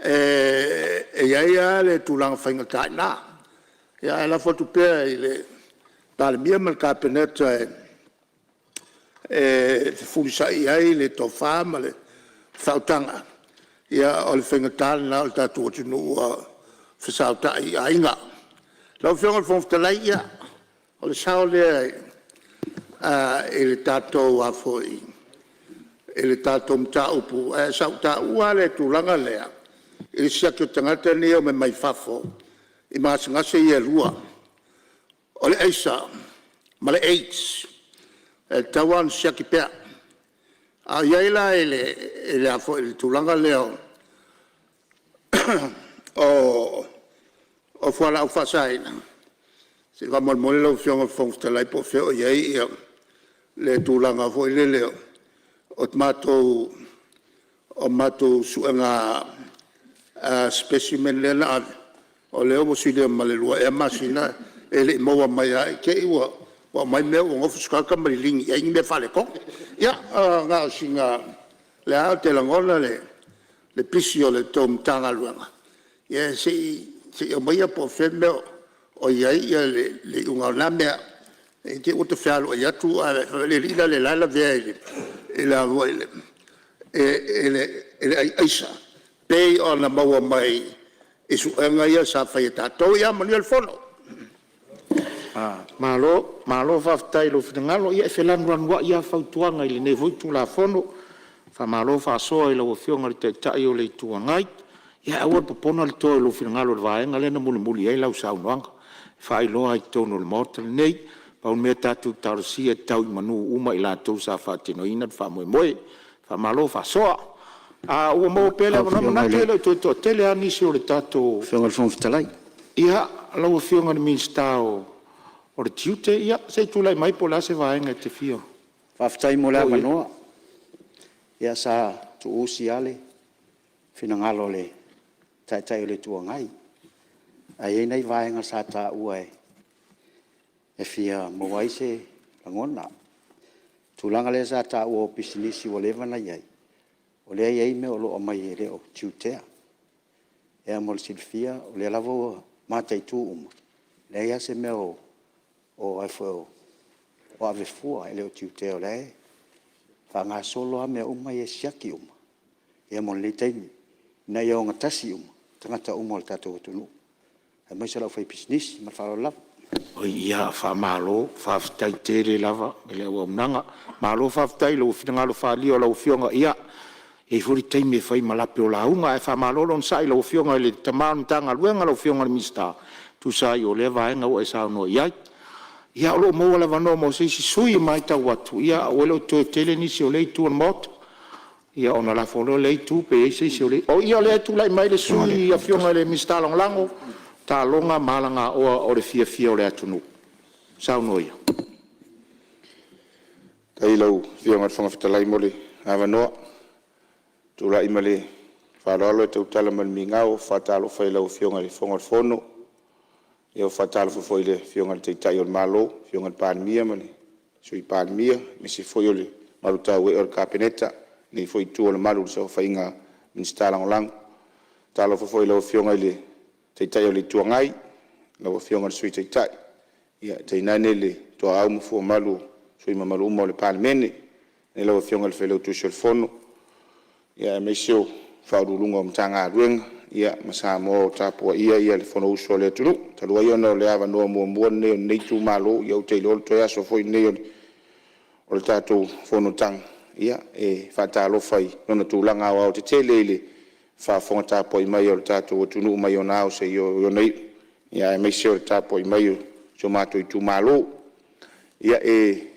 E i ai lava le tulaga faigata i ina, ae lafo atu pea i le Palemia ma le Kapeneta e fefulisai i ai le tofa ma le faautaga. Ia o le faigata lena o le tatou atunuu ua fesautai i aiga. Lau Afioga i le Fofoga Fetalai, ia o le sao lea i le tatou mataupu, ae sa ou taua lava le tulaga lea i le siaki o tagata nei e omai mai fafo i ma gasegase ia e lua, o le aisa ma le AIDS, e tatau lava ona siaki pea. A o i ai la i le tulaga lea o fualaau faasaina, se i faamolemole lau Afioga i le Fofoga Fetalai po o fea o i ai le tulaga foi lele o matou suega specimen lea na ave, o lea ua silia ma le 2 ea masina e le i maua mai lava. I te i ua aumai mea ua nofo se tagata ma liligi i ai ni mea faaletonu. Ia, na o sina… O lea lava ou te lagona le pisi o le tou Matagaluega, ia se i aumaia po o fea le mea o i ai le iuga o na mea, ne i te i ua ta fealuai atu ae fai mai le alii la le la e lavea i le ai aisa pei ona maua mai i suega ia sa fai e tatou. Ia manuia le fono. Malo, malo faafetai i lou finagalo. Ia e felanulanuai lava fautuaga i lenei foi Tulafono. Faamalo faasoa i lau Afioga i le Taitai o le Itu Agai. Ia aua le popona le toe o lou finagalo i le vaega lea na mulimuli i ai lau saunoaga e faailoa ai i totonu o le Maota lenei. Pau le mea tatou talosia ia tau i manu uma i latou sa faatinoina le faamoemoe. Faamalo faasoa. Ae ua maua pea le avanoa. E manatu e le o toe toatele lava nisi o le tatou… Lau Afioga i le Fofoga Fetalai. Ia, lau Afioga i le Minisita o le Tiute, se i tulai mai po o le a se vaega e te fia oo i ai. Faafetai mo le avanoa. Ia sa tuu usi lava le finagalo o le Taitai o le Itu Agai, ae i ai nai vaega sa taua e fia maua ai se lagona. O le tulaga lea sa taua o pisinisi ua leva ona i ai, o lea e i ai mea o lo o aumai e le o tiutea. Ia mo le silafia o lea lava ua mataitu uma, e leai lava se mea o ave fua, e le o tiutea, o la e faagasolo lava mea uma ia e siaki uma mo lenei taimi, ina ia ogatasi uma tagata uma o le tatou atunuu, aemaise o le aufaipisinisi. Ma le faaaloalo lava. Ia, faamalo faafetai tele lava i le auaunaga. Malo faafetai i lou finagalo faaalia o lau Afioga. Ia, e i ai foi le taimi e fai ma lape o lauga, ae faamalo le onosai i lau Afioga i le tama o le Matagaluega lau Afioga i le Minisita e tusa ai o lea vaega ua e saunoa i ai. Ia o lo o maua le avanoa mo se isi sui usufono. E matau atu ua le o toe tele nisi o lea itu o le Maota. Ia ona lafo loa lea i lea itu pe i ai se isi o le… Ia, o lea e tulai mai le sui usufono le Minisita Lagolago o Taaloga ma Alagaoa mo le fiafia o le atunuu. Saunoa ia. Faafetai i lau Afioga i le Fofoga Fetalai mo le avanoa. Ou te tulai ma le faaaloalo e tautala ma le migao e faatalofa i lau Afioga i le Fofoga o le Fono. E faatalofa foi i le Afioga i le Taitai o le Malo, le Afioga i le Palemia ma le Sui Palemia, aemaise foi o le mamalu tauee o le Kapeneta, lenei foi itu o le malu i le saofaiga a Minisita Lagolago. E faatalofa foi i lau Afioga i le Taitai o le Itu Agai, lau Afioga i le Sui Taitai, tainane le toaau ma fuamalu o sui usufono mamalu uma o le Palemene. Lau Afioga i le Failautusi o le Fono, aemaise o Ofisa Sili o Pulega o Matagaluega ma Samoa o tapuaia le Fonousu a le atunuu. Talu ai ona o le avanoa muamua lenei o lenei itumalo, ia ou te iloa o le toe aso foi lenei o le tatou fonotaga, ia e faatalofa i ona tulaga aoaotetele i le faafofoga tapuai mai a lo tatou atunuu mai ona ao seia oo i ona iu, aemaise o le tapuai mai a si o matou itumalo. Ia, e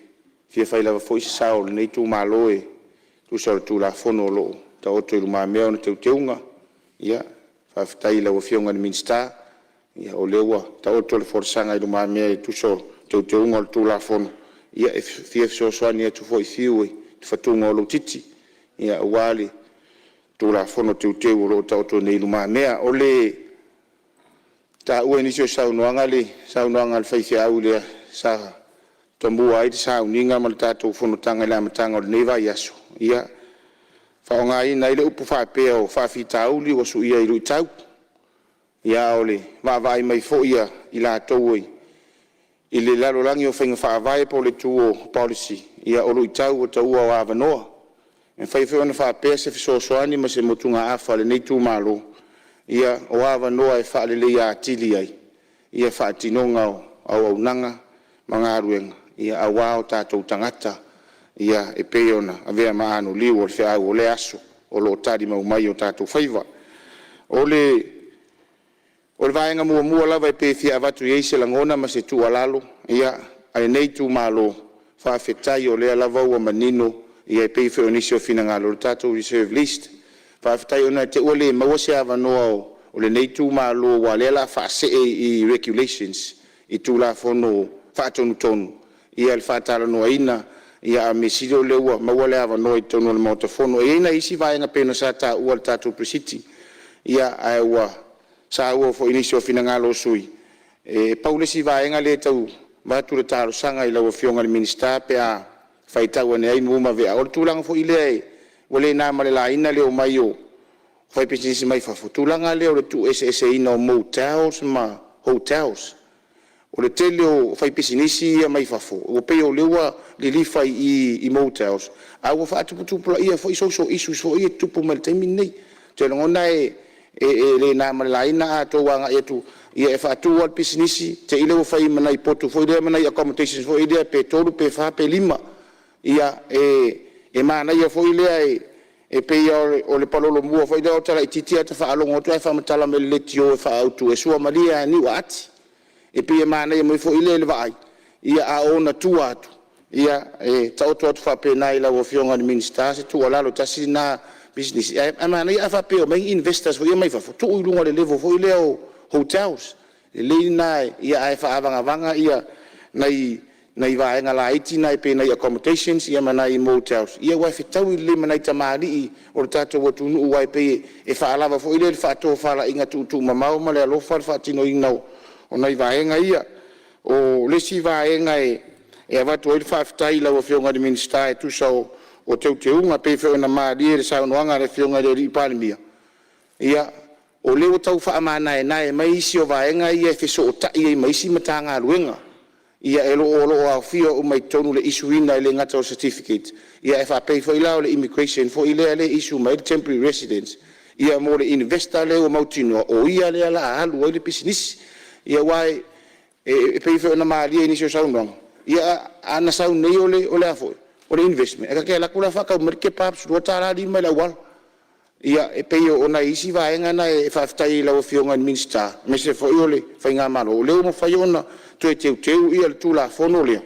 fia fai lava foi se sao o lenei itumalo e tusa o le Tulafono o lo o taoto i lumamea ona teuteuga. Faafetai i lau Afioga i le Minisita o lea ua taoto le folasaga i lumamea e tusa o teuteuga o le Tulafono. Ia e fia fesoasoani atu foi Fiu i le fatuga o lou titi aua le Tulafono Teuteu o lo o taoto nei i lumamea. O le taua i nisi o saunoaga le saunoaga a le faifeau lea sa tomua ai le sauniga ma le tatou fonotaga i le amataga o lenei vaiaso, ia faaaogaina ai le upu faapea o faafitauli ua suia i luitau. A o le vaavaai mai foi a i latou i le lalolagi o faiga faavae po o le itu o policy, ia o luitau ua taua o avanoa. E mafai foi ona faapea se fesoasoani ma se motugaafa a lenei itumalo, ia o avanoa e faaleleia atili ai le faatinoga o auaunaga ma galuega aua o tatou tagata e pei ona avea ma anoliu o le feau o lea aso o lo o talimau mai o tatou faiva. O le vaega muamua lava e pei e fia avatu i ai se lagona ma se tuualalo a lenei itumalo, faafetai o lea lava ua manino e pei foi o nisi o finagalo le tatou reserve list. Faafetai ona i te i ua le maua se avanoa o lenei itumalo, aua o lea o le a faasee i Regulations i Tulafono Faatonutonu le faatalanoaina, ae o le mea sili o lea ua maua le avanoa i totonu o le Maota Fono. E i ai nai isi vaega pei ona sa taua i le tatou Pre-Sitting, ae ua saua foi i nisi o finagalo o sui usufono. E pau le isi vaega lea e tau avatu le talosaga i lau Afioga i le Minisita pe a faitau ane ai ma vea, o le tulaga foi lea ua le na ma le laina le omai o faipisinisi mai fafo, le tulaga lea o le tuueseeseina o motels ma hotels. O le tele o faipisinisi ia mai fafo ua pei o lea ua lilifa i motels, ae ua faatuputupulaia foi social issues foi ia e tutupu mai le taimi lenei. Ou te lagona e le na ma le laina a outou agai atu e faatu lava le pisinisi te i lea ua fai ma nai potu foi lea ma nai accommodations foi lea pe tolu pe fa pe lima. Ia, e manaia foi lea e pei lava o le palolo mua foi lea a ota laitiiti ata faalogo atu ae faamatala mai i le leitio e faaautu e suamalie lava e niu aati. E pei e manaia mai foi lea i le vaai, a o ona tua atu, e taoto atu faapena i lau Afioga i le Minisita se tuualalo, tasi lena pisinisi, ae manaia ae faapea e omai ni investors foi ia mai fafo, tuu i luga o le level foi lea o hotels. Lelei lena ae faaavagavaga nai vaega laiti na pei o nai accommodations ma nai motels, aua e fetaui lelei ma nai tamalii o le tatou atunuu, aua e pei e faalava foi lea i le faatofalaiga tuutuumamao ma le alofa le faatinoina o nai vaega ia. O le isi vaega e avatu ai le faafetai i lau Afioga i le Minisita e tusa o teuteuga e pei foi ona malie i le saunoaga a le Afioga i le Palemia, ia, o lea ua tau faamanaenae mai isi o vaega ia e fesootai ai ma isi Matagaluega. Ia o lo o aofia uma i totonu i le issue ina e le gata o certificates, ae faapea foi la o le immigration foi lea e issue mai ai le temporary residence mo le investor lea ua mautinoa o ia lea o le a alu ai le pisinisi. Ia aua e pei foi ona malie i nisi o saunoaga, ia ana sau nei o le investment, ae ta te alu atu la faatau mai le kebabs $2.50 i le auala. Ia e pei o nai isi vaega na e faafetai ai i lau Afioga i le Minisita aemaise foi o le faigamalo o lea ua mafai ona toe teuteu le Tulafono lea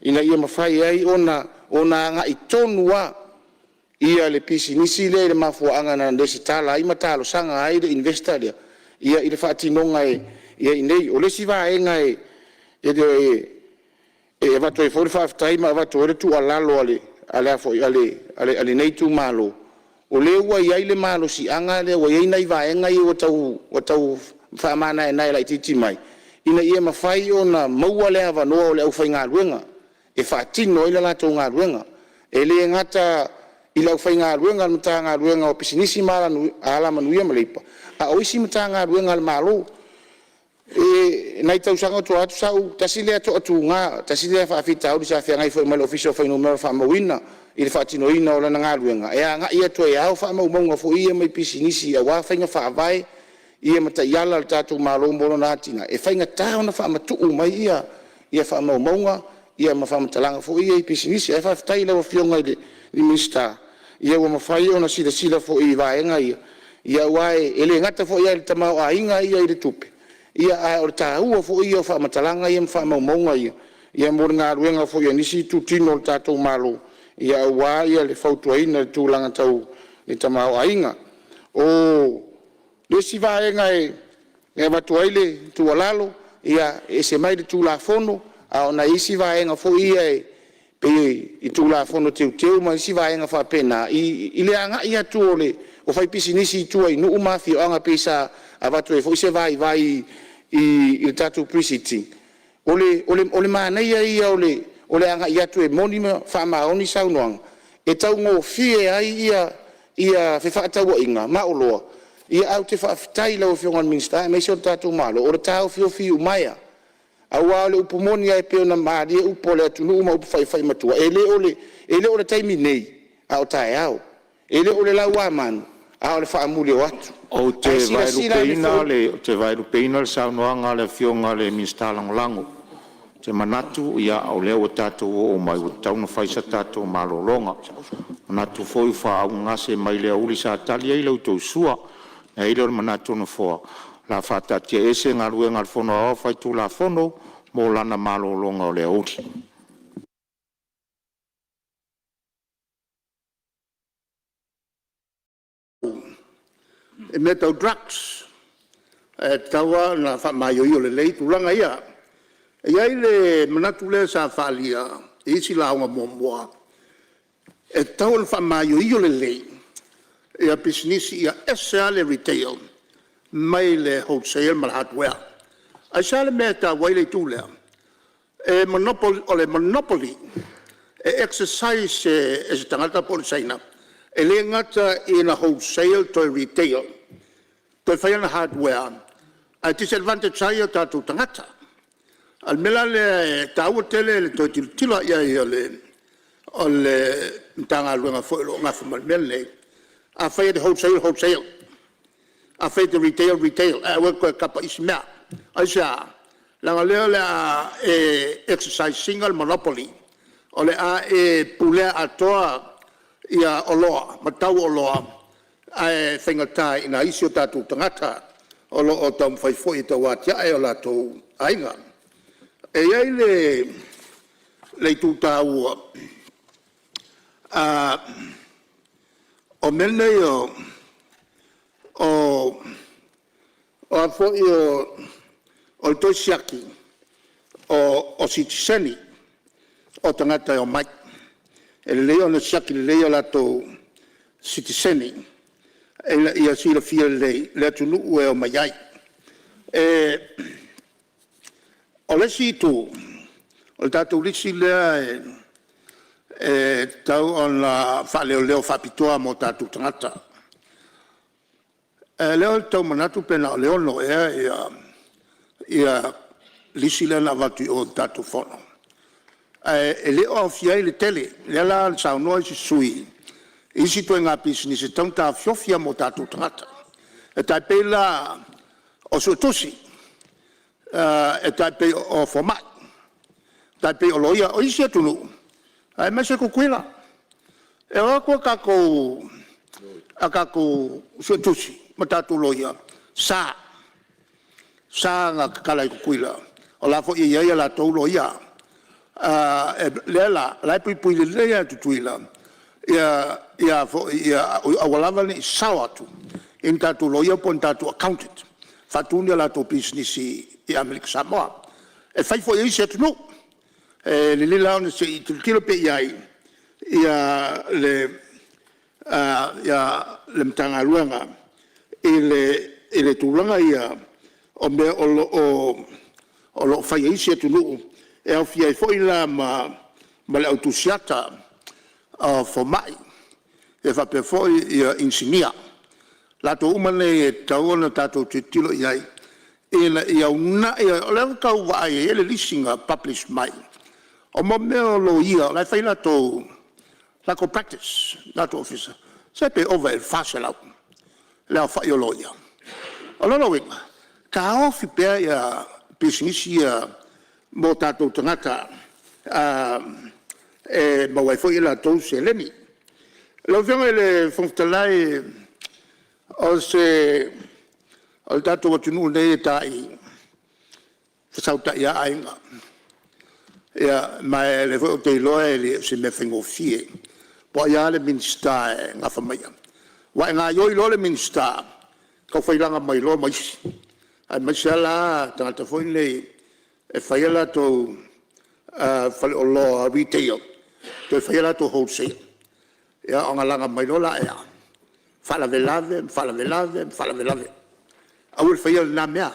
ina ia mafai ai ona agai tonu lava le pisinisi lea i le mafuaaga na resitala ai ma talosaga ai le investor lea i le faatinoga e i ai nei. O le isi vaega e avatu ai foi le faafetai ma avatu ai le tuualalo a lenei itumalo, o lea ua i ai le malosiaga lea ua i ai nai vaega ia ua tau faamanaenae laitiiti mai ina ia mafai ona maua le avanoa o le aufaigaluega e faatino ai le latou galuega. E le gata i le aufaigaluega a le Matagaluega o Pisinisi, Alamanuia ma Leipa, a o isi Matagaluega a le Malo. I nai tausaga ua tuanai atu sa ou tasi lea toatuga, tasi lea faafitauli sa feagai foi ma le Ofisa o Fuainumera Faamauina i le faatinoina o lana galuega e agai atu e ao faamaumauga foi ia mai pisinisi aua faiga faavae ma taiala a le tatou Malo mo lona atinae. E faigata ona faamatuu mai faamaumauga ma faamatalaga foi ia i pisinisi. Ae faafetai i lau Afioga i le Minisita ua mafai ona silasila foi i vaega ia, aua e le gata foi lava i le tamaoaiga ia i le tupe, ae o le taua foi ia o faamatalaga ia ma faamaumauga ia mo le galuega foi a nisi itutino o le tatou Malo aua le fautuaina i le tulaga tau le tamaoaiga. O le isi vaega e avatu ai le tuualalo, ia e ese mai le Tulafono, a o nai isi vaega foi ia e pei i Tulafono Teuteu ma isi vaega faapena i le agai atu o faipisinisi i tua i nuu ma afioaga pei sa avatu ai foi se vaivai i le tatou Pre-Sitting. O le manaia ia o le agai atu e moni ma faamaoni saunoaga e taugofie ai fefaatauaiga ma oloa. Ae ou te faafetai i lau Afioga i le Minisita aemaise o le tatou Malo o le taofiofi iumaea. Aua o le upu moni lava e pei ona malie upu a le atunuu ma upu faifaimatua, e le o le taimi nei a o taeao. E le o le lauamanu a o le faamulioatu. Ou te Ae silasila ane foi. Ou te vaelupeina le saunoaga a le Afioga i le Minisita Lagolago. Ou te manatu o lea ua tatou oo mai ua tatau ona fai sa tatou malologa. E manatu foi ua faaaugagase mai le aoauli sa tali ai la outou sua. Ona i ai lea o le manatu o le Nofoa, o le a faataatiaese Galuega a le Fono Aoao Faitulafono mo lana malologa o le aoauli. I mea tau drugs. Ae tatau lava ona faamaioio lelei tulaga ia. E i ai le manatu lea sa faaalia i isi lauga muamua, e tatau ona faamaioio lelei pisinisi ia ese lava le retail mai le wholesale ma le hardware. Aisea le mea e taua ai le itu lea? O le monopoly e exercise e se tagata po o le Saina, e le gata ina wholesale toe retail, toe fai ana hardware ae disadvantage ai o tatou tagata. O le mea la lea e taua tele le toe tilotilo i ai o le Matagaluega foi o lo o nafa ma le mea lenei, afai e te wholesale, wholesale. Afai e te retail, retail, ae aua e te toe tapa i isi mea. Aisea? Leaga o lea o le a e exercise ina le monopoly, o le a e pulea atoa oloa ma tau o oloa, ae faigata i nai isi o tatou tagata o lo o taumafai foi e tau atiae o latou aiga. E i ai le itu taua o mea nei o le toe siaki o sitiseni o tagata e omai. E lelei ona siaki lelei o latou sitiseni ina ia silafia lelei le atunuu e omai ai. O le isi itu, o le tatou lisi lea e tatau ona faaleoleo faapitoa mo tatou tagata. O lea ou te tau manatu pe na o le 6 ea lisi lea na avatu i o i le tatou Fono, ae e le o aofia ai le tele. O lea la na saunoa isi sui usufono i isi ituaiga pisinisi e tatau ona taofiofi lava mo tatou tagata. E tai pei la o suetusi, e tai pei o fomai, e tai pei o loia. O isi atunuu aemaise Tutuila, e o atu a tatou suetusi ma tatou loia, e sa, e sa ona tatala i Tutuila o la e foi e i ai a latou loia. O lea la o la e puipui lelei lava e Tutuila ia aua lava ne i sao atu i ni tatou loia po o ni tatou accountant e faatu ni a latou pisinisi i Amerika Samoa. E fai foi e isi atunuu, e lelei la ona se i tilotilo pea i ai le Matagaluega i le tulaga lea o mea o lo o fai e isi atunuu e aofia ai foi la ma le au tusiata o fomai faapea foi inisinia. O latou uma nei e tatau ona tatou tilotilo i ai ina ia uunai. O lea ua tau vaai e i ai le lisi na publish mai o mo mea o loia o la e fai latou practice i latou ofisa, se pe ova i le 400 le aofai o loia. O lona uiga, taofi pea pisinisi ia mo tatou tagata e maua ai foi e latou seleni. Lau Afioga i le Fofoga Fetalai, o le tatou atunuu lenei e tai fesautai lava aiga. Ia ma o lea foi ou te iloa e le o se mea faigofie, po o ai lava le Minisita e nafa ma ia. Aua e gaoioi loa le Minisita, tau failaga mai loa ma isi, aemaise lava la tagata foi nei e fai a latou faleoloa retail toe fai a latou wholesale. Ia ona laga mai loa lea, faalavelave ma faalavelave ma faalavelave. Aua le faia lena mea.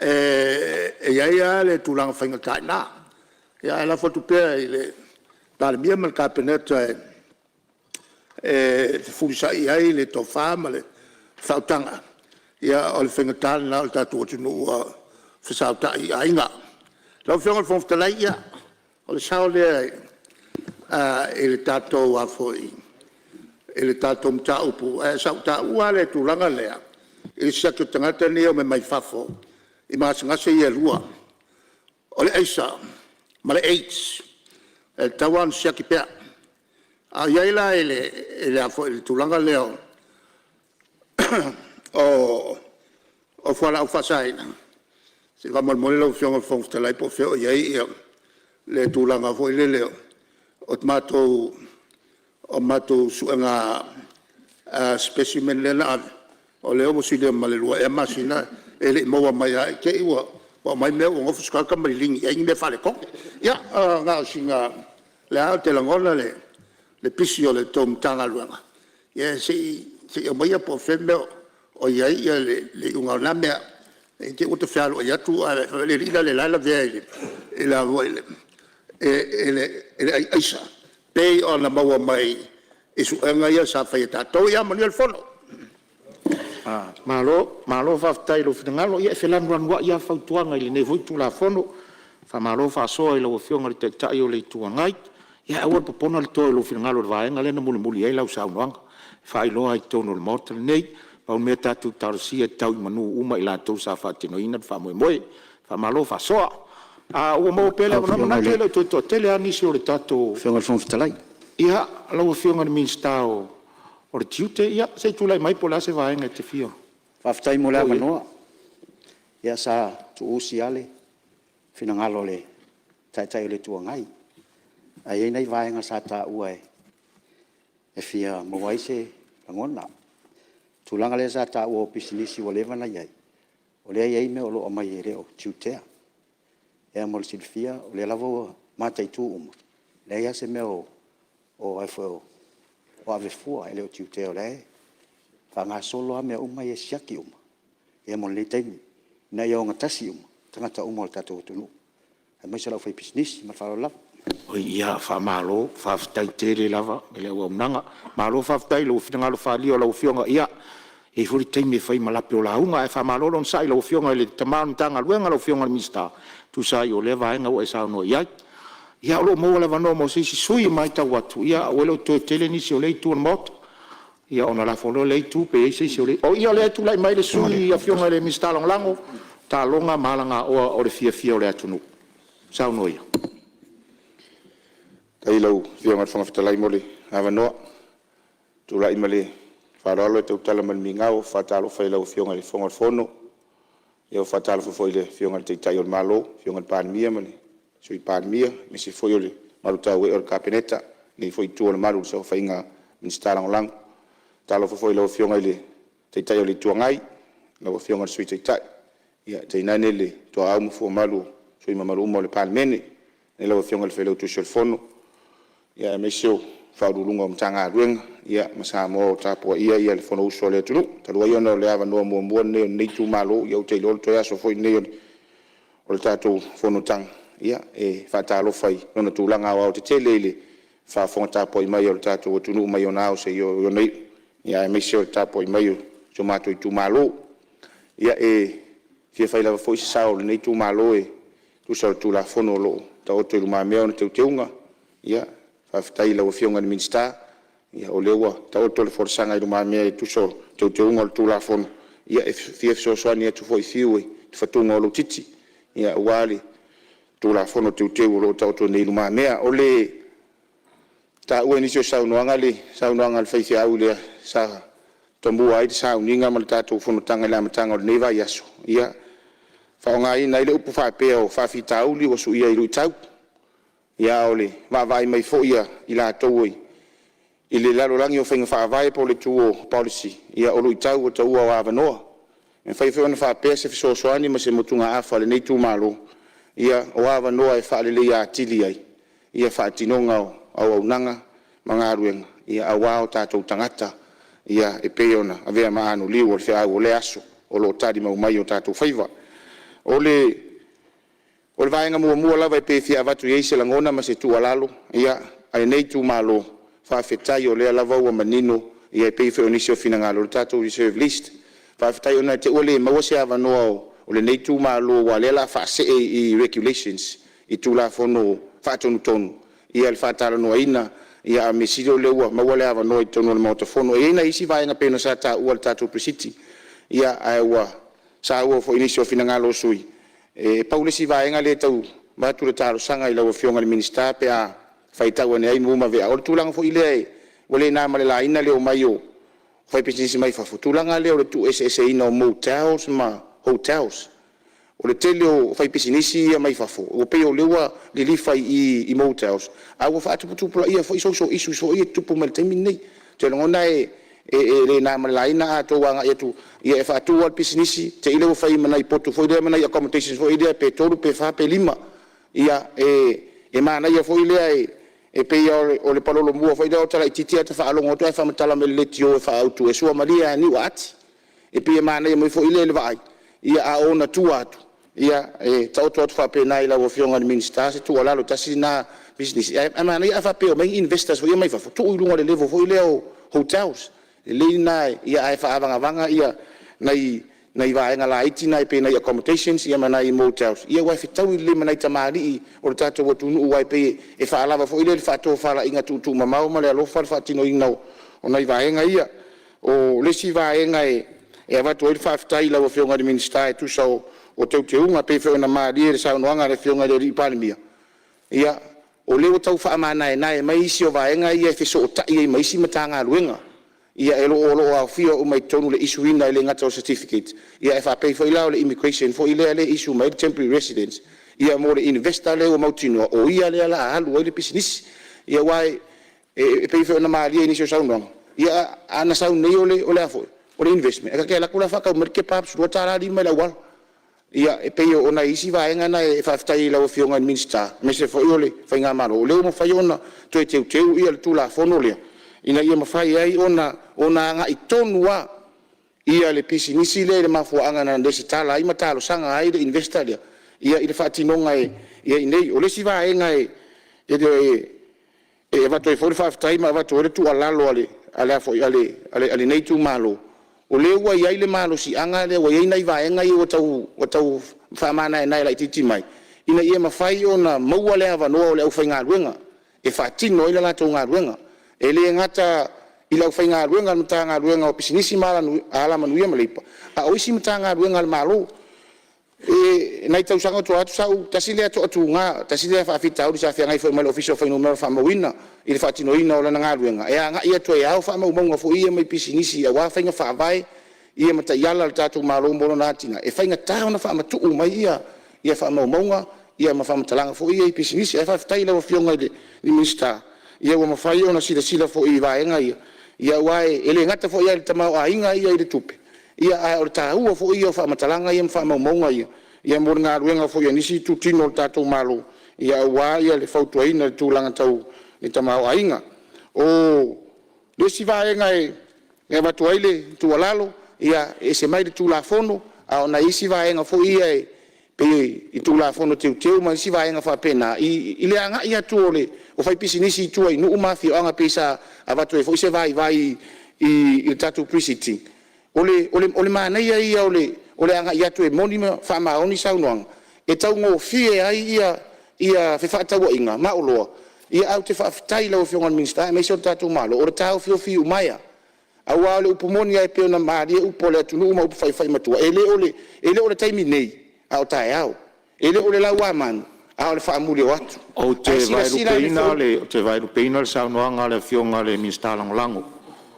E i ai lava le tulaga faigata i ina, ae lafo atu pea i le Palemia ma le Kapeneta e fefulisai ai le tofa ma le faautaga. Ia o le faigata lena o le tatou atunuu ua fesautai i aiga. Lau Afioga i le Fofoga Fetalai, ia o le sao lea i le tatou mataupu, ae sa ou taua lava le tulaga lea i le siaki o tagata nei e omai mai fafo i ma gasegase ia e lua, o le aisa ma le AIDS, e tatau lava ona siaki pea. A o i ai la i le tulaga lea o fualaau faasaina, se i faamolemole lau Afioga i le Fofoga Fetalai po o fea o i ai le tulaga foi lele o matou suega specimen lea na ave. O lea ua silia ma le 2 ea masina e le i maua mai lava, i te i ua aumai mea ua nofo se tagata ma liligi i ai ni mea faaletonu. Ia na o sina… O lea lava ou te lagona le pisi o le tou Matagaluega, ia se i aumaia po o fea le mea o i ai le iuga o na mea, ne i te i ua ta fealuai atu ae fai mai le alii la o la e lavea i le ai aisa pei ona maua mai i suega ia sa fai e tatou. Ia manuia le fono. Malo, malo faafetai i lou finagalo. Ia e felanulanuai lava fautuaga i lenei foi Tulafono. Faamalo faasoa i lau Afioga i le Taitai o le Itu Agai. Ia aua le popona le toe o lou finagalo i le vaega lea na mulimuli i ai lau saunoaga e faailoa ai i totonu o le Maota lenei. Pau le mea tatou talosia ia tau i manu uma i latou sa faatinoina le faamoemoe. Faamalo faasoa. Ae ua maua pea le Lau avanoa. Afioga i Manatu le e le o toe toatele lava nisi o le tatou… Afioga i le Fofoga Fetalai. Ia, lau Afioga i le Minisita o le Tiute, se i tulai mai po o le a se vaega e te fia oo Faafetai mo le i ai. avanoa. Ia sa tuu usi lava le finagalo o le Taitai o le Itu Agai, ae i ai nai vaega sa taua e fia maua ai se lagona. O le tulaga lea sa taua o pisinisi ua leva ona i ai, o lea e i ai mea o lo o aumai e le o tiutea. Ia mo le silafia o lea lava ua mataitu uma, e leai lava se mea o ave fua, e le o tiutea o la e faagasolo lava mea uma ia e siaki uma mo lenei taimi, ina ia ogatasi uma tagata uma o le tatou atunuu, aemaise o le aufaipisinisi. Ma le faaaloalo lava. Ia, faamalo faafetai tele lava i le auaunaga. Malo faafetai i lou finagalo faaalia o lau Afioga. Ia, e i ai foi le taimi e fai ma lape o lauga, ae faamalo le onosai i lau Afioga i le tama o le Matagaluega lau Afioga i le Minisita e tusa ai o lea vaega ua e saunoa i ai. Ia o lo o maua le avanoa mo se isi sui usufono. E matau atu ua le o toe tele nisi o lea itu o le Maota. Ia ona lafo loa lea i lea itu pe i ai se isi o le… Ia o lea e tulai mai le sui usufono le Afioga i le Minisita Lagolago o Taaloga ma Alagaoa mo le Fiafia o le Atunuu. Saunoa ia. Faafetai i lau Afioga i le Fofoga Fetalai mo le avanoa. Ou te tulai ma le faaaloalo e tautala ma le migao e faatalofa i lau Afioga i le Fofoga o le Fono. E faatalofa foi i le Afioga i le Taitai o le Malo, le Afioga i le Palemia ma le Sui Palemia, aemaise foi o le mamalu tauee o le Kapeneta, lenei foi itu o le malu i le saofaiga a Minisita Lagolago. E faatalofa foi i lau Afioga i le Taitai o le Itu Agai, lau Afioga i le Sui Taitai, tainane le tuaau ma fuamalu o sui usufono mamalu uma o le Palemene. Lau Afioga i le Failautusi o le Fono, aemaise o Ofisa Sili o Pulega o Matagaluega ma Samoa o tapuaia le Fonousu a le atunuu. Talu ai ona o le avanoa muamua lenei o lenei itumalo, ia ou te iloa o le toe aso foi lenei o le tatou fonotaga, e faatalofa i ona tulaga aoaotetele i le faafofoga tapuai mai a lo tatou atunuu mai ona ao seia oo i ona iu, aemaise o le tapuai mai a si o matou itumalo. Ia, e fia fai lava foi se sao o lenei itumalo e tusa o le Tulafono o lo o taoto i lumamea ona teuteuga. Faafetai i lau Afioga i le Minisita o lea ua taoto le folasaga i lumamea e tusa o teuteuga o le Tulafono. Ia e fia fesoasoani atu foi fiu i le fatuga o lou titi aua le Tulafono Teuteu o lo o taoto nei i lumamea. O le taua i nisi o saunoaga le saunoaga a le faifeau lea sa tomua ai le sauniga ma le tatou fonotaga i le amataga o lenei vaiaso, ia faaaogaina ai le upu faapea o faafitauli ua suia i luitau. A o le vaavaai mai foi a i latou i le lalolagi o faiga faavae po o le itu o policy, ia o luitau ua taua o avanoa. E mafai foi ona faapea se fesoasoani ma se motugaafa a lenei itumalo, ia o avanoa e faaleleia atili ai le faatinoga o auaunaga ma galuega aua o tatou tagata e pei ona avea ma anoliu o le feau o lea aso o lo o talimau mai o tatou faiva. O le vaega muamua lava e pei e fia avatu i ai se lagona ma se tuualalo a lenei itumalo, faafetai o lea lava ua manino e pei foi o nisi o finagalo le tatou reserve list. Faafetai ina ne i te i ua le maua se avanoa o lenei itumalo aua o lea o le a faasee i Regulations i Tulafono Faatonutonu le faatalanoaina, ae o le mea sili o lea ua maua le avanoa i totonu o le Maota Fono. E i ai nai isi vaega pei ona sa taua i le tatou Pre-Sitting, ae ua saua foi i nisi o finagalo o sui usufono. E pau le isi vaega lea e tau avatu le talosaga i lau Afioga i le Minisita pe a faitau ane ai mua ma vea, o le tulaga foi lea ua le na ma le laina le omai o faipisinisi mai fafo, tulaga lea o le tuueseeseina o motels ma hotels. O le tele o faipisinisi ia mai fafo ua pei o lea ua lilifa i motels, ae ua faatuputupulaia foi social issues foi ia e tutupu mai le taimi lenei. Ou te lagona e E le na ma le laina a outou agai atu e faatu lava le pisinisi te i lea ua fai ma nai potu foi lea ma nai accommodations foi lea pe tolu pe fa pe lima. Ia, e manaia foi lea, e pei lava o le palolo foi lea o ota laitiiti ata faalogo atu ae faamatala mai i le leitio e faaautu, e suamalie lava i niu aati. E pei e manaia mai foi lea i le vaai, a o ona tua atu, e taoto atu faapena i lau Afioga i le Minisita se tuualalo, tasi lena pisinisi, ae manaia ae faapea e omai ni investors foi ia mai fafo, tuu i luga o le level foi lea o hotels. Lelei lena ae faaavagavaga nai vaega laiti na pei o nai accommodations ma nai motels, aua e fetaui lelei ma nai tamalii o le tatou atunuu, aua e pei e faalava foi lea i le faatofalaiga tuutuumamao ma le alofa le faatinoina o nai vaega ia. O le isi vaega e avatu ai le faafetai i lau Afioga i le Minisita e tusa o teuteuga e pei foi ona malie i le saunoaga a le Afioga i le Palemia, ia, o lea ua tau faamanaenae mai isi o vaega ia e fesootai ai ma isi Matagaluega. Ia o lo o aofia uma i totonu i le issue ina e le gata o certificates, ae faapea foi la o le immigration foi lea e issue mai ai le temporary residence mo le investor lea ua mautinoa o ia lea o le a alu ai le pisinisi. Ia aua e pei foi ona malie i nisi o saunoaga, ia ana sau nei o le investment, ae ta te alu atu la faatau mai le kebabs e $2.50 i le auala. Ia e pei o nai isi vaega na e faafetai ai i lau Afioga i le Minisita aemaise foi o le faigamalo o lea ua mafai ona toe teuteu le Tulafono lea ina ia mafai ai ona agai tonu lava le pisinisi lea i le mafuaaga na resitala ai ma talosaga ai le investor lea i le faatinoga i inei. O le isi vaega e avatu ai foi le faafetai ma avatu ai le tuualalo a lenei itumalo, o lea ua i ai le malosiaga lea ua i ai nai vaega ia ua tau faamanaenae laitiiti mai ina ia mafai ona maua le avanoa o le aufaigaluega e faatino ai le latou galuega. E le gata i le aufaigaluega a le Matagaluega o Pisinisi ma Alamanuia ma Leipa, a o isi Matagaluega a le Malo. I nai tausaga ua tuanai atu sa ou tasi lea toatuga, tasi lea faafitauli sa feagai foi ma le Ofisa o Fuainumera Faamauina i le faatinoina o lana galuega e agai atu e ao faamaumauga foi ia mai pisinisi aua faiga faavae ma taiala a le tatou Malo mo lona atinae, e faigata ona faamatuu mai faamaumauga ma faamatalaga foi ia i pisinisi. Ae faafetai i lau Afioga i le Minisita ua mafai ona silasila foi i vaega ia, aua e le gata foi lava i le tamaoaiga ia i le tupe, a o le taua foi ia o faamatalaga ia ma faamaumauga ia mo le galuega foi a nisi itutino o le tatou Malo aua le fautuaina i le tulaga tau le tamaoaiga. O le isi vaega e avatu ai le tuualalo, ia e ese mai le Tulafono, a o nai isi vaega foi ia e pei i Tulafono Teuteu ma isi vaega faapena i le agai atu o faipisinisi i tua i nuu ma afioaga pei sa avatu ai foi se vaivai i le tatou Pre-Sitting. O le manaia ia o le agai atu e moni ma faamaoni saunoaga e taugofie ai fefaatauaiga ma oloa. Ae ou te faafetai i lau Afioga i le Minisita aemaise o le tatou Malo o le taofiofi iumaea. Aua o le upu moni lava e pei ona malie upu a le atunuu ma upu faifaimatua, e le o le taimi nei a o taeao. E le o le lauamanu a o le faamuli o atu. Ou te Ae silasila ane foi. Ou te vaelupeina le saunoaga a le Afioga i le Minisita Lagolago.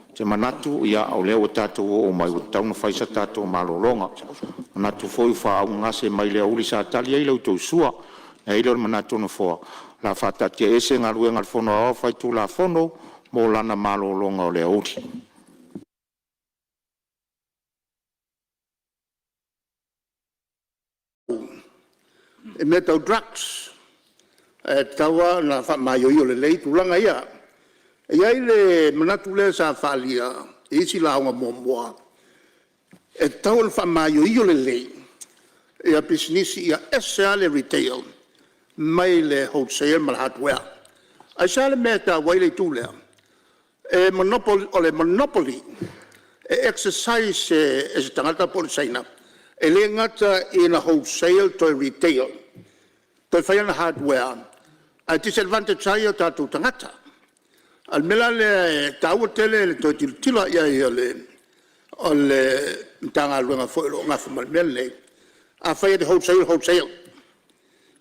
Ou te manatu o lea ua tatou oo mai ua tatau ona fai se tatou malologa. E manatu foi ua faaaugagase mai le aoauli sa tali ai la outou sua. Ona i ai lea o le manatu o le Nofoa, o le a faataatiaese Galuega a le Fono Aoao Faitulafono mo lana malologa o le aoauli. I mea tau drugs e tatau lava ona faamaioio lelei tulaga ia. E i ai le manatu lea sa faaalia i isi lauga muamua, e tatau ona faamaioio lelei pisinisi ia ese lava le retail mai le wholesale ma le hardware. Aisea le mea e taua ai le itu lea? O le monopoly e exercise e se tagata po o le Saina, e le gata ina wholesale toe retail, toe fai ana hardware ae disadvantage ai o tatou tagata. O le mea la lea e taua tele le toe tilotilo i ai o le Matagaluega foi o lo o nafa ma le mea lenei. Afai e te wholesale, wholesale.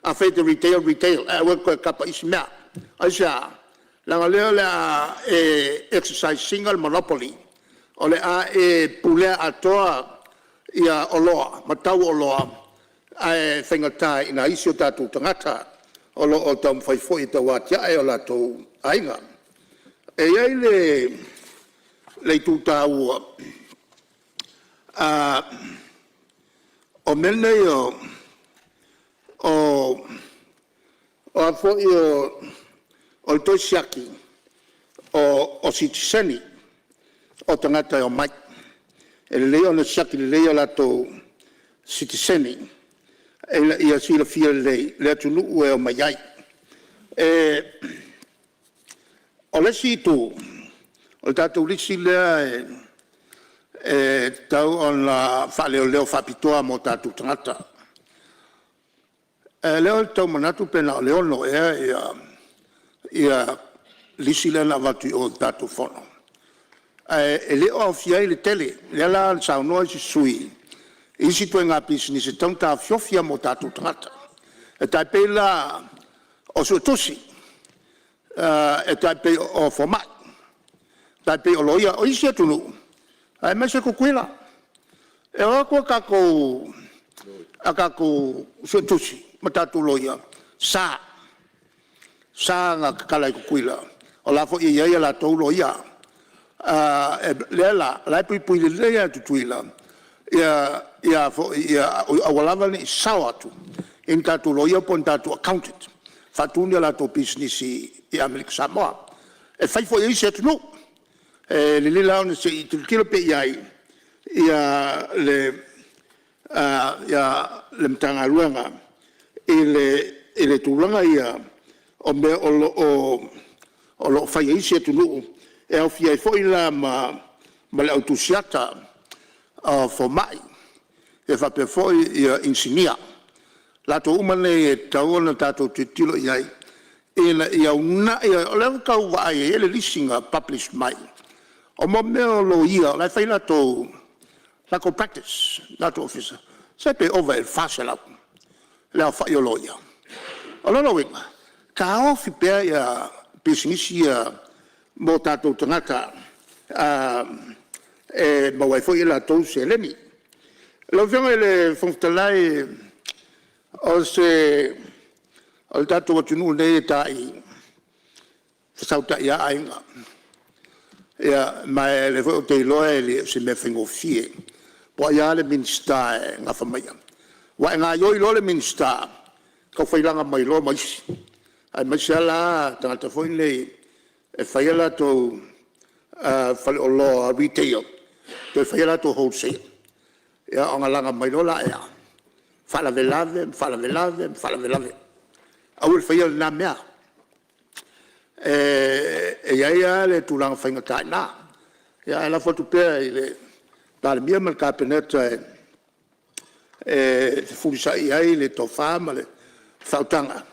Afai e te retail, retail, ae aua e te toe tapa i isi mea. Aisea? Leaga o lea o le a e exercise ina le monopoly, o le a e pulea atoa oloa ma tau o oloa, ae faigata i nai isi o tatou tagata o lo o taumafai foi e tau atiae o latou aiga. E i ai le le itu taua, o mea nei o a foi o le toe siaki o sitiseni o tagata e omai. E lelei ona siaki lelei o latou sitiseni ina ia silafia lelei le atunuu e omai ai. O le isi itu, o le tatou lisi lea e tatau ona faaleoleo faapitoa mo tatou tagata. O lea ou te tau manatu pe na o le 6 ea lisi lea na avatu i o i le tatou Fono, ae e le o aofia ai le tele. O lea la na saunoa isi sui usufono i isi ituaiga pisinisi e tatau ona taofiofi lava mo tatou tagata. E tai pei la o suetusi, e tai pei o fomai, e tai pei o loia. O isi atunuu aemaise Tutuila, e o atu a tatou suetusi ma tatou loia, e sa, e sa ona tatala i Tutuila o la e foi e i ai a latou loia. O lea la o la e puipui lelei lava e Tutuila ia aua lava ne i sao atu i ni tatou loia po o ni tatou accountant e faatu ni a latou pisinisi i Amerika Samoa. E fai foi e isi atunuu. E lelei la ona se i tilotilo pea i ai le Matagaluega i le tulaga ia o mea o lo o fai e isi atunuu e aofia ai foi la ma le au tusiata o fomai faapea foi inisinia. O latou uma nei e tatau ona tatou tilotilo i ai ina ia uunai. O lea ua tau vaai e i ai le lisi na publish mai o mo mea o loia o la e fai latou practice i latou ofisa, se pe ova i le 400 le aofai o loia. O lona uiga, taofi pea pisinisi ia mo tatou tagata e maua ai foi e latou seleni. Lau Afioga i le Fofoga Fetalai, o le tatou atunuu lenei e tai fesautai lava aiga. Ia ma o lea foi ou te iloa e le o se mea faigofie, po o ai lava le Minisita e nafa ma ia. Aua e gaoioi loa le Minisita, taufailaga mai loa ma isi, aemaise lava la tagata foi nei e fai a latou faleoloa retail toe fai a latou wholesale. Ia ona laga mai loa lea, faalavelave ma faalavelave ma faalavelave. Aua le faia lena mea. E i ai lava le tulaga faigata i ina, ae lafo atu pea i le Palemia ma le Kapeneta e fefulisai i ai le tofa ma le faautaga.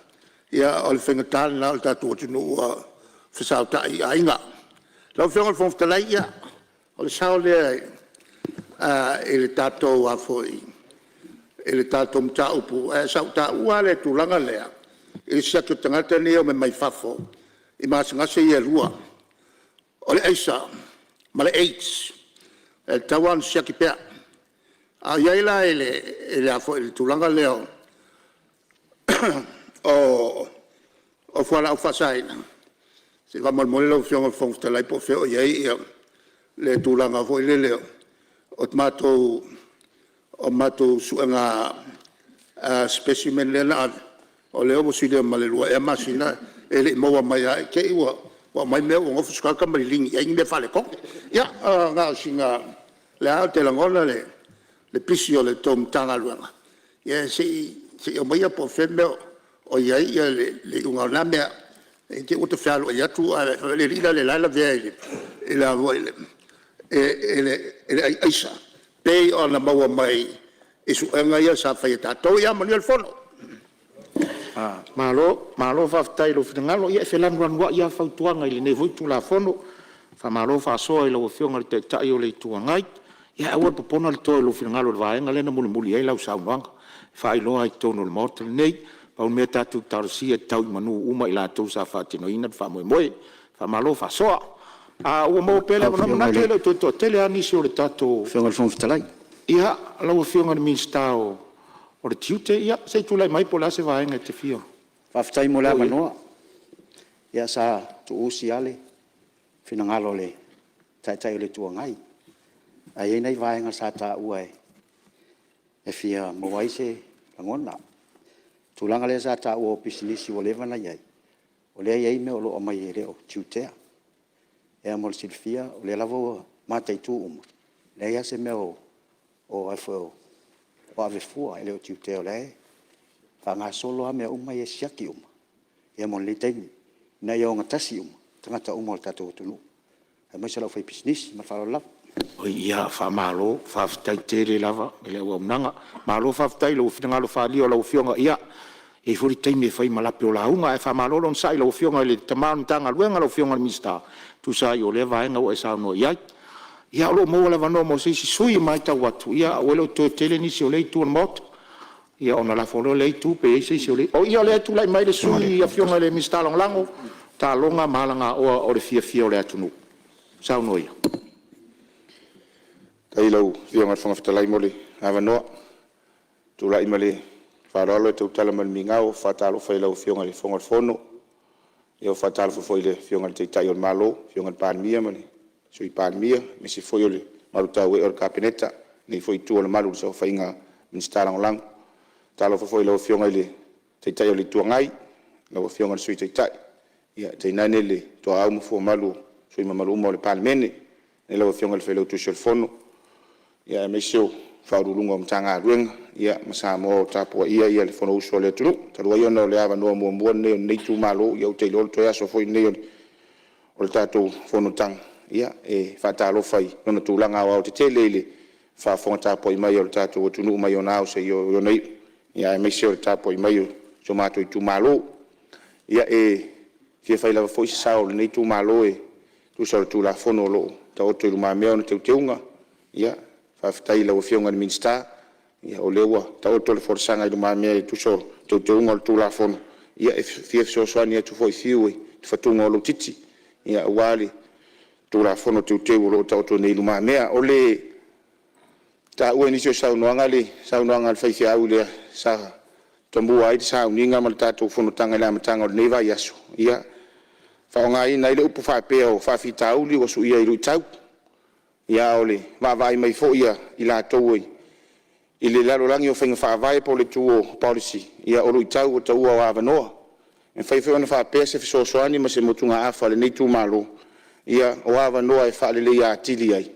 O le faigata lena o le tatou atunuu ua fesautai i aiga. Lau Afioga i le Fofoga Fetalai, ia o le sao lea i le tatou mataupu, ae sa ou taua lava le tulaga lea i le siaki o tagata nei e omai mai fafo i gasegase ia e lua, o le aisa ma le AIDS, e tatau lava ona siaki pea. A o i ai la i le tulaga lea o fualaau faasaina, se i faamolemole lau Afioga i le Fofoga Fetalai po o fea o i ai le tulaga foi lele o matou suega specimen lea na ave, o lea ua silia ma le 2 ea masina e le i maua mai lava, i te i ua aumai mea ua nofo si tagata ma liligi i ai ni mea faaletonu. Ia, na o sina… o lea lava ou te lagona le pisi o le tou Matagaluega, ia se i aumaia po o fea le mea o i ai le iuga o na mea, ne i te i ua ta fealuai atu ae fai mai le alii la o la e lavea i le ai aisa pei ona maua mai i suega ia sa fai e tatou. Ia manuia le fono. Malo. Malo faafetai i lou finagalo. Ia e felanulanuai lava fautuaga i lenei foi Tulafono. Faamalo faasoa i lau Afioga i le Taitai o le Itu Agai. Ia aua le popona le toe o lou finagalo i le vaega lea na mulimuli i ai lau saunoaga e faailoa ai i totonu o le Maota lenei. Pau le mea tatou talosia ia tau i manu uma i latou sa faatinoina le faamoemoe. Faamalo faasoa. Ua maua pea le Lau avanoa. E Afioga i manatu le e le o toe toatele lava nisi o le tatou... Afioga i le Fofoga Fetalai. Ia, lau Afioga i le Minisita o le Tiute, se i tulai mai po o le a se vaega e te fia oo Faafetai mo le i ai. avanoa. Ia sa tuuusi lava le finagalo o le Taitai o le Itu Agai, ae i ai nai vaega sa taua e fia maua ai se lagona. O le tulaga lea sa taua o pisinisi ua leva ona i ai, o lea e i ai mea o lo o aumai e le o tiutea. Ia mo le silafia o lea lava ua mataitu uma, e leai lava se mea o ave fua, e le o tiutea o la e faagasolo lava mea uma ia e siaki uma mo lenei taimi, ina ia ogatasi uma tagata uma o le tatou atunuu, aemaise o le aufaipisinisi. Ma le faaaloalo lava. Ia, faamalo faafetai tele lava i le auaunaga. Malo faafetai i lou finagalo faaalia o lau Afioga. Ia, e i ai foi le taimi e fai ai ma lape o lauga, ae faamalo le onosai i lau Afioga i le tama o le Matagaluega lau Afioga i le Minisita e tusa ai o lea vaega ua e saunoa i ai. Ia o lo o maua le avanoa mo se isi sui usufono. E matau atu ua le o toe tele nisi o lea Itu o le Maota, ia ona lafo loa lea i lea Itu pe i ai se isi o le… Ia, o lea e tulai mai le sui usufono le Afioga i le Minisita Lagolago o Taaloga ma Alagaoa mo le Fiafia o le Atunuu. Saunoa ia. Faafetai i lau Afioga i le Fofoga Fetalai mo le avanoa. Ou te tulai ma le faaaloalo e tautala ma le migao e faatalofa i lau Afioga i le Fofoga o le Fono. E faatalofa foi i le Afioga i le Taitai o le Malo, le Afioga i le Palemia ma le Sui Palemia, aemaise foi o le mamalu tauee o le Kapeneta, lenei foi itu o le malu i le saofaiga a Minisita Lagolago. E faatalofa foi i lau Afioga i le Taitai o le Itu Agai, lau Afioga i le Sui Taitai, tainane le toaau ma fuamalu o sui usufono mamalu uma o le Palemene. Lau Afioga i le Failautusi o le Fono, aemaise o Ofisa Sili o Pulega o Matagaluega ma Samoa o tapuaia le Fonousu a le atunuu. Talu ai ona o le avanoa muamua lenei o lenei itumalo, ia ou te iloa o le toe aso foi lenei o le tatou fonotaga, e faatalofa i ona tulaga aoaotetele i le faafofoga tapuai mai a lo tatou atunuu mai ona ao seia oo i ona iu, aemaise o le tapuai mai a si o matou itumalo. Ia, e fia fai lava foi se sao o lenei itumalo e tusa o le Tulafono o lo o taoto i lumamea ona teuteuga. Faafetai i lau Afioga i le Minisita o lea ua taoto le folasaga i lumamea e tusa o teuteuga o le Tulafono. Ia e fia fesoasoani atu foi fiu i le fatuga o lou titi aua le Tulafono Teuteu o lo o taoto nei i lumamea. O le taua i nisi o saunoaga le saunoaga a le faifeau lea sa tomua ai le sauniga ma le tatou fonotaga i le amataga o lenei vaiaso, ia faaaogaina ai le upu faapea o faafitauli ua suia i luitau. Ia a o le vaavaai mai foi a i latou i le lalolagi o faiga faavae po o le itu o policy, ia o luitau ua taua o avanoa. E mafai foi ona faapea se fesoasoani ma se motugaafa a lenei itumalo, ia o avanoa e faaleleia atili ai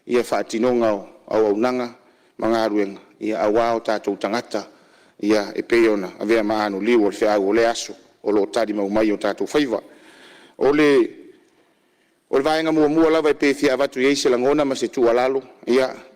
le faatinoga o auaunaga ma galuega aua o tatou tagata e pei ona avea ma anoliu o le feau o lea aso o lo o talimau mai o tatou faiva. O le vaega muamua lava e pei e fia avatu i ai se lagona ma se tuualalo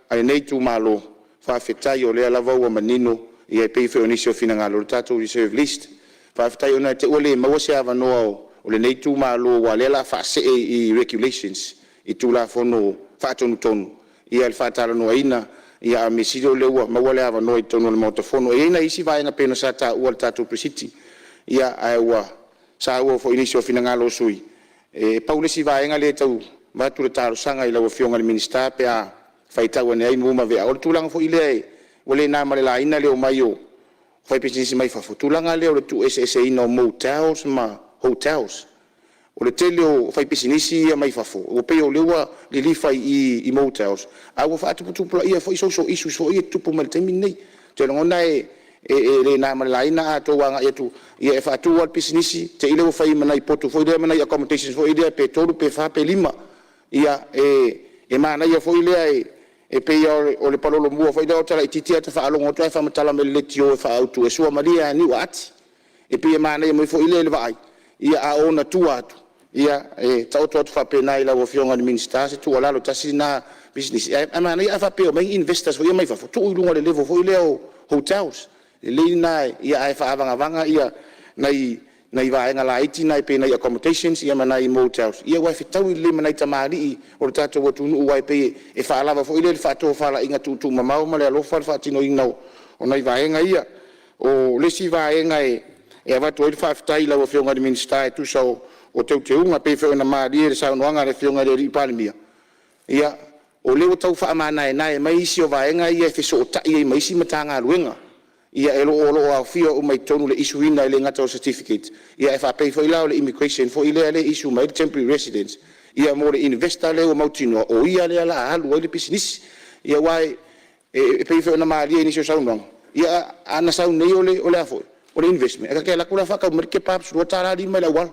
a lenei itumalo, faafetai o lea lava ua manino e pei foi o nisi o finagalo le tatou reserve list. Faafetai ina ne i te i ua le maua se avanoa o lenei itumalo aua o lea o le a faasee i Regulations i Tulafono Faatonutonu le faatalanoaina, ae o le mea sili o lea ua maua le avanoa i totonu o le Maota Fono. E i ai nai isi vaega pei ona sa taua i le tatou Pre-Sitting, ae ua saua foi i nisi o finagalo o sui usufono. E pau le isi vaega lea e tau avatu le talosaga i lau Afioga i le Minisita pe a faitau ane ai mua ma vea, o le tulaga foi lea ua le na ma le laina le omai o faipisinisi mai fafo, tulaga lea o le tuueseeseina o motels ma hotels. O le tele o faipisinisi ia mai fafo ua pei o lea ua lilifa i motels, ae ua faatuputupulaia foi social issues foi ia e tutupu mai le taimi lenei. Ou te lagona e le na ma le laina a outou agai atu e faatu lava le pisinisi te i lea ua fai ma nai potu foi lea ma nai accommodations foi lea pe tolu pe fa pe lima. Ia, e manaia foi lea e pei lava o le palolo mua foi lea a ota laitiiti ata faalogo atu ae faamatala mai e le leitio e faaautu, e suamalie lava i niu aati. E pei e manaia mai foi lea i le vaai, a o ona tua atu, e taoto atu faapena i lau Afioga i le Minisita se tuualalo, tasi lena pisinisi, ae manaia ae faapea e omai ni investors foi ia mai fafo, tuu i luga o le level foi lea o hotels. Lelei lena ae faavagavaga nai vaega laiti na pei o nai accommodations ma nai motels, aua e fetaui lelei ma nai tamalii o le tatou atunuu aua e pei e faalava foi lea i le faatofalaiga tuutuumamao ma le alofa le faatinoina o nai vaega ia. O le isi vaega e avatu ai le faafetai i lau Afioga i le Minisita e tusa o teuteuga e pei foi ona malie i le saunoaga a le Afioga i le Palemia, ia, o lea ua tau faamanaenae mai isi o vaega ia e fesootai ai ma isi Matagaluega. Ia o lo o aofia uma i totonu i le issue ina e le gata o certificates, ae faapea foi la o le Immigration foi lea e issue mai ai le temporary residence. Ia mo le investor lea ua mautinoa o ia lea o le a alu ai le pisinisi. Ia aua e pei foi ona malie i nisi o saunoaga, ia ana sau nei o le investment, e ta te alu atu la faatau mai le kebabs $2.50 i le auala.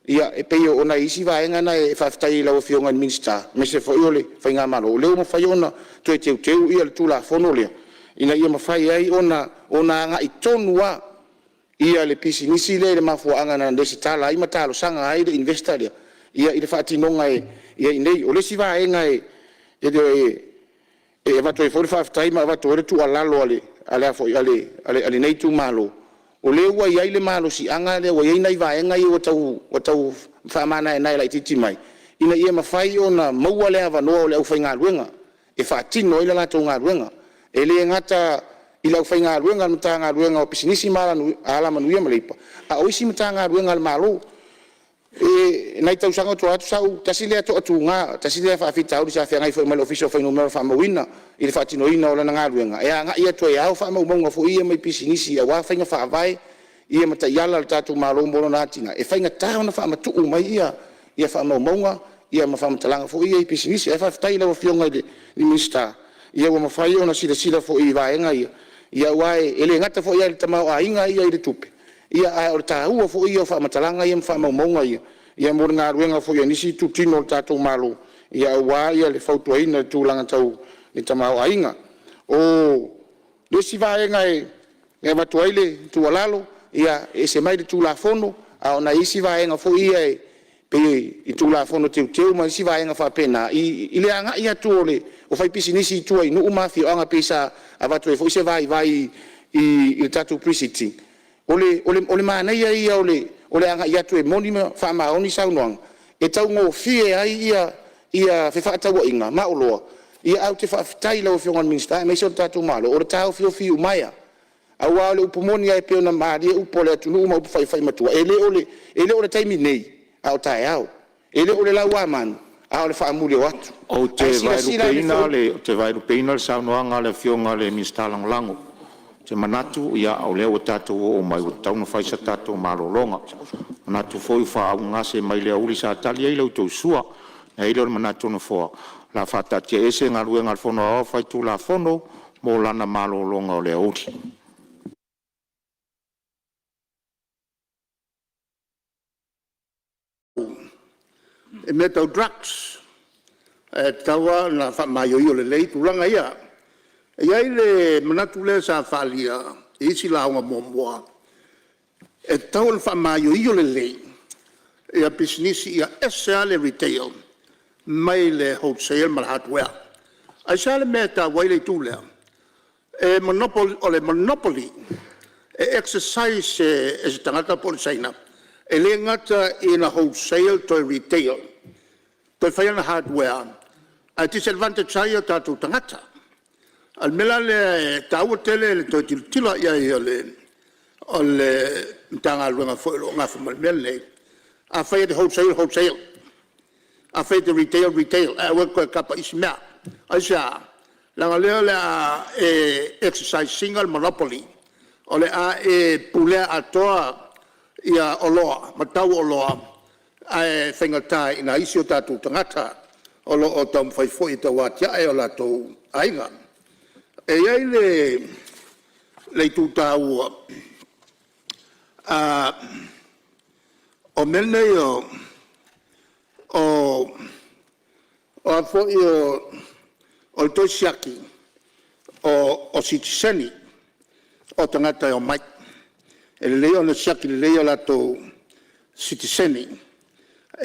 Ia e pei o nai isi vaega na e faafetai i lau Afioga i le Minisita aemaise foi o le faigamalo o lea ua mafai ona toe teuteu le Tulafono lea ina ia mafai ai ona agai tonu lava le pisinisi lea i le mafuaaga na resitala ai ma talosaga ai le investor lea i le faatinoga e i ai nei. O le isi vaega e avatu ai foi le faafetai ma avatu ai le tuualalo a lenei itumalo, o lea ua i ai le malosiaga lea ua i ai nai vaega ia ua tau faamanaenae laitiiti mai ina ia mafai ona maua le avanoa o le aufaigaluega e faatino ai le latou galuega. E le gata i le aufaigaluega a le Matagaluega o Pisinisi ma Alamanuia ma Leipa, a o isi Matagaluega a le Malo. I nai tausaga ua tuanai atu sa ou tasi lea toatuga, tasi lea faafitauli sa feagai foi ma le Ofisa o Fuainumera Faamauina i le faatinoina o lana galuega e agai atu e ao faamaumauga foi ia mai pisinisi aua faiga faavae ia ma taiala a le tatou Malo mo lona atinae. E faigata ona faamatuu mai ia faamaumauga ma faamatalaga foi ia i pisinisi. Ae faafetai i lau Afioga i le Minisita ua mafai ona silasila foi i vaega ia, aua e le gata foi lava i le tamaoaiga ia i le tupe, a o le taua foi ia o faamatalaga ia ma faamaumauga ia mo le galuega foi a nisi itutino o le tatou Malo aua le fautuaina i le tulaga tau le tamaoaiga. O le isi vaega e avatu ai le tuualalo, ia e ese mai le Tulafono, a o nai isi vaega foi ia e pei i Tulafono Teuteu ma isi vaega faapena i le agai atu o faipisinisi i tua i nuu ma afioaga pei sa avatu ai foi se vaivai i le tatou Pre-Sitting. O le manaia ia o le agai atu e moni ma faamaoni saunoaga e taugofie ai fefaatauaiga ma oloa. Ae ou te faafetai i lau Afioga i le Minisita aemaise o le tatou Malo o le taofiofi iumaea. Aua o le upu moni lava e pei ona malie upu a le atunuu ma upu faifaimatua, e le o le taimi nei a o taeao. E le o le lauamanu a o le faamuli o atu. Ou te Ae silasila ane foi. Ou te vaelupeina le saunoaga a le Afioga i le Minisita Lagolago. Ou te manatu o lea ua tatou oo mai ua tatau ona fai se tatou malologa. E manatu foi ua faaaugagase mai le aoauli sa tali ai la outou sua. Ona i ai lea o le manatu o le Nofoa, o le a faataatiaese Galuega a le Fono Aoao Faitulafono mo lana malologa o le aoauli. I mea tau drugs, e tatau lava ona faamaioio lelei tulaga ia. E i ai le manatu lea sa faaalia i isi lauga muamua, e tatau ona faamaioio lelei pisinisi ia ese lava le retail mai le wholesale ma le hardware. Aisea le mea e taua ai le itu lea? O le monopoly e exercise e se tagata po o le Saina, e le gata ina wholesale toe retail, toe fai ana hardware ae disadvantage ai o tatou tagata. O le mea la lea e taua tele le toe tilotilo i ai o le Matagaluega foi o lo o nafa ma le mea lenei, afai e te wholesale, wholesale. Afai e te retail, retail, ae aua e te toe tapa i isi mea. Aisea? Leaga o lea o le a e exercise ina le monopoly, o le a e pulea atoa oloa ma tau o oloa, ae faigata i nai isi o tatou tagata o lo o taumafai foi e tau atiae o latou aiga. E i ai le itu taua o mea nei o o le toe siaki o sitiseni o tagata e omai. E lelei ona siaki lelei o latou sitiseni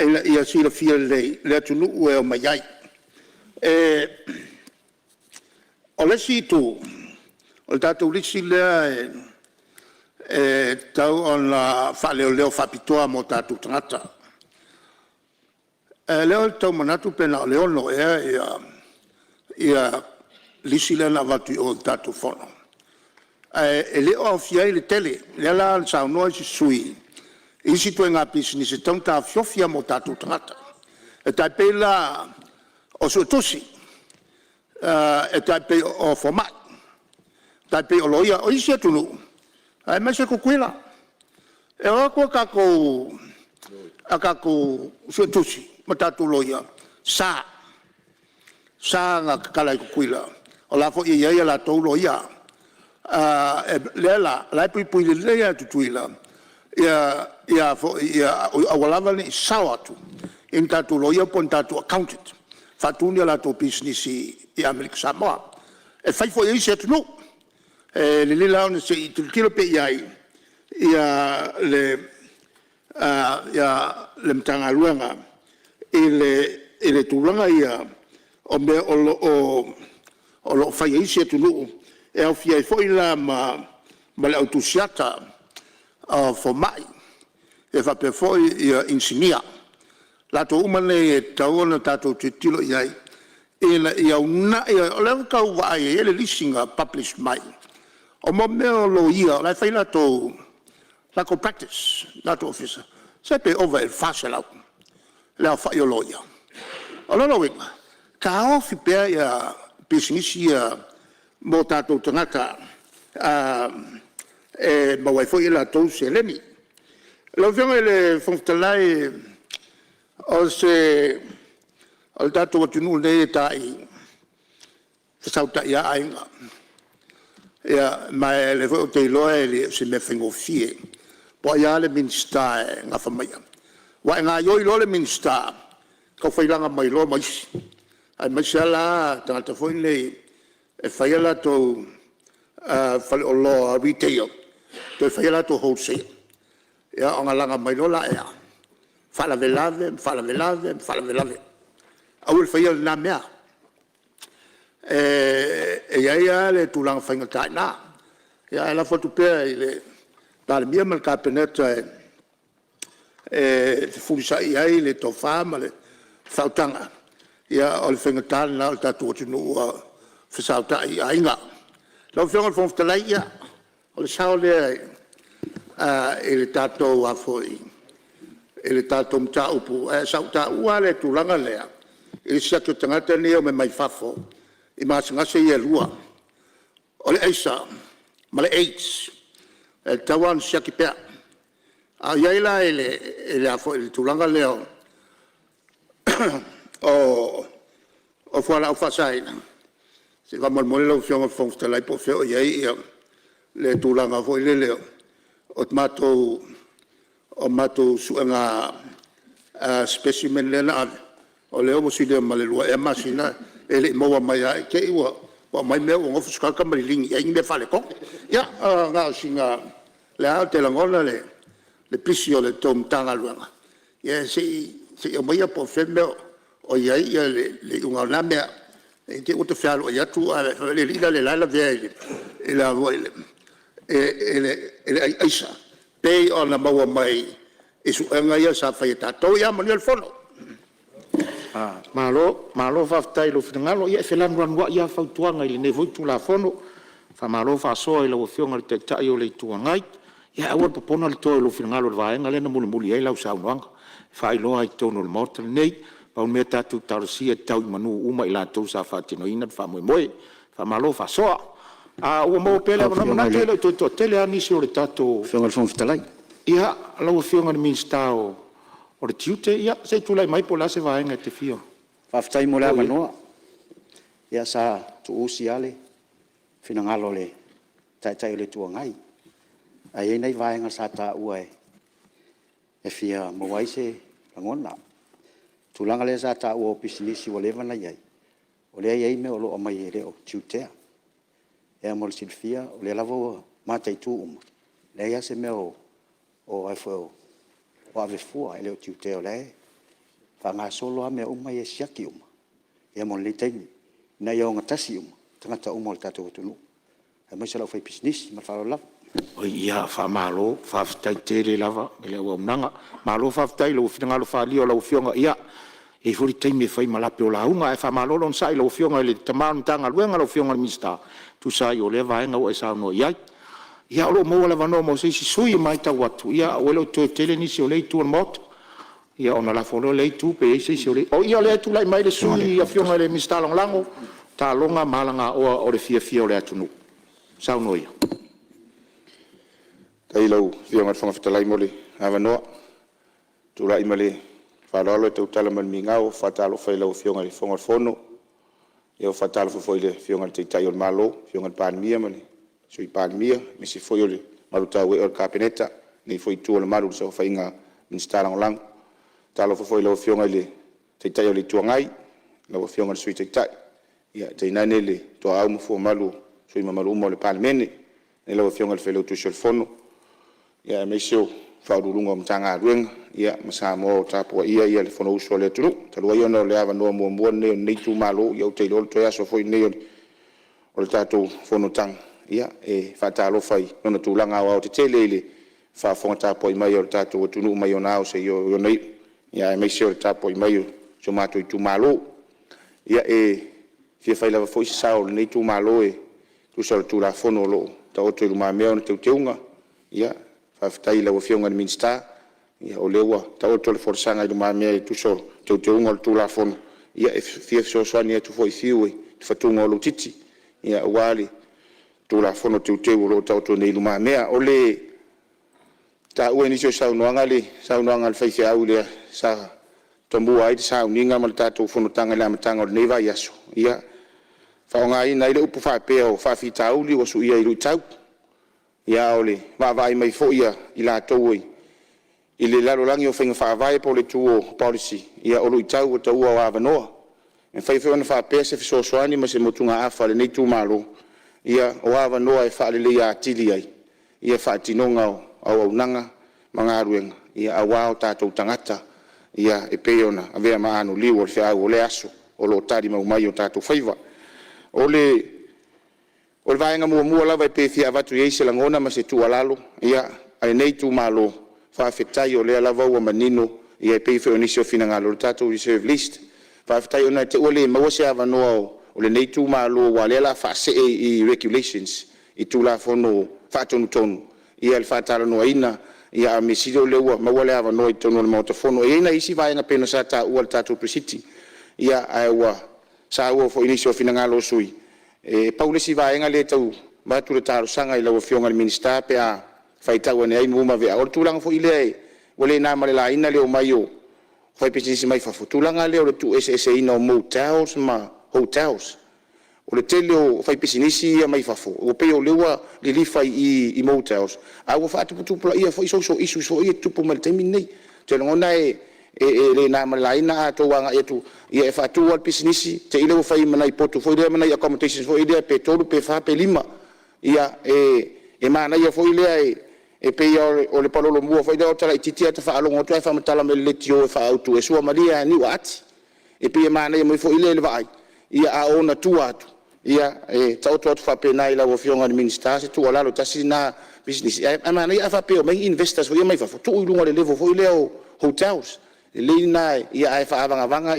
ina ia silafia lelei le atunuu e omai ai. O le isi itu, o le tatou lisi lea e tatau ona faaleoleo faapitoa mo tatou tagata. O lea ou te tau manatu pe na o le 6 ea lisi lea na avatu i o i le tatou Fono, ae e le o aofia ai le tele. O lea la na saunoa isi sui usufono i isi ituaiga pisinisi e tatau ona taofiofi lava mo tatou tagata. E tai pei la o suetusi, e tai pei o fomai, e tai pei o loia. O isi atunuu aemaise Tutuila, e o atu a tatou a tatou Suetusi ma tatou Loia, e sa, sa na tatala i Tutuila o la e foi e i ai a latou loia. O lea la o la e puipui lelei lava e Tutuila ia aua lava ne i sao atu i ni tatou loia po o ni tatou accountant e faatu ni a latou pisinisi i Amerika Samoa. E fai foi e isi atunuu. E lelei la ona se i tilotilo pea i ai le Matagaluega i le tulaga ia o mea o lo o fai e isi atunuu e aofia ai foi la ma le au tusiata o fomai faapea foi inisinia. O latou uma nei e tatau ona tatou tilotilo i ai ina ia uunai. O lea ua tau vaai e i ai le lisi na publish mai o mo mea o loia o la e fai a latou practice i latou ofisa, se pe ova i le 400 le aofai o loia. O lona uiga, taofi pea pisinisi ia mo tatou tagata e maua ai foi e latou seleni. Lau Afioga i le Fofoga Fetalai, o le tatou atunuu lenei e tai fesautai lava aiga. Ia ma o lea foi ou te iloa e le o se mea faigofie po o ai lava le Minisita e nafa ma ia. Aua e gaoioi loa le Minisita, tau failaga mai loa ma isi, aemaise lava la tagata foi nei e fai a latou faleoloa retail toe fai a latou wholesale. Ia ona laga mai loa lea, faalavelave ma faalavelave ma faalavelave. Aua le faia lena mea. E i ai lava le tulaga faigata i ina, ae lafo atu pea i le Palemia ma le Kapeneta e fefulisai i ai le tofa ma le faautaga. O le faigata lena o le tatou atunuu ua fesautai i aiga. Lau Afioga i le Fofoga Fetalai, ia o le sao lea i le tatou mataupu, ae sa ou taua lava le tulaga lea i le siaki o tagata nei e omai mai fafo i gasegase ia e lua, o le aisa ma le AIDS, e tatau lava ona siaki pea. A o i ai la i le tulaga lea o fualaau faasaina, se i faamolemole lau Afioga i le Fofoga Fetalai po o fea o i ai le tulaga foi lele o matou suega specimen lea na ave, o lea ua silia ma le 2 ea masina e le i maua mai lava, i te i ua aumai mea ua nofo si tagata ma liligi i ai ni mea faaletonu. Ia, na o sina… O lea lava ou te lagona le pisi o le tou Matagaluega, ia se i aumaia po o fea le mea o i ai le iuga o na mea, ne i te i ua ta fealuai atu ae fai mai le alii la e lavea i le ai aisa pei ona maua mai i suega ia sa fai e tatou. Ia manuia le fono. Malo, malo faafetai i lou finagalo. Ia e felanulanuai lava fautuaga i lenei foi Tulafono. Faamalo faasoa i lau Afioga i le Taitai o le Itu Agai. Ia aua le popona le toe o lou finagalo i le vaega lea na mulimuli i ai lau saunoaga e faailoa ai i totonu o le Maota lenei. Pau le mea tatou talosia ia tau i manu uma i latou sa faatinoina le faamoemoe. Faamalo faasoa. Ae ua maua pea le avanoa. E manatu e le o toe toatele lava nisi o le tatou… Lau Afioga i le Fofoga Fetalai. Ia, lau Afioga i le Minisita o le Tiute, se i tulai mai po o le a se vaega e te fia oo Faafetai mo le i ai. avanoa. Ia sa tuu usi lava le finagalo o le Taitai o le Itu Agai, ae i ai nai vaega sa taua e fia maua ai se lagona. O le tulaga lea sa taua o pisinisi ua leva ona i ai, o lea e i ai mea o lo o aumai e le o tiutea. Ia mo le silafia, o lea lava ua mataitu uma, e leai lava se mea o ave fua, e le o tiutea o la e faagasolo lava mea uma ia e siaki uma mo lenei taimi, ina ia ogatasi uma tagata uma o le tatou atunuu, aemaise o le aufaipisinisi. Ma le faaaloalo lava. Ia, faamalo faafetai tele lava i le auaunaga. Malo faafetai i lou finagalo faaalia o lau Afioga. Ia, e i ai foi le taimi e fai ma lape o lauga, ae faamalo le onosai i lau Afioga i le tama o le Matagaluega lau Afioga i le Minisita e tusa ai o lea vaega ua e saunoa i ai. Ia o lo o maua le avanoa mo se isi sui usufono. E matau atu ua le o toe tele nisi o lea itu o le Maota. Ia ona lafo loa lea i lea itu pe i ai se isi o le… Ia, o lea e tulai mai le sui usufono le Afioga i le Minisita Lagolago o Taaloga ma Alagaoa mo le Fiafia o le Atunuu. Saunoa ia. Faafetai i lau Afioga i le Fofoga Fetalai mo le avanoa. Tulai ma le faaaloalo e tautala ma le migao e faatalofa i lau Afioga i le Fofoga o le Fono. E faatalofa foi i le Afioga i le Taitai o le Malo, le Afioga i le Palemia ma le Sui Palemia, aemaise foi o le mamalu tauee o le Kapeneta, lenei foi itu o le malu i le saofaiga a Minisita Lagolago. E faatalofa foi i lau Afioga i le Taitai o le Itu Agai, lau Afioga i le Sui Taitai, tainane le toaau ma fuamalu o sui usufono mamalu uma o le Palemene. Lau Afioga i le Failautusi o le Fono, aemaise o Ofisa Sili o Pulega o Matagaluega ma Samoa o tapuaia le Fonousu a le atunuu. Talu ai ona o le avanoa muamua lenei o lenei itumalo, ia ou te iloa o le toe aso foi lenei o le tatou fonotaga, e faatalofa i ona tulaga aoaotetele i le faafofoga tapuai mai a lo tatou atunuu mai ona ao seia oo i ona iu, aemaise o le tapuai mai a si o matou itumalo. Ia, e fia fai lava foi se sao o lenei itumalo e tusa o le Tulafono o lo o taoto i lumamea ona teuteuga. Faafetai i lau Afioga i le Minisita o lea ua taoto le folasaga i lumamea e tusa o teuteuga o le Tulafono. Ia e fia fesoasoani atu foi i fiu i le fatuga o lou titi aua le Tulafono Teuteu o lo o taoto nei i lumamea. O le taua i nisi o saunoaga le saunoaga a le faifeau lea sa tomua ai le sauniga ma le tatou fonotaga i le amataga o lenei vaiaso, ia faaaogaina ai le upu faapea o faafitauli ua suia i luitau. Ia a o le vaavaai mai foi a i latou i le lalolagi o faiga faavae po o le itu o policy, ia o luitau ua taua o avanoa. E mafai foi ona faapea se fesoasoani ma se motugaafa a lenei itumalo, ia o avanoa e faaleleia atili ai le faatinoga o auaunaga ma galuega aua o tatou tagata e pei ona avea ma anoliu o le feau o lea aso o lo o talimau mai o tatou faiva. O le vaega muamua lava e pei e fia avatu i ai se lagona ma se tuualalo a lenei itumalo, faafetai o lea lava ua manino e pei foi o nisi o finagalo le tatou reserve list. Faafetai ona i te i ua le maua se avanoa o lenei itumalo aua o lea o le a faasee i Regulations i Tulafono Faatonutonu le faatalanoaina, a o le mea sili o lea ua maua le avanoa i totonu o le Maota Fono. E i ai nai isi vaega pei ona sa taua i le tatou Pre-Sitting, ae ua saua foi i nisi o finagalo o sui usufono. E pau le isi vaega lea e tau avatu le talosaga i lau Afioga i le Minisita pe a faitau ane ai mua ma vea, o le tulaga foi lea ua le na ma le laina le omai o faipisinisi mai fafo, tulaga lea o le tuueseeseina o motels ma hotels. O le tele o faipisinisi ia mai fafo ua pei o lea ua lilifa i motels, ae ua faatuputupulaia foi social issues foi ia e tutupu mai le taimi lenei. Ou te lagona e le na ma le laina a outou agai atu e faatu lava le pisinisi te i lea ua fai ma nai potu foi lea ma nai accommodations foi lea pe tolu pe fa pe lima. Ia e manaia foi lea e pei lava o le palolo foi lea e ota laitiiti ata faalogo atu ae faamatala mai e le leitio e faaautu e suamalie lava i niu aati. E pei e manaia mai foi lea i le vaai, a o ona tua atu, e taoto atu faapena i lau Afioga i le Minisita se tuualalo, tasi lena pisinisi ae manaia a faapea e omai ni investors foi ia mai fafo, tuu i luga o le level foi lea o hotels. Lelei lena ae faavagavaga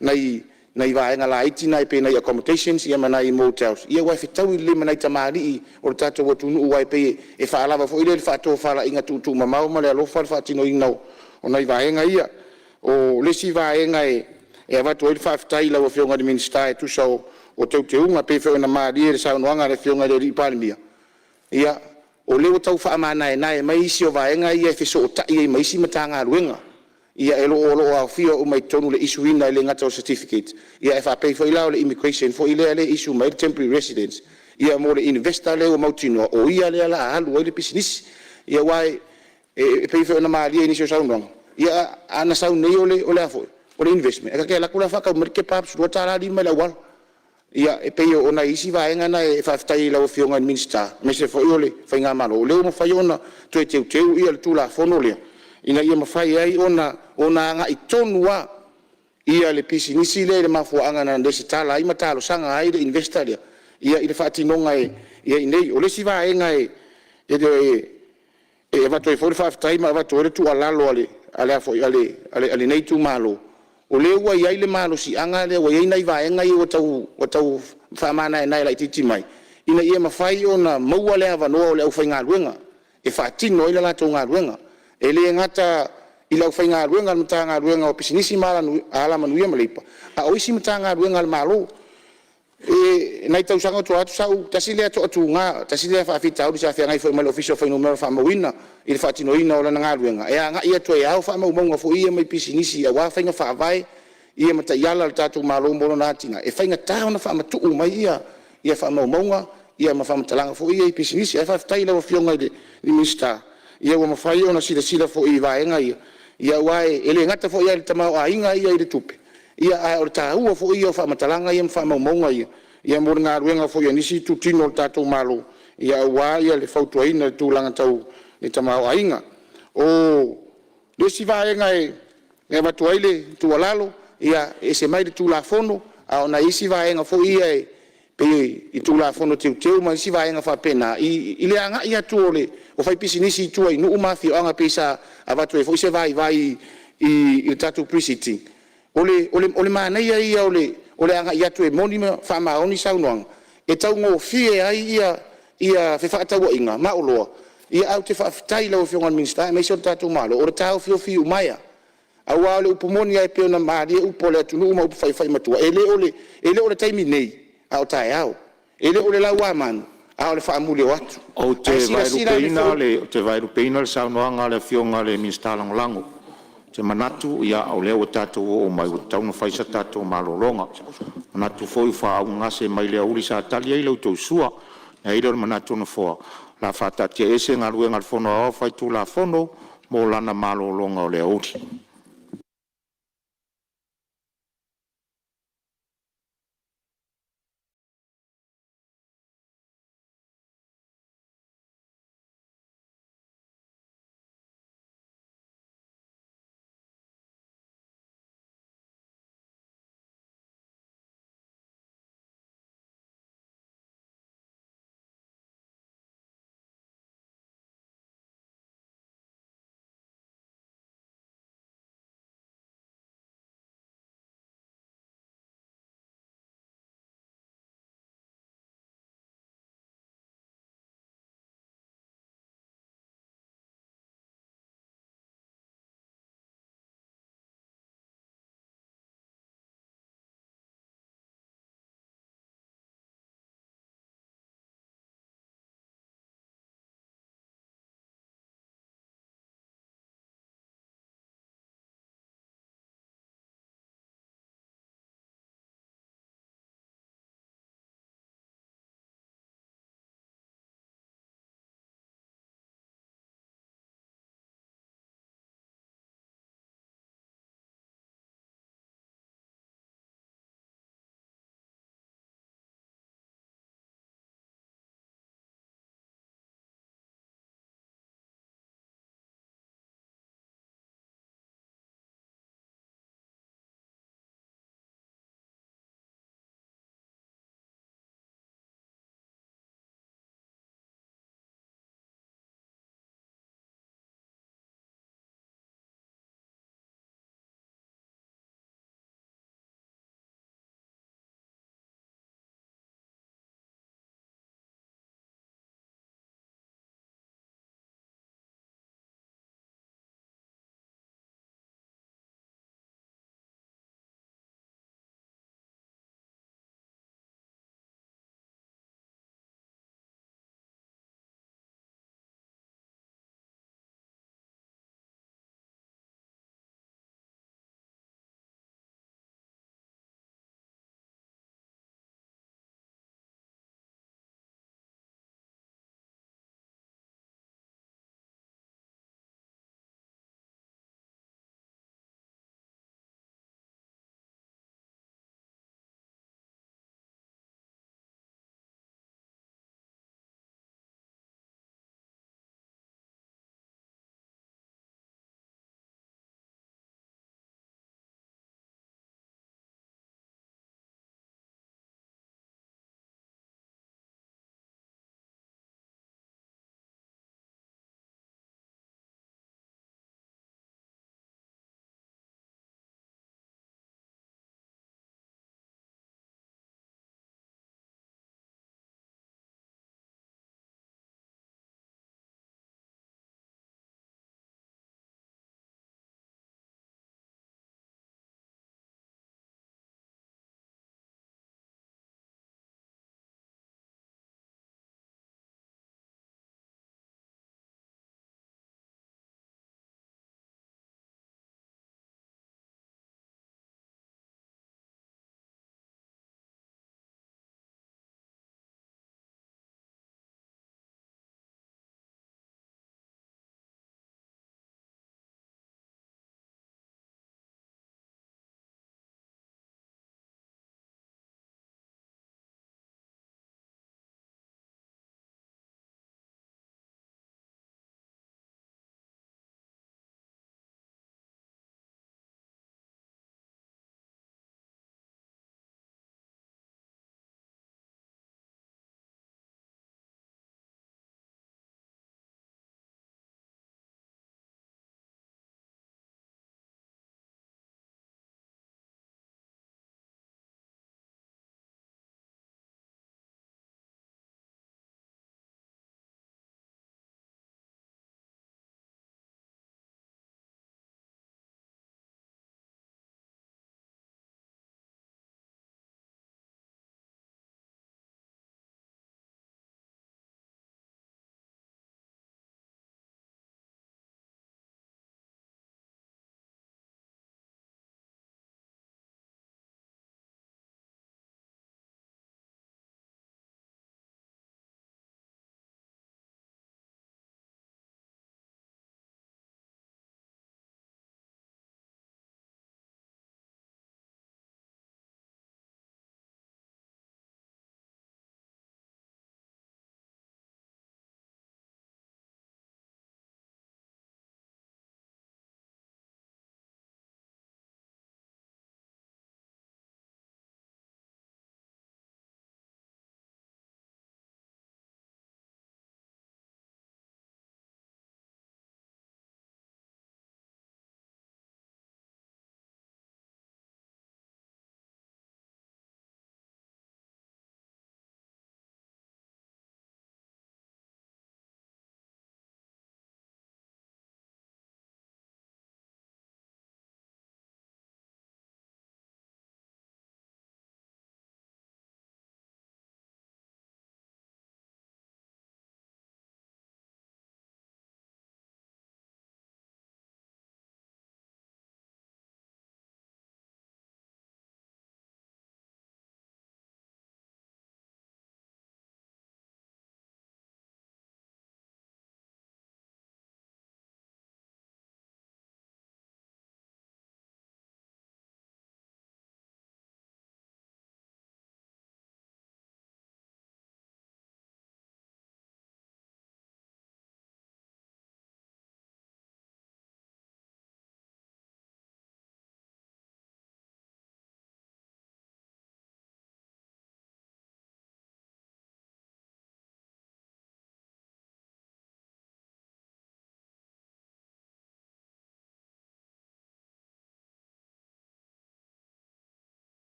nai vaega laiti na pei o nai accommodations ma nai motels, aua e fetaui lelei ma nai tamalii o le tatou atunuu aua e pei e faalava foi lea i le faatofalaiga tuutuumamao ma le alofa le faatinoina o nai vaega ia. O le isi vaega e avatu ai le faafetai i lau Afioga i le Minisita e tusa o teuteuga e pei foi ona malie i le saunoaga a le Afioga i le Palemia, ia o lea ua tau faamanaenae mai isi o vaega ia e fesootai ai ma isi Matagaluega. Ia o lo o aofia uma i totonu i le issue ina e le gata o certificates, ae faapea foi la o le immigration foi lea e issue mai ai le temporary residence mo le investor lea ua mautinoa o ia lea o le a alu ai le pisinisi. Ia aua e pei foi ona malie i nisi o saunoaga, ia ana sau nei o le investment, e ta te alu atu la faatau mai le kebabs e $2.50 i le auala. Ia e pei o nai isi vaega na e faafetai ai i lau Afioga i le Minisita aemaise foi o le faigamalo o lea ua mafai ona toe teuteu le Tulafono lea ina ia mafai ai ona agai tonu lava le pisinisi lea i le mafuaaga na resitala ai ma talosaga ai le investor lea i le faatinoga i inei. O le isi vaega e avatu ai foi le faafetai ma avatu ai le tuualalo a lenei itumalo, o lea ua i ai le malosiaga lea ua i ai nai vaega ia ua tau faamanaenae laitiiti mai ina ia mafai ona maua le avanoa o le aufaigaluega e faatino ai le latou galuega. E le gata i le aufaigaluega a le Matagaluega o Pisinisi ma Alamanuia ma Leipa, a o isi Matagaluega a le Malo. Nai tausaga ua tua'a atu sa ou… tasi lea toatuga, tasi lea faafitauli sa feagai foi ma le Ofisa o Fuainumera Faamauina i le faatinoina o lana galuega e agai atu e ao faamaumauga foi ia mai pisinisi aua faiga faavae ia ma taiala a le tatou Malo mo lona atinae. E faigata ona faamatuu mai ia faamaumauga ma faamatalaga foi ia i pisinisi. Ae faafetai i lau Afioga i le Minisita ua mafai ona silasila foi i vaega ia, aua e le gata foi lava i le tamaoaiga ia i le tupe, ae o le taua foi ia o faamatalaga ia ma faamaumauga ia mo le galuega foi a nisi itutino o le tatou Malo aua le fautuaina i le tulaga tau le tamaoaiga. O le isi vaega e avatu ai le tuualalo, ia e ese mai le Tulafono, a o nai isi vaega foi ia e pei i Tulafono Teuteu ma isi vaega faapena i le agai atu o faipisinisi i tua i nuu ma afioaga pei sa avatu ai foi se vaivai i le tatou Pre-Sitting. O le manaia ia o le agai atu e moni ma faamaoni saunoaga e taugofie ai fefaatauaiga ma oloa. Ae ou te faafetai i lau Afioga i le Minisita aemaise o le tatou Malo o le taofiofi iumaea. Aua o le upu moni lava e pei ona malie upu a le atunuu ma upu faifaimatua, e le o le taimi nei a o taeao. E le o le lauamanu a o le faamuli o atu. Ou te Ae silasila ane foi. Ou te vaelupeina le saunoaga a le Afioga i le Minisita Lagolago. Ou te manatu o lea ua tatou oo mai ua tatau ona fai se tatou malologa. E manatu foi ua faaaugagase mai le aoauli sa tali ai la outou sua. Ona i ai lea o le manatu o le Nofoa, o le a faataatiaese Galuega a le Fono Aoao Faitulafono mo lana malologa o le aoauli.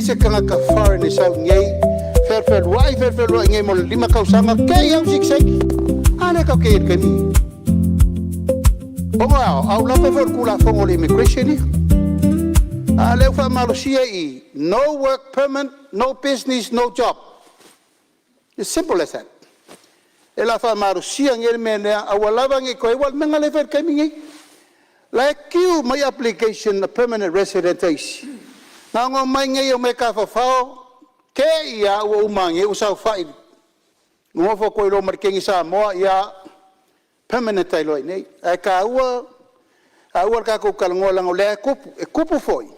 Se tagata foreign e sau iinei fealualuai, fealualuai nei mo le 5 tausaga, tei lava ua sitiseni. A lea tatou te i ai i le taimi lenei? Ona e a? Aulape foi i le Tulafono a le Immigration ia. A o lea ua faamalosia i i, no work permit, no business, no job. Its simple as that. O lea o le a faamalosia nei le mea lea, aua lava ne i toe… aua o le mea lena o lea e fai i le taimi lenei. O la e queue mai application a permanent resident a isi, na ona omai i inei e tafafao, te i lava ua uma ane ua saofai, nonofo atu ai loa ma le teine Samoa, ia, permanent ai loa i inei. Ae taua le tatou talanoa leaga o lea e tupu. E tupu foi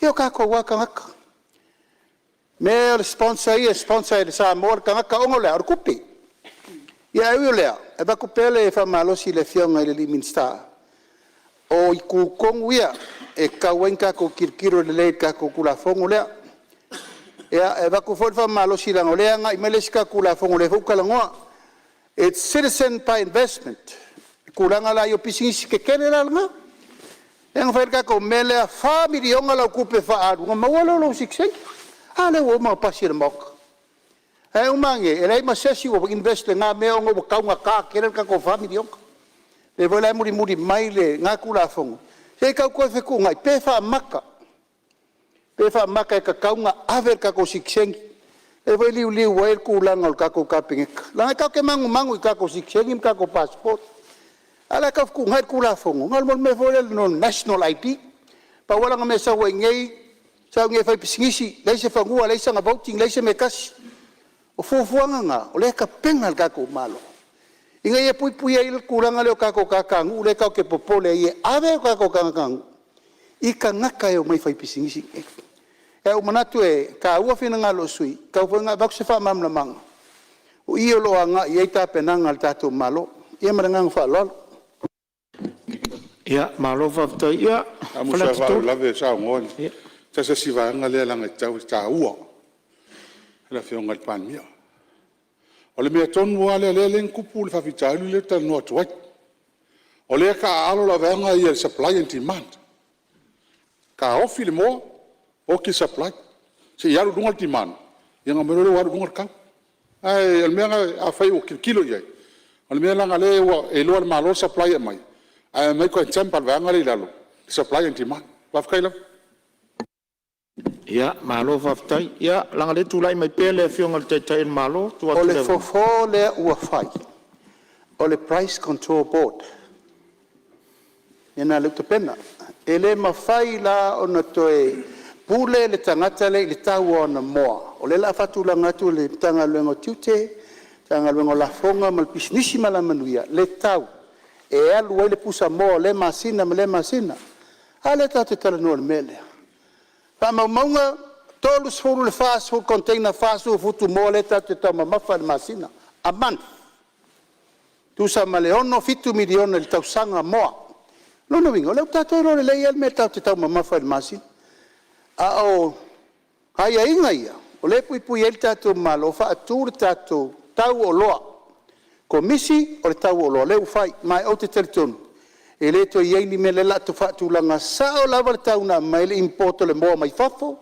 i o tatou lava tagata. O mea ia o le sponsor e sponsor e le Samoa le tagata ona o le a? O le tupe. Ae ui o lea, e avatu pea le faamalosi i le Afioga i le Minisita, o itu tonu ia e tatau ai ona tatou tilotilo lelei i le tatou Tulafono lea. E avatu foi le faamalosi leaga o lea e agai mai le isi tatou Tulafono o lea foi ua talanoa, its citizen by investment, le tulaga la i pisinisi tetele la lena, lea na fai ai le tatou mea lea, e $4 miliona lau tupe faaalu ona maua lea o lou sitiseni. A lea ua uma ona pasi e le Maota. Ae uma ane, e leai ma se isi ua invest i lena mea ona ua taugata tele le tatou $4 miliona. O lea foi la e mulimuli mai lena Tulafono, se i tau toe fetuunai pe faamata, pe faamata e tatau ona ave le tatou sitiseni. O lea foi e liuliu ai le tulaga o le tatou Kapeneta, leaga tatou te manumanu i tatou sitiseni ma tatou passport. A o le a tau fetuunai le Tulafono, na o le mea foi lele o le national ID. Pau lava lana mea e sau ai i inei, sau i inei e faipisinisi, leai se fanua, leai sana voting, leai se mea e tasi. O fuafuaga na o lea e tapena e le tatou Malo ina ia puipuia ai le tulaga lea o tatou tagatanuu lea tatou te popole ai e ave o tatou tagatanuu i tagata e omai e faipisinisi i inei. Ae ua ou manatu e taua finagalo o sui usufono, e tatau foi ona avatu se faamalamalamaga, o i o lo o agai i ai tapenaga a le tatou Malo. Ia ma le agaga faaaloalo. Ia malo faafetai. Ia, Sa musu a Faleata 3. faalavelave a o saunoa le… tasi a si vaega lea leaga e taua i le Afioga i le Palemia. O le mea tonu lava lea lea na tupu le faafitauli lea ou te talanoa atu ai. O lea e taaalo lau vaega ia i le supply and demand, taofi le moa oti le supply se i alu i luga le demand ona aumai loa lea ua alu i luga le tau. Ae o le mea lena afai o tilotilo i ai, o le mea leaga o lea ua iloa e le Malo le supply e aumai ae aumai toe dump e le vaega lea i lalo le supply and demand. Faafetai lava. Ia malo faafetai. Ia, leaga o lea e tulai mai pea le Afioga i le Taitai o le Malo e tuu O atu le le avanoa. fofo lea ua fai, o le Price Control Board, lea ua tapena. E le mafai la ona toe pule le tagata lea i le tau o ana moa, o lea o le a faatulaga atu e le Matagaluega o Tiute, Matagaluega o Lafoga ma le Pisinisi ma Alamanuia le tau e alu ai le pusamoa i lea masina ma lea masina. A lea tatou te talanoa i le mea lea? O faamaumauga, e 30 i le 40 container 40 futumoa lea tatou te taumamafa ai i le masina, a month. E tusa ma le $6-7 miliona i le tausaga moa. O lona uiga, o lea ua tatou iloa lelei lava le mea tatou te taumamafa ai i le masina. A o aiaiga ia o lea e puipui ai le tatou Malo, faatu le tatou tau o oloa, Komisi o le Tau o Oloa lea ua fai. Ma ou te talitonu e le toe i ai ni mea, o lea o le a faatulaga sao lava le tau na aumai ai le import o le moa mai fafo,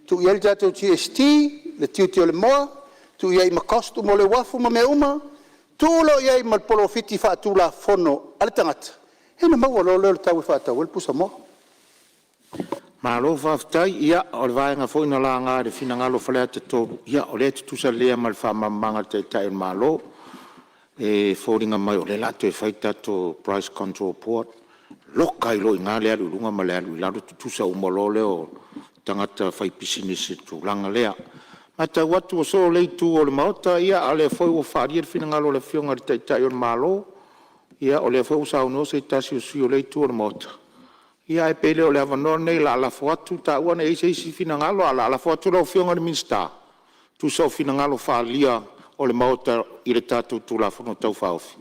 tuu i ai le tatou GST, le tiute o le moa, tuu i ai ma cost uma o le uafu ma mea uma, tuu loa i ai ma le polofiti faatulafono a le tagata, ia ona maua loa lea o le tau e faatau ai le pusamoa. Malo faafetai. Ia o le vaega foi na laga i le finagalo o Faleata 3, ia o lea e tutusa lelei lava ma le faamalamalamaga a le Taitai o le Malo. E foliga mai o lea o le a toe fai le tatou Price Control Board, loka ai loa i ina le alu i luga ma le alu i lalo, tutusa uma loa lea o tagata faipisinisi i le tulaga lea. E matau atu ua soo lea itu o le Maota, a o lea foi ua faaalia le finagalo o le Afioga i le Taitai o le Malo, o lea foi ua saunoa se tasi o sui usufono o lea itu o le Maota. Ia ae pe le o le avanoa lenei o le a lafo atu, taua ne i i ai se isi finagalo, ae o le a lafo atu i lau Afioga i le Minisita e tusa o finagalo faaalia o le Maota i le tatou Tulafono Tau Faaofi.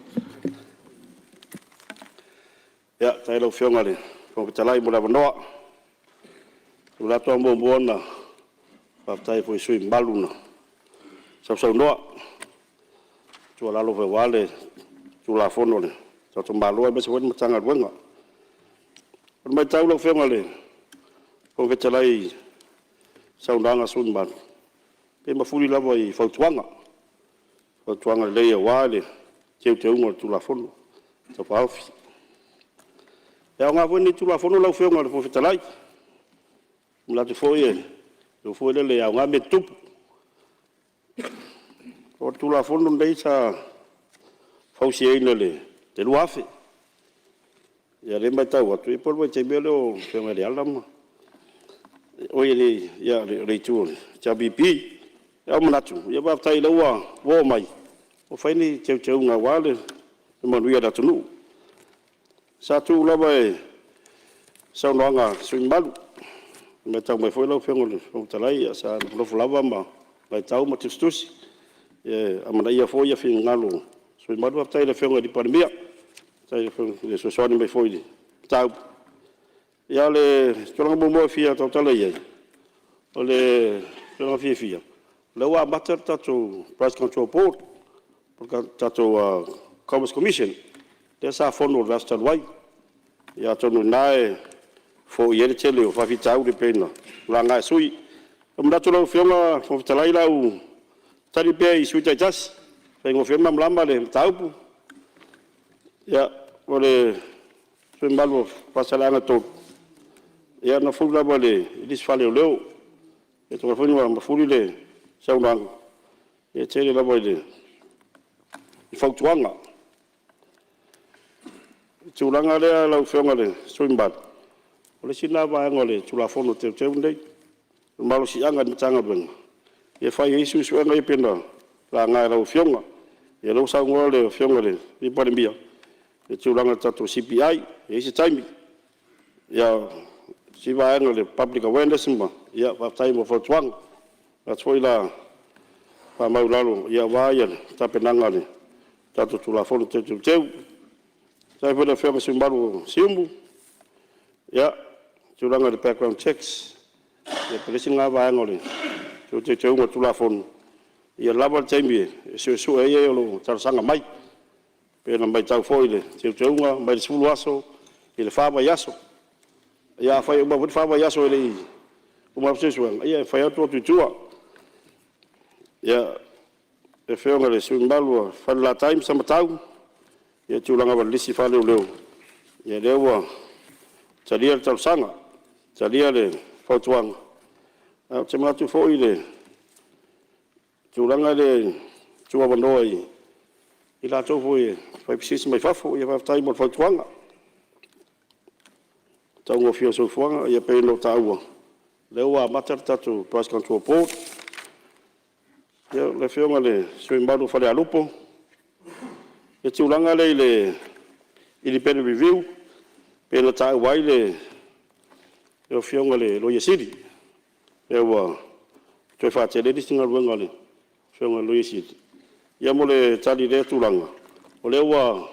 Ia, faafetai i lau Afioga i le Fofoga Fetalai mo le avanoa. E manatu lava e muamua ona faafetai foi i sui usufono mamalu na sausaunoa i tuualalo foi aua le Tulafono a le tatou Malo aemaise foi le Matagaluega. O le matau lau Afioga i le Fofoga Fetalai i saunoaga a sui usufono mamalu, e mafuli lava i fautuaga, fautuaga lelei aua le teuteuga o le Tulafono Tau Faaofi. E aoga foi lenei Tulafono lau Afioga i le Fofoga Fetalai, e manatu foi le upu foi lele e aoga mea e tutupu. O le Tulafono lenei sa fausiaina i le 2000. Ia o lea e matau atu, po o le vaitaimi o le Afioga ia Leala ma… oi le Itu o le HRPP. Ae ua ou manatu, ia faafetai o lea ua oo mai, ua fai ni teuteuga aua le manuia o le atunuu. Sa tuu lava i saunoaga a sui usufono mamalu, i le matau mai foi lau Afioga i le Fofoga Fetalai, ia sa nofonofo lava ma matau ma tusitusi, e amanaia foi finagalo o sui usufono mamalu. Faafetai i le Afioga i le Palemia, faafetai i le fesoasoani mai foi i le mataupu. Ia o le tulaga muamua e fia tautala i ai, o le tulaga fiafia, o lea ua amata le tatou Price Control Board po o le tatou Commerce Commission, lea sa fono i le vaiaso talu ai. Ia atonu o i ina e foia ai le tele o faafitauli e pei ona laga e sui usufono. E manatu lau Afioga i le Fofoga Fetalai o le a ou tali pea i sui usufono taitasi e faigofie ai ona malamalama le mataupu. Ia, o le sui usufono mamalu o Faasaleleaga 3, ia na mafuli lava i le isi faaleoleo, ia foi na mafuli le saunoaga, ia e tele lava i fautuaga. O le tulaga lea lau Afioga i le sui usufono mamalu, o le isi lena vaega o le Tulafono Teuteu lenei, o le malosiaga i le Matagaluega e fai ai suesuega ia pei ona laga e lau Afioga. Ia o lea ua saunoa le Afioga i le Palemia i le tulaga o le tatou CPI, e i ai se taimi. Ia, o le isi vaega o le public awareness ma… ia faafetai mo fautuaga. E manatu foi o le a faamau i lalo aua le tapenaga o le tatou Tulafono Toe Teuteu. Faafetai foi i le Afioga i le sui usufono mamalu mo Siumu, i le tulaga i le background checks, ia po o le isi lena vaega o le toe teuteuga o le Tulafono, ia lava le taimi e suesue ai e o lo o talosaga mai. E pei ona matau foi i le teuteuga mai le 10 aso i le 4 vaiaso. Ia afai e uma foi le 4 vaiaso e le i uma atu suesuega, ia e mafai lava ona tuu atu i tua. Ia, le Afioga i le sui usufono mamalu mo Falelatai ma Samatau i le tulaga foi o le lisi faaleoleo, ia o lea ua talia le talosaga, talia le fautuaga. Ae ou te manatu foi i le tulaga lea e tuuavanoa i latou foi e faipisinisi mai fafo. Ia faafetai mo le fautuaga. Le taugofie o le soifuaga, ia pei ona ou taua, o lea ua amata le tatou Price Control Board. Ia, le Afioga i le sui usufono mamalu mo Falealupo, i le tulaga lea i le independent review pei ona taua ai le Afioga i le Loia Sili, lea ua toe faatele ai le isi galuega a le Afioga i le Loia Sili. Ia mo le tali i lea tulaga, o lea ua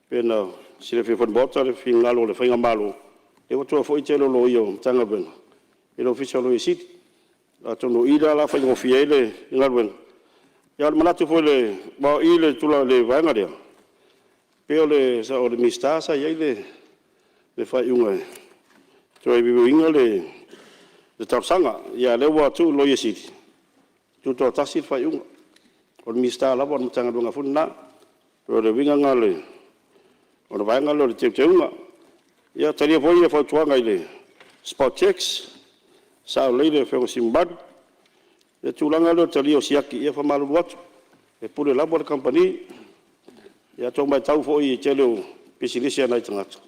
pei ona silafia foi e le Maota le finagalo o le faigamalo, lea ua toe foi le tele o loia o Matagaluega i le Ofisa o le Loia Sili. Atonu o i lea o le a faigofie ai le galuega. A o le manatu foi aua o i i le vaega lea, pei o le Minisita sa i ai le faaiuga e toe review ina le talosaga, a o lea ua tuu i le Loia Sili, tutoatasi le faaiuga, o le Minisita lava, o le Matagaluega foi lena. O le uiga lena o le vaega lea o le teuteuga. Ia talia foi fautuaga i le spot checks, e sao lelei le Afioga i le sui usufono mamalu. O le tulaga lea o le talia o siaki, ia e faamalulu atu, e pule lava le kamupani. Ia a outou matau foi i le tele o pisinisi a nai tagata,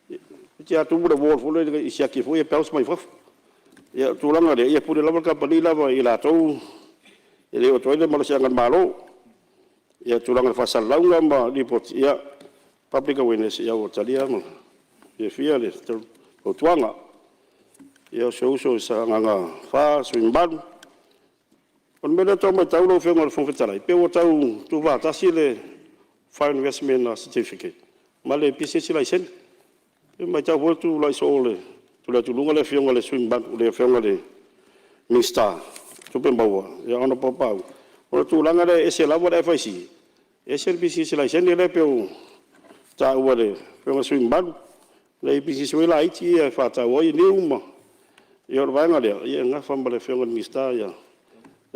toeitiiti lava tumu le wall foi lele i siaki foi ia e bounce mai fafo. Ia o le tulaga lea, e pule lava le kamupani i latou, e le oo atu i ai le malosiaga o le Malo. Ia le tulaga i faasalalauga ma lipoti, ia, public awareness, ia ua talia ma le fiafia le fautuaga. Ia, o si ou uso i Sagaga 4 le sui usufono mamalu, O le mea lea e tau matau lau Afioga i le Fofoga Fetalai, pei ua tau tuufaatasi le Foreign Investment Certificate ma le Pisinisi Laisene. E matau foi ua tulai soo tulai atu i luga le Afioga i le sui usufono mamalu, le Afioga i le Minisita o Tupe Maua ia Honourable Papaaui, o le tulaga lea e ese lava le FIC ese le pisinisi laisene lea pei ona taua e le Afioga i le sui usufono mamalu. Nai pisinisi foi laiti ia e faatau ai niu ma… Ia o le vaega lea e nafa ma le Afioga i le Minisita ia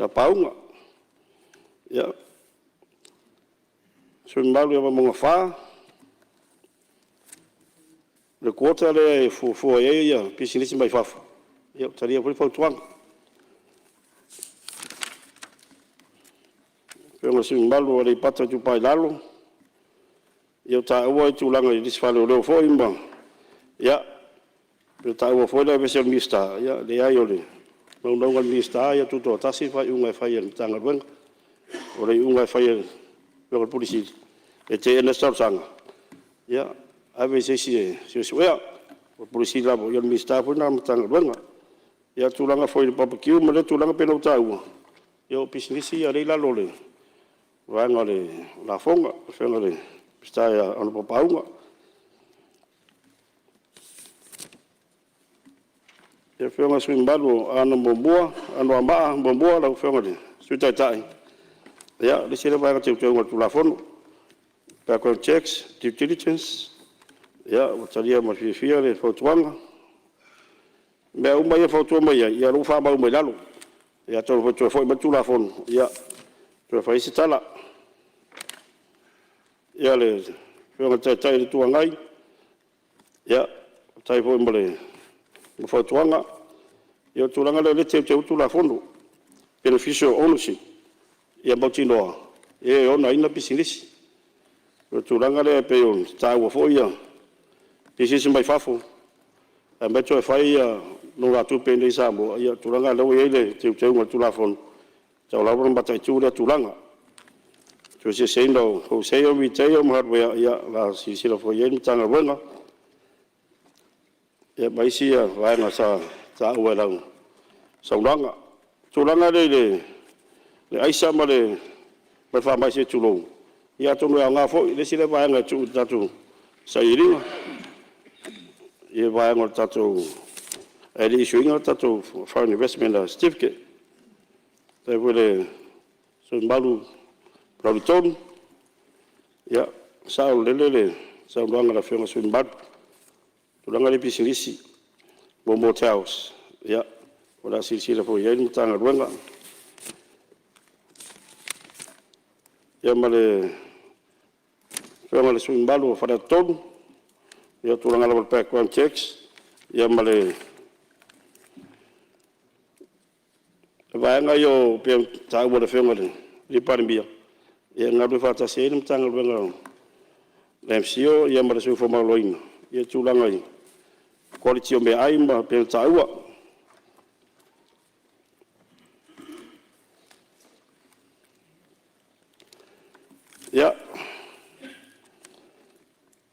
Pauga. Ia, le sui usufono mamalu ia Vaimauga 4, o le quota lea e fuafua i ai pisinisi mai fafo, ia ua talia foi le fautuaga. Le Afioga i le sui usufono mamalu mo Aleipata Itupa i Lalo, ia ua taua le tulaga i lisi faaleoleo foi ma… ia ua taua foi le aveese o le Minisita, ia leai o le naunauga o le Minisita ia tutoatasi le faaiuga e fai a le Matagaluega. O le iuga e fai e le Afioga i le Ofisa Sili o Pulega e teena se talosaga, ia ave i se isi e suesuea. O le Pule Sili lava, o le Minisita foi lena o le Matagaluega. Ia o le tulaga foi i le barbecue ma lea tulaga pei ona ou taua, ia o pisinisi ia lea e i lalo o le vaega o le lafoga, le Afioga i le Minisita ia Honourable Pauga. Le Afioga i le sui usufono mamalu mo Anoamaa 1 lau Afioga i le Sui Taitai, ia o le isi lea vaega teuteuga o le Tulafono, background checks, due diligence, ia ua talia ma le fiafia le fautuaga. O mea uma ia e fautua mai ai, ia o lea ua faamau uma i lalo. Ia atonu foi e toe foi mai le Tulafono e toe fai ai se tala. Ia, le Afioga i le Taitai o le Itu Agai, ia, faafetai foi mo fautuaga. Ia o le tulaga lea o lea e teuteu ai le Tulafono, beneficial ownership, ia mautinoa e ona ai pisinisi. O le tulaga lea pei ona taua foi pisinisi mai fafo e aumai toe fai nonogatupe i inei i Samoa, ia o le tulaga lena lea ua i ai le teuteuga o le Tulafono, e tatau lava ona mataitu lea tulaga. Le toe eseeseina o wholesale, retail ma hardware, ia o le a silasila foi i ai le Matagaluega, ia ma isi vaega sa taua i lau saunoaga. O le tulaga lea i le aisa ma le faamai se i tulou, ia atonu e aoga foi le isi lea vaega e tuu i le tatou sailiiliga i le vaega o le tatou… ae le i issue ina le tatou foreign investment certificate. Faafetai foi i le sui usufono mamalu mo Palauli 3, ia, e saolele le saunoaga a le Afioga i le sui usufono mamalu i le tulaga lea i pisinisi mo motels, ia, o le a silasila foi i ai le Matagaluega. Ia ma le Afioga i le sui usufono mamalu mo Faleata 3, ia o le tulaga lava o le background checks ma le vaega ia pei ona taua e le Afioga i le Palemia, e galulue faatasi ai le Matagaluega o le MCIL ma le Soifua Maloloina i le tulaga i le quality o meaai pei ona taua. Ia,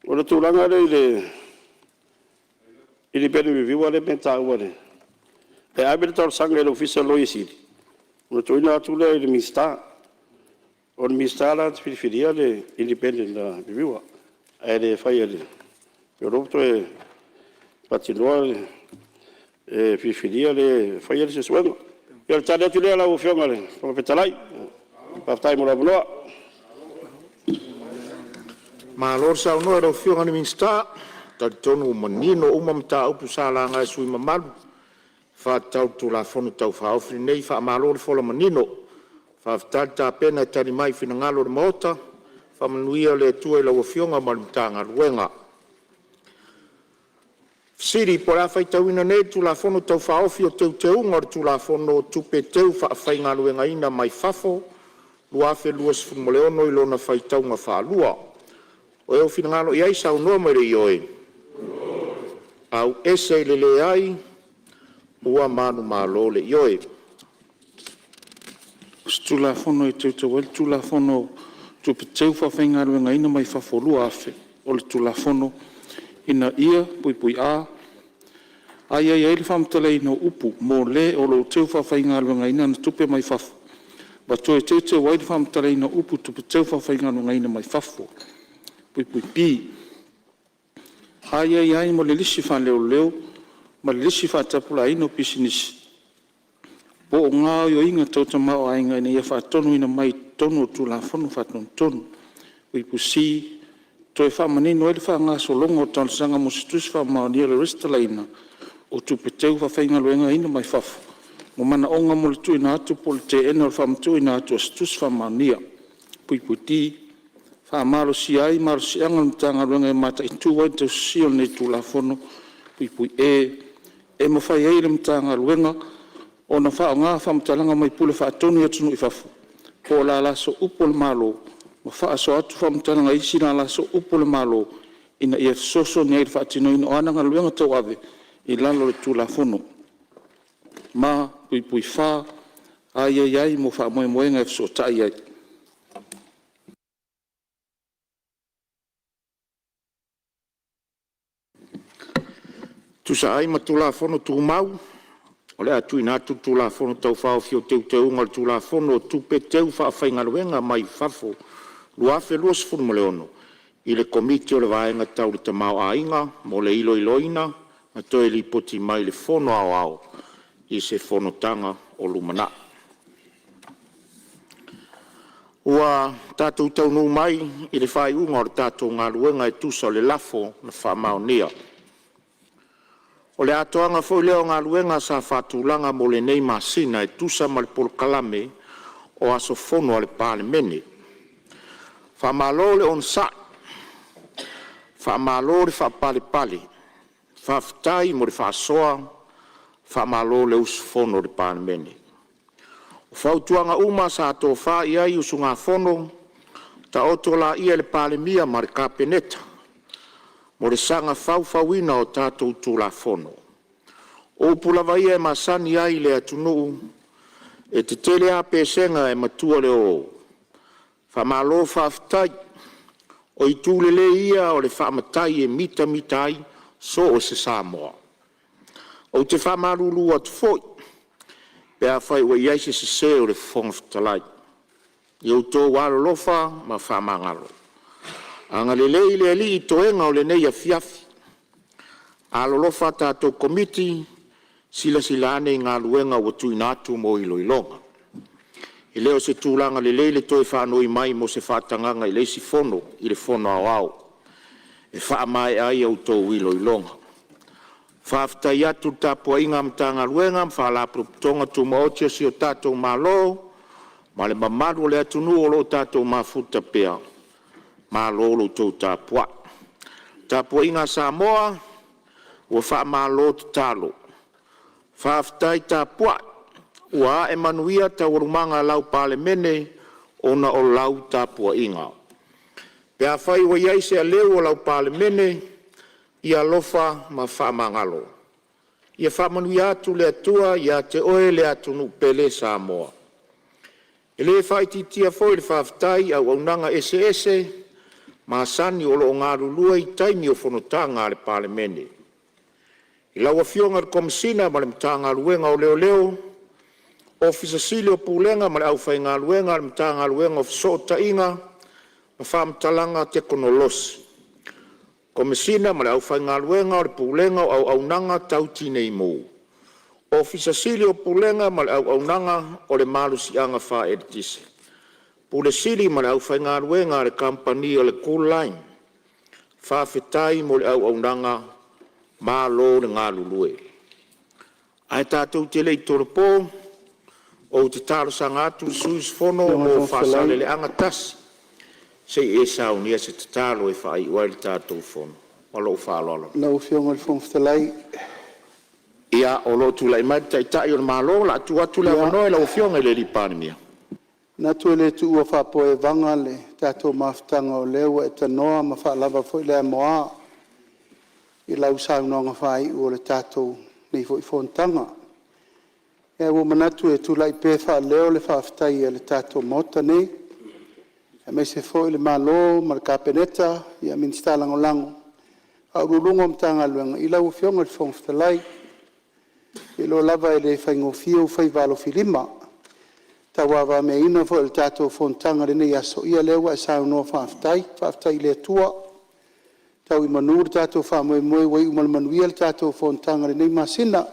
o le tulaga lea i le independent reviewer lea pei ona taua, e ave le talosaga i le Ofisa o le Loia Sili ona tuuina atu lea i le Minisita. O le Minisita la na te filifilia le independent reviewer, ae le faia e le… O lea ua toe faatinoa le filifilia le e faia le suesuega. Ia o le tali atu lea lau Afioga i le Fofoga Fetalai. Faafetai mo le avanoa. Malo saunoa i lau Afioga i le Minisita. E talitonu ua manino uma mataupu sa laga e sui usufono mamalu e faatatau i le Tulafono Tau Faaofi lenei. Faamalo le fola manino, faafetai le tapena e tali mai i finagalo o le Maota. Faamanuia le Atua i lau Afioga ma le Matagaluega. O le a faitauina nei le Tulafono Tau Faaofi o Teuteuga o le Tulafono o Tupe Teufaafaigaluegaina mai Fafo 2026 i lona faitauga faalua. O e ua finagalo i ai saunoa mai le ioe, leai. O Teuteuga o le Tulafono o Tupe Teufaafaigaluegaina mai Fafo 2000 o le Tulafono, Ina ia: (a). Aiaia ai le faamatalaina o upu “mo le o lo o teu faafaigaluegaina ana tupe mai fafo” ma toe teuteu ai le faamatalaina o upu “Tupe Teu Faafaigaluegaina mai Fafo”. (b). Aiaia ai mo le lisi faaleoleo ma le lisi faatapulaaina o pisinisi, po o gaoioiga tau tamaoaiga ina ia faatonuina mai i totonu o le Tulafono Faatonutonu. (c). Toe faamanino ai le faagasologa o talosaga mo se Tusi Faamaonia o le Lesitalaina o Tupe Teu Faafaigaluegaina mai Fafo ma manaoga mo le tuuina atu po o le teena o le faamatuuina atu o se Tusi Faamaonia. (d). Faamalosia ai malosiaga o le Matagaluega e mataitu ai le tausisia o lenei Tulafono. (E). E mafai ai e le Matagaluega ona faaaoga faamatalaga mai Pule Faatonu i atunuu i fafo po o lala sooupu a le Malo ma faasoa atu faamatalaga i isi lala sooupu a le Malo ina ia fesoasoani ai i le faatinoina o ana galuega tauave i lalo o le Tulafono, ma (4). Aiaia ai mo faamoemoega e fesootai ai. E tusa ai ma Tulafono Tumau, o le a tuuina atu le Tulafono Tau Faaofi o Teuteuga o le Tulafono o Tupe Teufaafaigaluega mai Fafo 2026 i le Komiti o le Vaega Tau le Tamaoaiga mo le iloiloina na toe lipoti mai le Fono Aoao i se Fonotaga o lumanai. Ua tatou taunuu mai i le faaiuga o le tatou galuega e tusa o le lafo na faamaonia. O le atoaga foi lea o galuega sa faatulaga mo lenei masina e tusa ma le polokalame o aso fono a le Palemene. Faamalo le onosai, faamalo le faapalepale, faafetai mo le faasoa, faamalo le usufono i le Palemene. O fautuaga uma sa tofa i ai usugafono, taoto laia i le Palemia ma le Kapeneta mo le saga faufauina o tatou Tulafono. O upu lava ia e masani ai le atunuu, e tetele a pesega e matua le oo. Faamalo faafetai, o itu lelei ia o le faamatai e mitamita ai so o se Samoa. Ou te faamalulu atu foi pe afai ua i ai se sese o le Fofoga Fetalai, ia outou alolofa ma faamagalo. Agalelei le Alii i toega o lenei afiafi. Alolofa a tatou Komiti, silasila ane i galuega ua tuuina atu mo iloiloga. E le o se tulaga lelei le toe faanoi mai mo se faatagaga i le isi Fono i le Fono Aoao e faamaea ai a outou iloiloga. Faafetai atu i le tapuaiga a Matagaluega ma Faalapotopotoga Tumaoti a si o tatou Malo ma le mamalu o le atunuu o lo o tatou mafuta pea, malo lo outou tapuai. Le tapuaiga a Samoa, ua faamalo tatalo, faafetai tapuai, ua ae manuia taualumaga a lau Palemene ona o lau tapuaiga. Pe afai ua i ai se aleu o lau Palemene, ia alofa ma faamagalo. Ia faamanuia atu le Atua ia te oe le atunuu pele Samoa. E le faaitiitia foi le faafetai i auaunaga eseese masani o lo o galulue i taimi o fonotaga a le Palemene. I lau Afioga i le Komesina ma le Matagaluega o Leoleo, Ofisa Sili o Pulega ma le aufaigaluega a le Matagaluega o Fesootaiga ma Faamatalaga Tekonolosi, Komesina ma le aufaigaluega o le Pulega o Auaunaga Tau Tinei Mu, Ofisa Sili o Pulega ma le auaunaga o le Malosiaga Faaeletise, Pule Sili ma le aufaigaluega a le Kamupani o le Kooline, faafetai mo le auaunaga, malo le galulue. Ae tatou te le i tolopo, ou te talosaga atu i le sui usufono Lau mo Afioga i le Fofoga Faasaleleaga 1 se i e saunia se tatalo e faaiu ai le tatou fono. Ma lou faaaloalo. Fetalai, Ia, o lo o tulai mai le Taitai o le Malo. O le a tuu atu le avanoa i lau Afioga i le Palemia. E manatu e le tuua faapoaevaga le tatou mafutaga o lea ua e tanoa ma faalava foi le amoa i lau saunoaga faaiu o le tatou nei foi fonotaga. Ae ua ou manatu e tulai pea e faaleo le faafetai a le tatou Maota nei, aemaise foi le Malo ma le Kapeneta, Minisita Lagolago, Ofisa Sili o Pulega o Matagaluega i lau Afioga i le Fofoga Fetalai. Ou te iloa lava e le faigofie ou faiva alofilima. tauavameaina foi o le tatou fonotaga i lenei aso, ia o lea ua e saunoa faafetai. Faafetai i le Atua ua tau i manu le tatou faamoemoe ua iu ma le manuia le tatou fonotaga i lenei masina.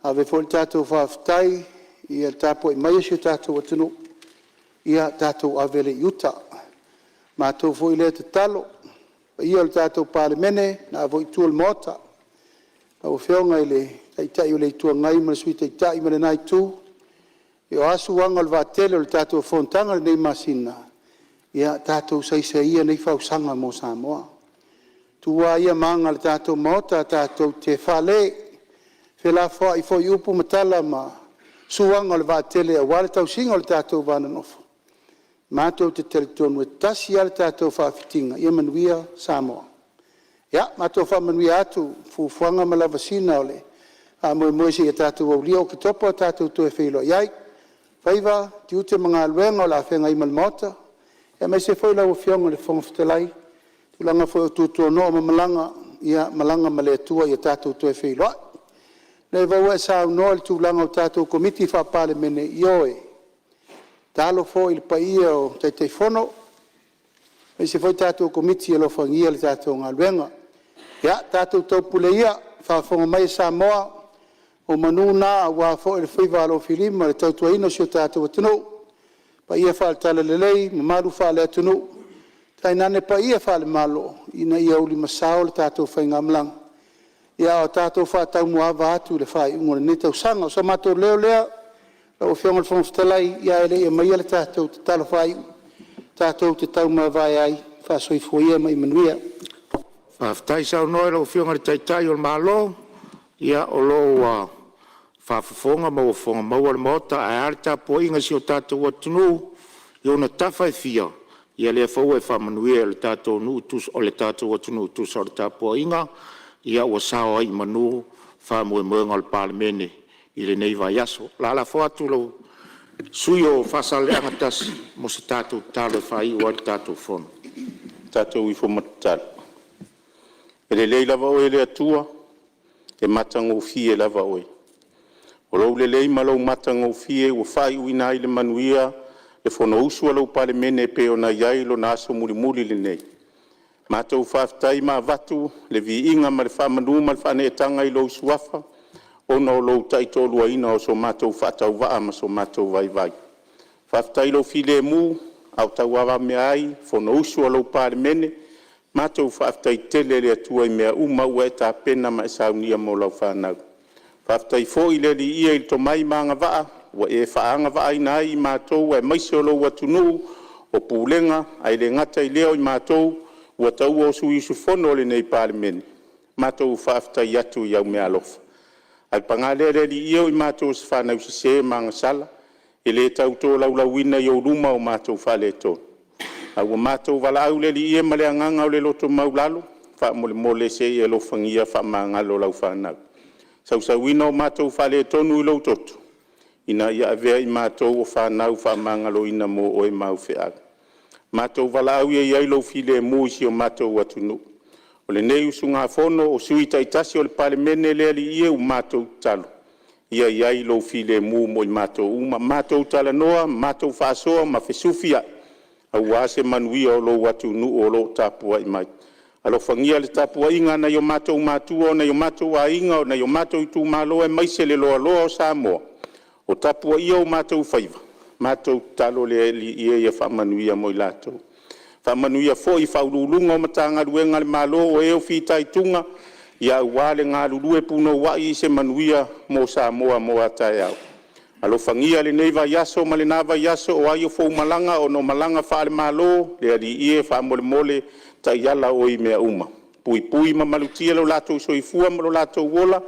Ave foi le tatou faafetai i le tapuai mai a si o tatou atunuu, ia tatou ave lea i uta. O le matou foi lea tatalo. Le paia o le tatou Palemene, lena foi itu o le Maota, lau Afioga i le Taitai o le Itu Agai ma le Sui Taitai ma lena itu, ia o a suaga o le vaatele o le tatou fonotaga i lenei masina, ia tatou saisai ia nei fausaga mo Samoa. O tu lava ia ma aga a le tatou Maota tatou te fale, felafoai foi i upu ma tala ma suaga o le vaatele aua le tausiga o le tatou va nonofo, matou te talitonu e tasi lava le tatou faafitiga, ia manuia Samoa. Ia matou faamanuia atu i fuafuaga ma lavasiga o le faamoemoe seia tatou aulia Oketopa tatou toe feiloai ai. Faiva, tiute ma galuega o le a feagai ma le Maota, aemaise foi lau Afioga i le Fofoga Fetalai, tulaga foi o tuatuanoa ma malaga, ia malaga ma le Atua ia tatou toe feiloai. O lea foi ua e saunoa i le tulaga o tatou Komiti Faa-Palemene, ioe, tatalo foi i le paia o Taitaifono aemaise foi tatou Komiti ia alofagia le tatou galuega. Ia tatou taupule ia, le faafofoga mai a Samoa, o manu na aua foi le faiva alofilima i le tautuaina o si o tatou atunuu, paia faale-Talalelei, mamalu faale-atunuu, tainane paia faale-Malo ina ia ulimasao le tatou faigamalaga, a o tatou faataumuaava atu i le faaiuga o lenei tausaga. O so matou leo lea lau Afioga i le Fofoga Fetalai, ae le i aumaia le tatou tatalo faaiu, tatou te taumavae ai, faa-soifua ia ma ia manuia. Faafetai saunoa i lau Afioga i le Taitai o le Malo, o lo o ua faafofoga ma ua fofoga maua le Maota. Ae a le tapuaiga a si o tatou atunuu i ona tafa e fia, ia o lea foi ua e faamanuia i le tatou atunuu e tusa o le tapuaiga, ua sao ai i manu faamoemoega o le Palemene i lenei vaiaso. O le a lafo atu i le sui usufono mo Faasaleleaga 1 mo se tatou tatalo e faaiu ai le tatou fono. Tatou ifo ma tatalo. E lelei lava Oe le Atua, e matagofie lava Oe. O lou lelei ma lou matagofie ua faaiuina ai i le manuia le fonousu a lau Palemene e pei ona i ai lona aso mulimuli lenei. Matou faafetai ma avatu le viiga ma le faamanu ma le faaneetaga i lou Suafa ona o lou taitoaluaina o so matou faatauvaa ma so matou vaivai. Faafetai i lou filemu a o tauavamea ai le fonousu a lau Palemene. Matou faafetai tele i le Atua i mea uma ua e tapena ma e saunia mo lau fanau. Faafetai foi le Alii e i le tomai ma agavaa ua e faaagavaaina ai i matou aemaise o lou atunuu o pulega, ae le gata i lea o i matou ua taua o sui usufono o lenei Palemene. Matou faafetai atu i au meaalofa. Ae paga lea le Alii e, o i matou o se fanau sese ma agasala, e le tau tolaulauina i ou luma o matou faaletonu, ae ua matou valaau le Alii e ma le agaga o le loto maualalo, faamolemole se i e alofagia faamagalo lau fanau. Sausuina o matou faaletonu i lou toto, ina ia avea i matou o fanau faamagaloina mo Oe ma au feau. Matou valaau ia i ai lou filemu i si o matou atunuu. O lenei usugafono o sui usufono taitasi o le Palemene, le Alii e, ua matou tatalo, ia i ai lou filemu mo i matou uma, matou talanoa, matou faasoa ma fesufiai aua se manuia o lou atunuu o lo o tapuai mai. Alofagia le tapuaiga a nai o matou matua, o nai o matou aiga, o nai o matou itumalo aemaise le loaloa o Samoa o tapuaia o matou faiva. Matou tatalo le Alii e ia faamanuia mo i latou. Faamanuia foi i Ofisa Sili o Pulega o Matagaluega a le Malo o e o fitaituga aua le galulue punouai i se manuia mo Samoa mo a taeao. Alofagia lenei vaiaso ma lena vaiaso, o ai o fou malaga ona o malaga faale-Malo, le Alii e, faamolemole taiala oe i mea uma, puipui ma malutia lo latou soifua ma lo latou ola.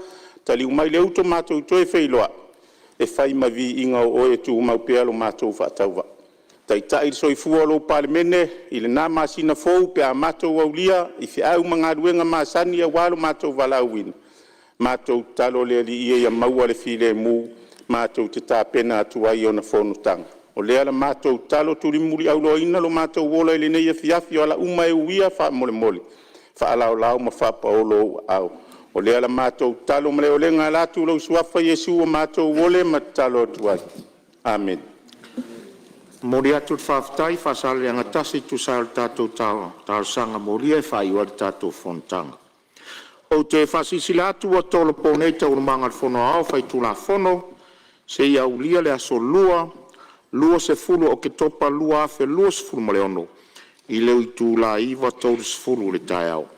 Taliu mai le uto, matou toe feiloai e fai ma viiga o oe e tumau pea lo matou faatauvaa. Taitai le soifua o lou Palemene i lena masina fou pe a matou aulia i feau ma galuega masani aua lo matou valaauina, matou tatalo le Alii ia maua le filemu matou te tapena atu ai i ona fonotaga. O lea la matou tatalo, tulimuliauloaina lo matou ola i lenei afiafi, o ala uma e uia, faamolemole faalaolao ma faapaolo ou aao. O lea la matou tatalo ma le olega e ala atu i lou Suafa Iesu ua matou ole ma tatalo atu ai. Amene. Momoli atu le faafetai Faasaleleaga 1 e tusa ai o le tatou talosaga molia e faaiu ai le tatou fonotaga. Ou te faasilasila atu ua tolopo nei Taualumaga a le Fono Aoao Faitulafono seia aulia le aso Lua, 20 Oketopa 2026 i le itula e 9:30 i le taeao.